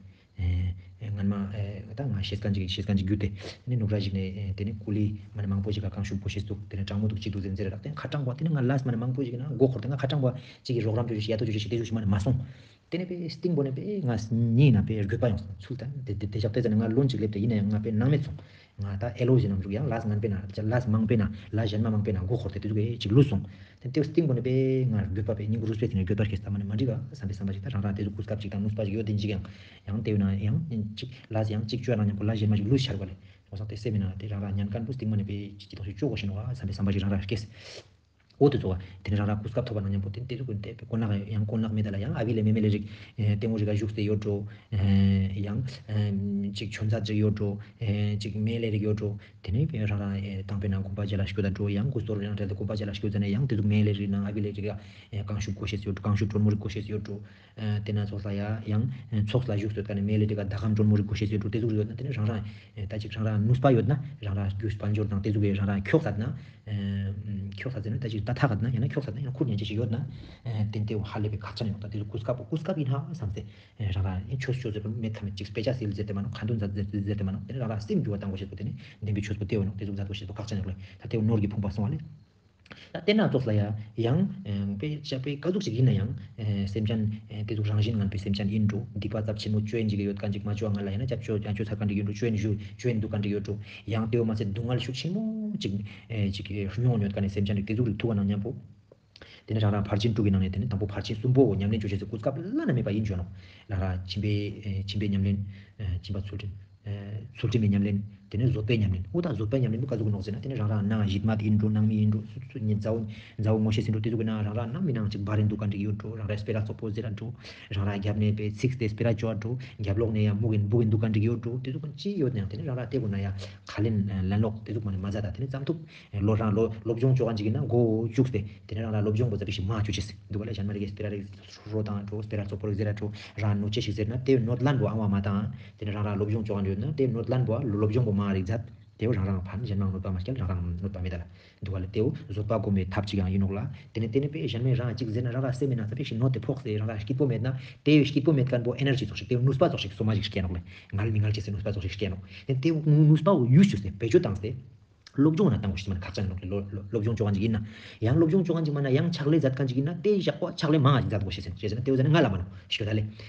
ཨེ་ངན་མ་ཨེ་ད་ང་ཤེས་ཁན་ཅིག་ཤེས་ཁན་ཅིག་གྱུད་དེ་ཏེ་ནེ་ནུབ་ར་ཞིག་ནེ་ཨེ་ཏེ་ནེ་ཀུ་ལི་མ་ནེ་མང་པོ་ཞིག་ག་གང་ཞུ་གོས་ཤེས་དུག། ཏེ་ནེ་གྲང་མོ་དུག་ཅིག་དུག་ཟེར་ཟེར་ར་ཏེ་ནེ་ཁ་གྲང་པོ་ཏེ་ནེ་ང་ལས་མ་ནེ་མང་པོ་ཞིག་ན་མགོ་འཁོར་ཏེ་ང་ཁ་གྲང་པོ་ཅིག་གི་རོགས་རམ་ཅོ་ཅེས་ཤིག་ཡ་ཏོ་ཅོ་ཅེས་ཤིག་ཏེ་ཟུག་ཞིག་མ་ནེ་མ་སོང་། ཏེ་ནེ་པེ་སྟིང་པོ་ནེ་པེ་ང་ཉིད་ན་པེ་རྒོད་པ་ཡོང་སོང་། ཚུལ་ད་ཏེ་ཏེ་ཏེ་ཞག་ཏེ་ཟ་ནེ་ང་ལོན་ཅིག་ལེབས་ཏེ་ཨིན་ན་ཡང་ང་པེ་ནང་མེད་སོང་། ང་ད་ཨེ་ལོ་ཞིག་ནམ་ཟུག་ཡང་ལས་ངན་པེ་ན་ལས་མང་པེ་ན་ལས་ཞན་མ་མང་པེ་ན་མགོ་འཁོར་ཏེ་ཏེ་ཟུག་གི་ཅིག་ལུས་སོང་། ཏེ་ཏེ་སྟིང་པོ་ནེ་པེ་ང་རྒོད་པ་པེ་སྙིང་གུ་རུས་པེ་ཏེ་ནེ་རྒོད་པ་སྐྱེས་ད་མ་ནེ་མ་འགྲིག་ག་བསམ་པེ་བསམ་པ་ཞིག་ད་རང་རང་ཏེ་ཟུག་གོ་སྐབས་ཅིག་དང་ནུས་པ་ཞིག་ཡོད་དེ་ཅིག་ཡང་ཡང་ཏེ་ཡོད་ན་ཡང་ཅིག་ལས་ཡང་ཅིག་ཅོ་ན་ཉམ་པོ་ལས་ཞན་མ་ཞིག་ལུས་ཆར་བ་ལེ། འོ་སང་ཏེ་སེམས་མེད་ན་ཏེ་རང་རང་ཉན་ཁན་པོ་སྟིང་མ་ནེ་པེ་ཅིག་ཅིག་ཏོག་ཞིག་ཅོ་གོས་ཤེས་ནོག་བསམ་པེ་བསམ་པ་ཞིག་རང་རང་སྐྱེས། འོ་ཏེ་ཙོགས་པ་ཏེ་ནེ་རང་རང་གོ་སྐབས་ཐོབ་པ་ན་ཉམ་པོ་ཏེ་ཏེ་ཟུག་གི་ཏེ་པེ་གོན་ལག་ཡང་གོན་ལག་མེད་ད་ལ་ཡང་ཨ་བི་ལེ་མེ་མེ་ལེ་རིགས་ཨེ་ལྟད་མོ་རིགས་ག་བཞུགས་ཏེ་ཡོད་འགྲོ། ཨེ་ཡང་ཨེ་ཅིག་ཆོན་ཚད་ཅིག་ཡོད་འགྲོ། ཨེ་ཅིག་མེ་ལེ་རིགས་ཡོད་འགྲོ། ཏེ་ནེ་པེ་རང་རང་ཨེ་དང་པེ་ན་དགོན་པ་ཅིག་ལ་སྐྱོད་ད་འགྲོ། ཡང་གུ་སྟོར་ཡང་རེ་ད་དགོན་པ་ཅིག་ལ་སྐྱོད་ཟ་ནེ་ཡང་ཏེ་ཟུག་མེ་ལེ་རིགས་ནང་ཨ་བི་ལེ་རིགས་ག་ཨེ་གང་ཞུ་གོས་ཤེས་ཡོད་འགྲོ། གང་ཞུ་གྲོ་མོ་རིགས་གོས་ཤེས་ཡོད་འགྲོ། ཨ་ཏེ་ན་ཚོགས་ལ་ཡ་ཡང་ཨ་ཚོགས་ལ་བཞུགས་སོད་ཀ་ནེ་མེ་ལེ་ཏེ་ཀ་ཟླ་གམ་གྲོ་མོ་རིགས་གོས་ཤེས་ཡོད་འགྲོ། ཏེ་ཟུག་ཡོད་ན་ཏེ་ནེ་རང་རང་ཨ་ད་ཅིག་རང་རང་ནུས་པ་ཡོད་ན་རང་རང་རྒྱུ་དཔལ་འབྱོར་དང་ཏེ་ཟུག་གི་རང་རང་ཁྱོག་ཚད་ན་ཨ་ཁྱོག་ཚད་ཟེར་ན་ད་ཅིག་ད་ཐག་ག་ན་ཡང་ན་ཁྱོག་ཚད་ན་ཡང་ན་ཁུར་ཉན་ཅེས་ཤིག་ཡོད་ན་ཨ་ཏེ་ཏེ་བོ་ཧ་ལས་པའི་ཁག་ཅན་ཡོད། ད་ཏེ་ཟུག་གོ་སྐབས་པོ་གོ་སྐབས་ཨིན་ཧ་བསམ་སྟེ་ཨ་རང་རང་ཨ་ཆོས་ཆོས་ཟེར་མེད་ཁ་མེད་ཅིག་དཔེ་ཆ་སིལ་ཟེར་ཏེ་མ་ནོག། ཁ་འདོན་མཛད་ཟེར་ཏེ་མ་ནོག། ཏེ་ནེ་རང་རང་སེམས་འགྱུར་བ་བཏང་གོས་ཤེས་པོ་ཏེ་ནེ་བདེན་པའི་ཆོས་པོ་ཏེ་བོ་ནོག། ཏེ་ཟུག་མཛད་གོས་ཤེས་པོ་ཁག་ཅན་ཡོད་ལེ། ད་ཏེ་བོ་ནོར་གྱི་ཕུང་པོ་སོང་བ་ལེ། ད་ཏེ་ན་ཙོགས་ལ་ཡ་ཡང་ཨེ་དཔེ་ཆ་དཔེ་ག་ཟུག་ཅིག་ཨིན་ན་ཡང་ཨེ་སེམས་ཅན་ཨེ་ཏེ་ཟུག་རང་བཞིན་ངན་པའི་སེམས་ཅན་ཨིན་འགྲོ། སྡིག་པ་ཚབས་ཆེན་མོ་ཅོ་ཨིན་ཅིག་ཡོད་ཁན་ཅིག་མ་ཅོ་ང་ལ་ཡང་ན་ཅབ་ཅོ་ཡང་ཅོ་ཚར་ཁན་ཅིག་ཨིན་འགྲོ། ཅོ་ཨིན་ཞུ་ཅོ་ཨིན་དུག་ཁན་ཅིག་ཡོད་འགྲོ། ཡང་ཏེ་བོ་མ་ཚད་སྡུག་བསྔལ་ཤུགས་ཆེན་མོ་ཅིག་ཨེ་ཅིག་ཨེ་མྱོང་ཡོད་ཁན་ནི་སེམས་ཅན་རིགས་ཏེ་ཟུག་རིགས་ཐུག་པ་ན་ཉམ་པོ་ཏེ་ནེ་རང་རང་ཕར་ཕྱིན་དྲུག་གི་ནང་ནེ་ཏེ་ནེ་དང་པོ་ཕར་ཕྱིན་གསུམ་པོ་ཉམས་ལེན་ཅོ་ཅེས་སི་གོ་སྐབས་བླ་ན་མེད་པ་ཨིན་ཅོ་ནོག། རང་རང་ཁྱིམ་པའི་ཨེ་ཁྱིམ་པའི་ཉམས་ལེན་ཨེ་ཁྱིམ་པ་ཚུལ་ཁྲིམས་ཨེ་ཚུལ་ཁྲིམས་པའི་ཉམས་ལེན། དེ་ནས་བཟོད་པའི་ཉམས་ལེན། འོ་ད་བཟོད་པའི་ཉམས་ལེན་པོ་ག་ཟུག་ནོག་ཟེར་ན། དེ་ནས་རང་རང་ནང་ཡིད་མ་ཡིན་འགྲོ། ནང་མི་ཡིན་འགྲོ། སུ་སུ་ཉིད་མཛའ་བོ་མཛའ་བོ་ངོ་ཤེས་ཡིན་འགྲོ། དེ་ཚོ་གི་ནང་རང་རང་ནང་མི་ནང་ཅིག་བར་རིན་འདུག་ག་འགྲིག་ཡོད་འགྲོ། རང་རང་སྤེ་ར་ཙོག་པོ་ཟེར་ར་འགྲོ། རང་རང་རྒྱབ་ནས་པའི་ཚིག་སྟེ་སྤེ་ར་ཅོ་འགྲོ། རྒྱབ་ལོག་ནས་ཡང་མུག་གིན་འབུག་གིན་འདུག་ག་འགྲིག་ཡོད་འགྲོ། དེ་ཚོ་གི་ཅི་ཡོད་ནའང་དེ་ནས་རང་རང་དེ་གུན་ན་ཡང་ཁ་ལན་ལན་ལོག་དེ་ཚོ་མ་ནས་མ་ཟ། ད་དེ་ནས་ཙམ་ཐུབ་ལོ་རང་ལོ་སློབ་སྦྱོང་ཅོ་ག་འཇིག་ཡིན་ན་མགོ་བཅུག་སྟེ་དེ་ནས་རང་རང་སློབ་སྦྱོང་པོ་ཙ་པིག་ཞིག་མ་ཅོ་ཅེས་འདུག་ག་ལེ། གཞན་མ་རིག་གི་སྤེ་ར་རིག་རོ་དང་འགྲོ། སྤེ་ར་ཙོག་པོ་རིག་ཟེར་ར་འགྲོ། རང་ནོ་ཅེས་ཤིག་ཟེར་ན་དེ་ནོད་ལན་པོ་ཨང་བ་མ་དང་། དེ་ནས་རང་རང་སློབ་སྦྱོང་ཅོ་ག་འགྲོ་ན་དེ་ནོད་ལན་པོ་སློབ་སྦྱོང་པོ་མ་རིག་མཛད། དེ་བོ་རང་རང་ཕན། གཞན་མ་ནོད་པ་མ་སྐྱལ། རང་རང་ནོད་པ་མེད་ད་ལ་འདུག་ག་ལེ། དེ་བོ་བཟོད་པ་སྒོམ་པའི་ཐབས་ཅིག་ཡང་ཡིན་ནོག་ལ། དེ་ནས་དེ་ནས་པའི་གཞན་མས་རང་ཅིག་ཟེར་ན་རང་རང་སེམས་མེད་ན་ཙ་པིག་ཞིག་ནོད་དེ་ཕོག་སྟེ་རང་རང་སྐྱིད་པོ་མེད་ན། དེ་བོ་སྐྱིད་པོ་མེད་མཁན་པོ་ཨེ་ནར་ཇི་ཙོགས་ཤིག་དེ་བོ་ནུས་པ་ཙོགས་ཤིག་སོ་མ་ཞིག་སྐྱེ་ནོག་ལེ། ངལ་མི་ངལ་ཅེས་སི་ནུས་པ་ཙོགས་ཤིག་སྐྱེ་ནོག། དེ་དེ་བོ་ནུས་པ་བོ་ཡུས་བཅུག་སྟེ་བེད་སྤྱོད་བཏང་སྟེ། སློབ་སྦྱོང་ན་བཏང་དགོས་ཤེས་མ་ནི་ཁག་ཅན་ནོག་ལེ། སློབ་སློབ་སྦྱོང་ཅོ་ག་འཇིག་ཡིན་ན། ཡང་སློབ་སྦྱོང་ཅོ་ག་འཇིག་མ་ན་ཡང་ཕྱག་ལས་མཛད་མཁན་ཅིག་ཡིན་ན་དེ་བཞག་པོ་ཕྱག་ལས་མང་ང་ཞིག་མཛད་དགོས་ཤེས་ཟེར་ན། དེ་བོ་ཟེར་ན་ང་ལ་མ་ནོག་ཤོད་ད་ལེ།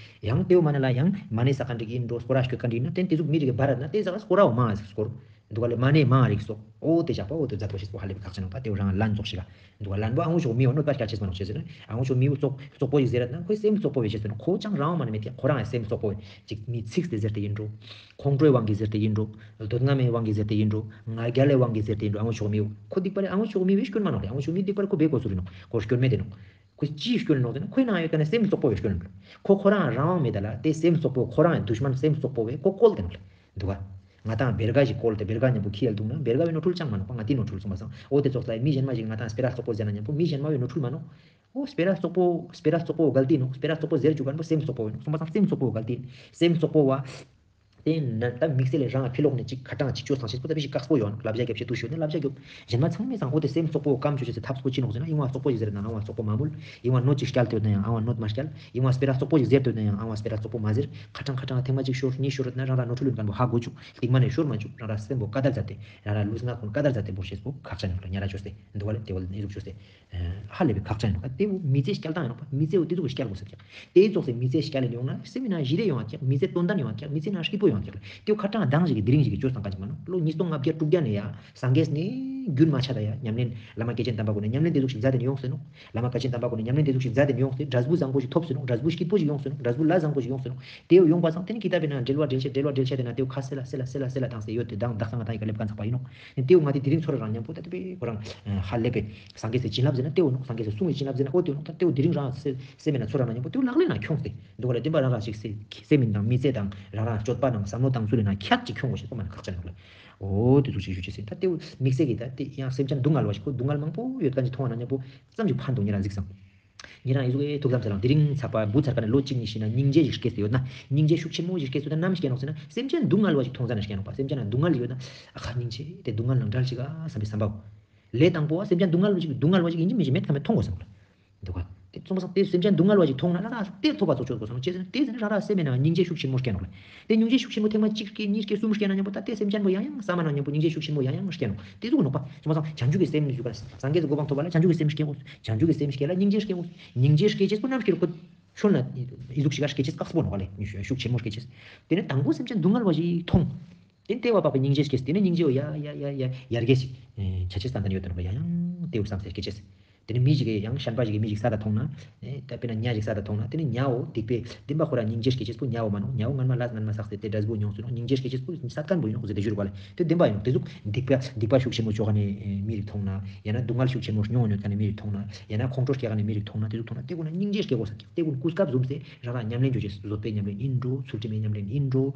ཡང་དེ་བོ་མ་ན་ལ་ཡང་མ་ནེ་ཟ་མཁན་ཅིག་ཡིན་འགྲོ། སྐོར་ར་སྐྱོད་མཁན་ཅིག་ཡིན་ན་དེ་དེ་ཟུག་མི་རིགས་ཀྱི་བར་ན་དེ་ཟ་སྐོར་ར་བོ་མང་ང་ཞིག་སྐོར་འདུག་ག་ལེ། མ་ནེ་མང་རིགས་སོགས་འོ་དེ་བཞག་པོ་འོ་དེ་མཛད་དགོས་ཤེས་པོ་ཧ་ལས་པའི་ཁག་ཅན་ནོག། ད་དེ་བོ་རང་ལན་ཙོགས་ཤིག་ག་འདུག་ག། ལན་པོ་ཨ་ངོ་ཤོག་མི་བོ་གནོད་པ་སྐྱལ་ཅེས་མ་ནོག་ཅེས་ཟེར་ན། ཨ་ངོ་ཤོག་མི་བོ་ཙོག་ཙོག་པོ་ཞིག་ཟེར་ར་ན་ཁོའི་སེམས་ཙོག་པོ་བེད་སྤྱད་ཟེར་ན། ཁོ་ཅང་རང་མ་ནེ་མེད་དེ་ཁོ་རང་སེམས་ཙོག་པོ་ཅིག་མི་ཚིག་སྟེ་ཟེར་ཏེ་ཡིན་འགྲོ། ཁོང་ཁྲོའི་དབང་གིས་ཟེར་ཏེ་ཡིན་འགྲོ། འདོད་རྔམ་མའི་དབང་གིས་ཟེར་ཏེ་ཡིན་འགྲོ། ང་རྒྱལ་ལའི་དབང་གིས་ཟེར་ཏེ་ཡིན་འགྲོ། ཨ་ངོ་ཤོག་མི་བོ་ཁོ་སྡིག་པ་རེད། ཨ་ངོ་ཤོག་མི་བོའི་སྐྱོན་མ་ནོག་ལེ། ཨ་ངོ་ཤོག་མི་སྡིག་པ་རེད། ཁོ་བེད་གོ་ཚུལ་ཡིན་ནོག། ཁོ་སྐྱོན་མེད་དེ་ནོག། ཁོ་ཅིའི་སྐྱོན་ནོག་ཟེར་ན་ཁོའི་ནང་ཡོད་མཁན་ནི་སེམས་ཙོག་པོ་བོའི་སྐྱོན་ནོག། ཁོ་ཁོ་རང་རང་དབང་མེད་ད་ལ་དེ་སེམས་ཙོག་པོ་ཁོ་རང་དུཤ་མན་སེམས་ཙོག་པོ་བོའི་ཁོ་བཀོལ་ཏེ་ནོག་ལེ། འདུག་ག། ང་དང་བེར་ཀ་ཞིག་བཀོལ་ཏེ་བེར་ཀ་མཉམ་པོ་ཁྱེར་འདུག་ན་བེར་ཀ་བོའི་ནོར་འཁྲུལ་ཅང་མ་ནོག་པ། ང་དེའི་ནོར་འཁྲུལ་སོང་པ་སང་། འོ་དེ་ཙོགས་ལ་མི་གཞན་མ་ཞིག་ང་དང་སྤེ་ར་ཙོག་པོ་ཟེར་ན་མཉམ་པོ་མི་གཞན་མ་བོའི་ནོར་འཁྲུལ་མ་ནོག། འོ་སྤེ་ར་ཙོག་པོ་སྤེ་ར་ཙོག་པོ་གལ་ཏེ་ནོག། སྤེ་ར་ཙོག་པོ་ཟེར་བཅུག་མཁན་པོ་སེམས་ཙོག་པོ་ཡིན་ནོག། སོང་པ་སང་སེམས་ཙོག་པོ་གལ་ཏེ་སེམས་ཙོག་པོ་བ། དེ་ན་ད་དམིགས་བསལ་ལས་རང་ཕི་ལོག་ནས་ཅིག་ཁ་གྲངས་ཅིག་ཅོ་ཚང་ཤེས་པོ་ད་བི་ཞིག་དཀགས་པོ་ཡོང་ལབ་བྱ་རྒྱབ་བྱེད་དུ་ཤོད་ནས་ལབ་བྱ་རྒྱབ། གཞན་མ་ཚང་མའི་སང་འོ་དེ་སེམས་ཙོག་པོ་སྐམ་ཆོ་ཆེ་སེ་ཐབས་པོ་ཅི་ནོག་ཟེར་ན། ཨིན་བ་ཙོག་པོ་ཞིག་ཟེར་ན་ཨང་བ་ཙོག་པོ་མ་མོལ། ཨིན་བ་ནོད་ཅིག་སྐྱལ་ཏེ་ཡོད་ན་ཡང་ཨང་བ་ནོད་མ་སྐྱལ། ཨིན་བ་སྤེ་ར་ཙོག་པོ་ཞིག་ཟེར་ཏེ་ཡོད་ན་ཡང་ཨང་བ་སྤེ་ར་ཙོག་པོ་མ་ཟེར། ཁ་གྲངས་ཁ་གྲངས་ཐེངས་མ་གཅིག་ཤོར་གཉིས་ཤོར་ཡོད་ན་རང་རང་ནོར་འཁྲུལ་ཡོད་མཁན་པོ་ཧ་གོ་བཅུག། སྟིང་མ་ནས་ཤོར་མ་བཅུག། རང་རང་སེམས་པོ་ཀ་དར་མཛད་དེ་རང་རང་ལུས་ངག་ཀུན་ཀ་དར་མཛད་དེ་བོར་ཤེས་པོ་ཁག་ཅན་ཡོད་ལ་ཉ་ར་བཅོས་ཏེ་འདུག་ག་ལེ། དེ་བོ་ཨི་ཟུག་བཅོས་ཏེ། ཧ་ལས་པའི་ཁག་ཅན་ཡིན་ནོག། ད་དེ་བོ་མི་ཚེ་སྐྱེལ་སྟངས་ཡིན་ནོག་པ། མི་ཚེ་བོ་དེ་ཙོགས་སི་སྐྱེལ་དགོས་ས་ཀྱག། དེ་ཙོགས་སི་མི་ཚེ་སྐྱེལ་ཡོང་ན་སེམས་ནང་ཞི་བདེ་ཡོང་བ་ཀྱག། མི་ཚེ་དོན་དག་ཡོང་བ་ཀྱག། མི་ཚེ་ནང་སྐྱིད་པོ་ཡོང་བ་ཀྱག། དེ་བོ་ཁ་གྲངས་དང་ཞིག་གི་དེ་རིང་ཞིག་གི་བཅོས་སྟངས་ག་ཅིག་མ་ནོག། ལོ་ཉིས་སྟོང་ལྔ་བརྒྱ་དྲུག་བརྒྱ་ནས་ཡ་སངས་རྒྱས་ནས་རྒྱུན་མ་ཆད་ད་ཡ་ཉམས་ལེན་བླ་མ་སྐྱེས་ཆེན་དམ་པ་ཀུན་ནས་ཉམས་ལེན་དེ་ཟུག་ཞིག་མཛད་དེ་ཡོང་སྟེ་ནོག། བླ་མ་སྐྱེས་ཆེན་དམ་པ་ཀུན་ནས་ཉམས་ལེན་དེ་ཟུག་ཞིག་མཛད་དེ་ཡོང་སྟེ་འབྲས་བུ་བཟང་པོ་ཞིག་ཐོབ་སྟེ་ནོག། འབྲས་བུ་ལ་བཟང་པོ་ཞིག་ཡོང་སྟེ་ནོག། འབྲས་བུ་ལ་བཟང་པོ་ཞིག་ཡོང་སྟེ་ནོག། དེ་བོ་ཡོང་པ་སང་དེ་ནི་ཀི་ཏ་པའི་ནང་འགྲེལ་བ་འགྲེལ་བཤད་འགྲེལ་བ་འགྲེལ་བཤད་དེ་ན་དེ་བོ་ཁ་སེ་ལ་སེ་ལ་སེ་ལ་སེ་ལ་བཏང་སྟེ་ཡོད་དེ་དག་ས་ང་དང་ཡི་ག་ལེབ་ཀ་ཚག་པ་ཡིན་ནོག། དེ་བོ་ང་དེ་དེ་རིང་ཚོར་རང་མཉམ་པོ་ད་དེ་བོ་ཁོ་རང་ཧ་ལས་པའི་སངས་རྒྱས་སི་བྱིན་རླབས་ཟེར་ན་དེ་བོ་ནོག། སངས་རྒྱས་སི་གསུང་བའི་བྱིན་རླབས་ཟེར་ན་འོ་དེ་བོ་ནོག། ད་དེ་བོ་དེ་རིང་རང་སེ་སེམས་ནང་ཚོར་རང་མཉམ་པོ་དེ་བོ་ལག་ལེན་ན་ཁྱོངས་ཏེ་འདུག་ག་ལེ། བདེན་པ་རང་རང་ཞིག་སེ་སེམས་ནང་མི་ཚེ་དང་རང་རང་སྤྱོད་པ་ནང་བསམ་བློ་བཏང་ཚུལ་ལ་ན་ཁྱད་ཅིག་ཁྱོང་དགོས་ཤེས་པོ་མ་ན་ཁག་ཅན་ནོག་ལེ། འོ་དེ་ཚོ་ཞིག་ཞུ་ཅེས་ཟེར། ད་དེ་བོ་དམིགས་བསལ་གྱི་ད་དེ་ཡང་སེམས་ཅན་སྡུག་བསྔལ་བ་ཞིག་ཁོ་སྡུག་བསྔལ་མང་པོ་ཡོད་མཁན་ཅིག་མཐོང་བ་ན་མཉམ་པོ་ཙམ་ཞིག་ཕན་འདུག། ཉེ་རང་གཟིགས་སང་། ཉེ་རང་ཨི་ཟུག་ཨེ་ཐུགས་བསམ་ཟེར་ལང་དེ་རིང་ཚགས་པ་འགོ་ཚར་ཀ་ནས་ལོ་གཅིག་གཉིས་ཤིག་ན་སྙིང་རྗེ་ཞིག་སྐྱེས་ཏེ་ཡོད་ན། སྙིང་རྗེ་ཤུགས་ཆེན་མོ་ཞིག་སྐྱེས་ཏེ་ཡོད་ན་ནམ་སྐྱེ་ནོག་ཟེར་ན་སེམས་ཅན་སྡུག་བསྔལ་བ་ཞིག་མཐོང་ཙ་ན་སྐྱེ་ནོག་པ། སེམས་ཅན་ན་སྡུག་བསྔལ་ཞིག་ཡོད་ན་ཨ་ཁ་སྙིང་རྗེ་དེ་སྡུག་བསྔལ་ནང་བྲལ་ཞིག་ག་བསམ་པའི་བསམ་པའོ། ལས་དང་པོ་བ་སེམས་ཅན་སྡུག་བསྔལ་བ་ཞིག་སྡུག་བསྔལ་བ་ཞིག་ཡིན་གཅིག་མིན་གཅིག་མེད་ཁ་མེད་མཐོང་དགོས་སམ་ལ། འདུག་ག། དེ་ཙམ་པ་སང་དེ་སེམས་ཅན་སྡུག་བསྔལ་བ་ཞིག་མཐོང་ན་ལ་ལ་དེར་ཐོབ་པ་ཚོགས་ཆོད་དགོས་སམ་ཅེས་ཟེར་ན་དེ་ཟེར་ན་རང་རང་སེམས་ནང་སྙིང་རྗེ་ཤུགས་ཆེན་མོ་སྐྱེ་ནོག་ལེ། དེ་སྙིང་རྗེ་ཤུགས་ཆེན་མོ་ཐེངས་མ་གཅིག་སྐྱེ་གཉིས་སྐྱེ་གསུམ་སྐྱེ་ན་མཉམ་པོ་ད་དེ་སེམས་ཅན་པོ་ཡང་ཡང་བསམ་མ་ན་མཉམ་པོ་སྙིང་རྗེ་ཤུགས་ཆེན་མོ་ཡང་ཡང་སྐྱེ་ནོག། དེ་ཟུག་ནོག་པ། ཙམ་པ་སང་བྱང་ཆུབ་ཀྱི་སེམས་ཟུག་ག་སངས་རྒྱས་སི་གོ་འཕང་ཐོབ་པ་ལ་བྱང་ཆུབ་ཀྱི་སེམས་སྐྱེ་དགོས། བྱང་ཆུབ་ཀྱི་སེམས་སྐྱེ་ལ་སྙིང་རྗེ་སྐྱེ་དགོས། སྙིང་རྗེ་སྐྱེ་ཅེས་པོ་ནམ་སྐྱེ་རུ་ཁོ་ཆོན་ན་ཨི་ཟུག་ཞིག་ག་སྐྱེ་ཅེས་དཀགས་པོ་ནོག་ལེ། ཤུགས་ཆེན་མོ་སྐྱེ་ཅེས། དེ་ནས་དང་པོ་སེམས་ཅན་སྡུག་བསྔལ་བ་ཞིག་མཐོང་། དེ་ནས་དེ་བ་བབ་པའི་སྙིང་རྗེ་སྐྱེས། དེ་ནས་སྙིང་རྗེ་བོ་ཡ་ཡ་ཡ་ཡ་ཡར་རྒྱས་ཤིག་ཆ་ཅེས་ཏན་ཏན་ཡོད་དེ་ནོག་ཡ་ཡང་དེ་བོ་བསམ་སེ་སྐྱེ་ཅེས། དེ་ནས་མི་ཞིག་གིས་ཡང་ཤན་པ་ཞིག་གིས་མི་ཞིག་བསད་ད་མཐོང་ན། ཨེ་ད་དཔེར་ན་ཉ་ཞིག་བསད་ད་མཐོང་ན་དེ་ནས་ཉ་བོ་སྡིག་པའི་བདེན་པ་ཁོ་རང་སྙིང་རྗེ་སྐྱེ་ཅེས་པོ་ཉ་བོ་མ་ནོག། ཉ་བོ་སྔན་མ་ལས་སྔན་མ་བསགས་ཏེ་དེ་འབྲས་བུ་མྱོང་སོང་ནོག། སྙིང་རྗེ་སྐྱེ་ཅེས་པོ་བསད་མཁན་པོ་ཡིན་ནོག་ཟེར་ཏེ་ཞུ་རུ་བ་ལེ། དེ་བདེན་པ་ཡིན་ནོག། དེ་ཟུག་སྡིག་པ་སྡིག་པ་ཤུགས་ཆེན་མོ་ཅོ་མཁན་ནི་མི་རིགས་མཐོང་ན་ཡང་ན་སྡུག་བསྔལ་ཤུགས་ཆེན་མོ་མྱོང་ཡོད་མཁན་ནི་མི་རིགས་མཐོང་ན་ཡང་ན་ཁོང་ཁྲོ་སྐྱེ་མཁན་ནི་མི་རིགས་མཐོང་ན་དེ་ཟུག་མཐོང་ན་དེ་ཀུན་ན་སྙིང་རྗེ་སྐྱེ་དགོས་ས་ཀྱག། དེ་ཀུན་གོ་སྐབས་བཟུང་སྟེ་རང་རང་ཉམས་ལེན་ཅོ་ཅེས། བཟོད་པའི་ཉམས་ལེན་ཡིན་འགྲོ། ཚུལ་ཁྲིམས་པའི་ཉམས་ལེན་ཡིན་འགྲོ།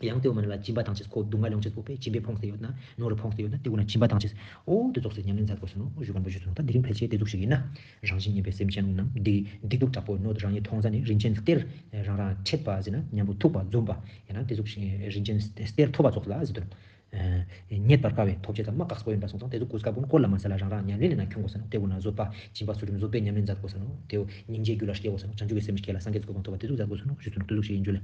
ཡང་དེ་བོ་མ་ནི་ལ་སྦྱིན་པ་བཏང་ཅེས་ཁོ་སྡུག་བསྔལ་ཡོང་ཅེས་པོ་པས་སྦྱིན་པས་ཕོངས་ཏེ་ཡོད་ན་ནོར་རུ་ཕོངས་ཏེ་ཡོད་ན་དེ་ཀུན་ན་སྦྱིན་པ་བཏང་ཅེས། འོ་དེ་ཙོགས་སེ་ཉམས་ལེན་མཛད་དགོས་ས་ནོག་ཞུ་མཁན་པོ་ཞུ་ས་ནོག། ད་དེ་རིང་ཕལ་ཆེར་དེ་ཟུག་ཞིག་ཡིན་ན། རང་བཞིན་གཉིས་པའི་སེམས་ཅན་རྣམས་སྡིག་སྡིག་སྡུག་དྲག་པོ་ནོད་རང་ཉིད་མཐོང་ཙ་ནི་རིན་ཆེན་གཏེར་རང་རང་འཕྲད་པ་ཟེར་ན་མཉམ་པོ་ཐུག་པ་འཛོམས་པ་ཡང་ན་དེ་ཟུག་ཞིག་རིན་ཆེན་གཏེར་ཐོབ་པ་ཙོགས་ལ་ཟེར་དོ། རྙེད་པར་དཀའ་བའི་ཐོབ་བྱ་ཙམ་མ་དཀགས་པོ་ཡིན་པ་སོང་ཙང་དེ་ཟུག་གོ་སྐབས་ཀུན་འཁོར་ལ་མ་ཟད་ལ་རང་རང་ཉམས་ལེན་ལས་ན་ཁྱོང་དགོས་ས་ནོག། དེ་ཀུན་ན་བཟོད་པ་སྦྱིན་པ་ཚུལ་ཁྲིམས་བཟོད་པའི་ཉམས་ལེན་མཛད་དགོས་ས་ནོག། དེ་བོ་སྙིང་རྗེ་རྒྱུད་ལ་སྐྱེ་དགོས་ས་ནོག། བྱང་ཆུབ་ཀྱི་སེམས་སྐྱེ་ལ་སངས་རྒྱས་ཀྱི་གོ་འཕང་ཐོབ་པ་དེ་ཟུག་མཛད་དགོས་ས་ནོག་ཞུ་ས་ནོག། དེ་ཟུག་ཞིག་ཡིན་རྒྱུ་ལེ།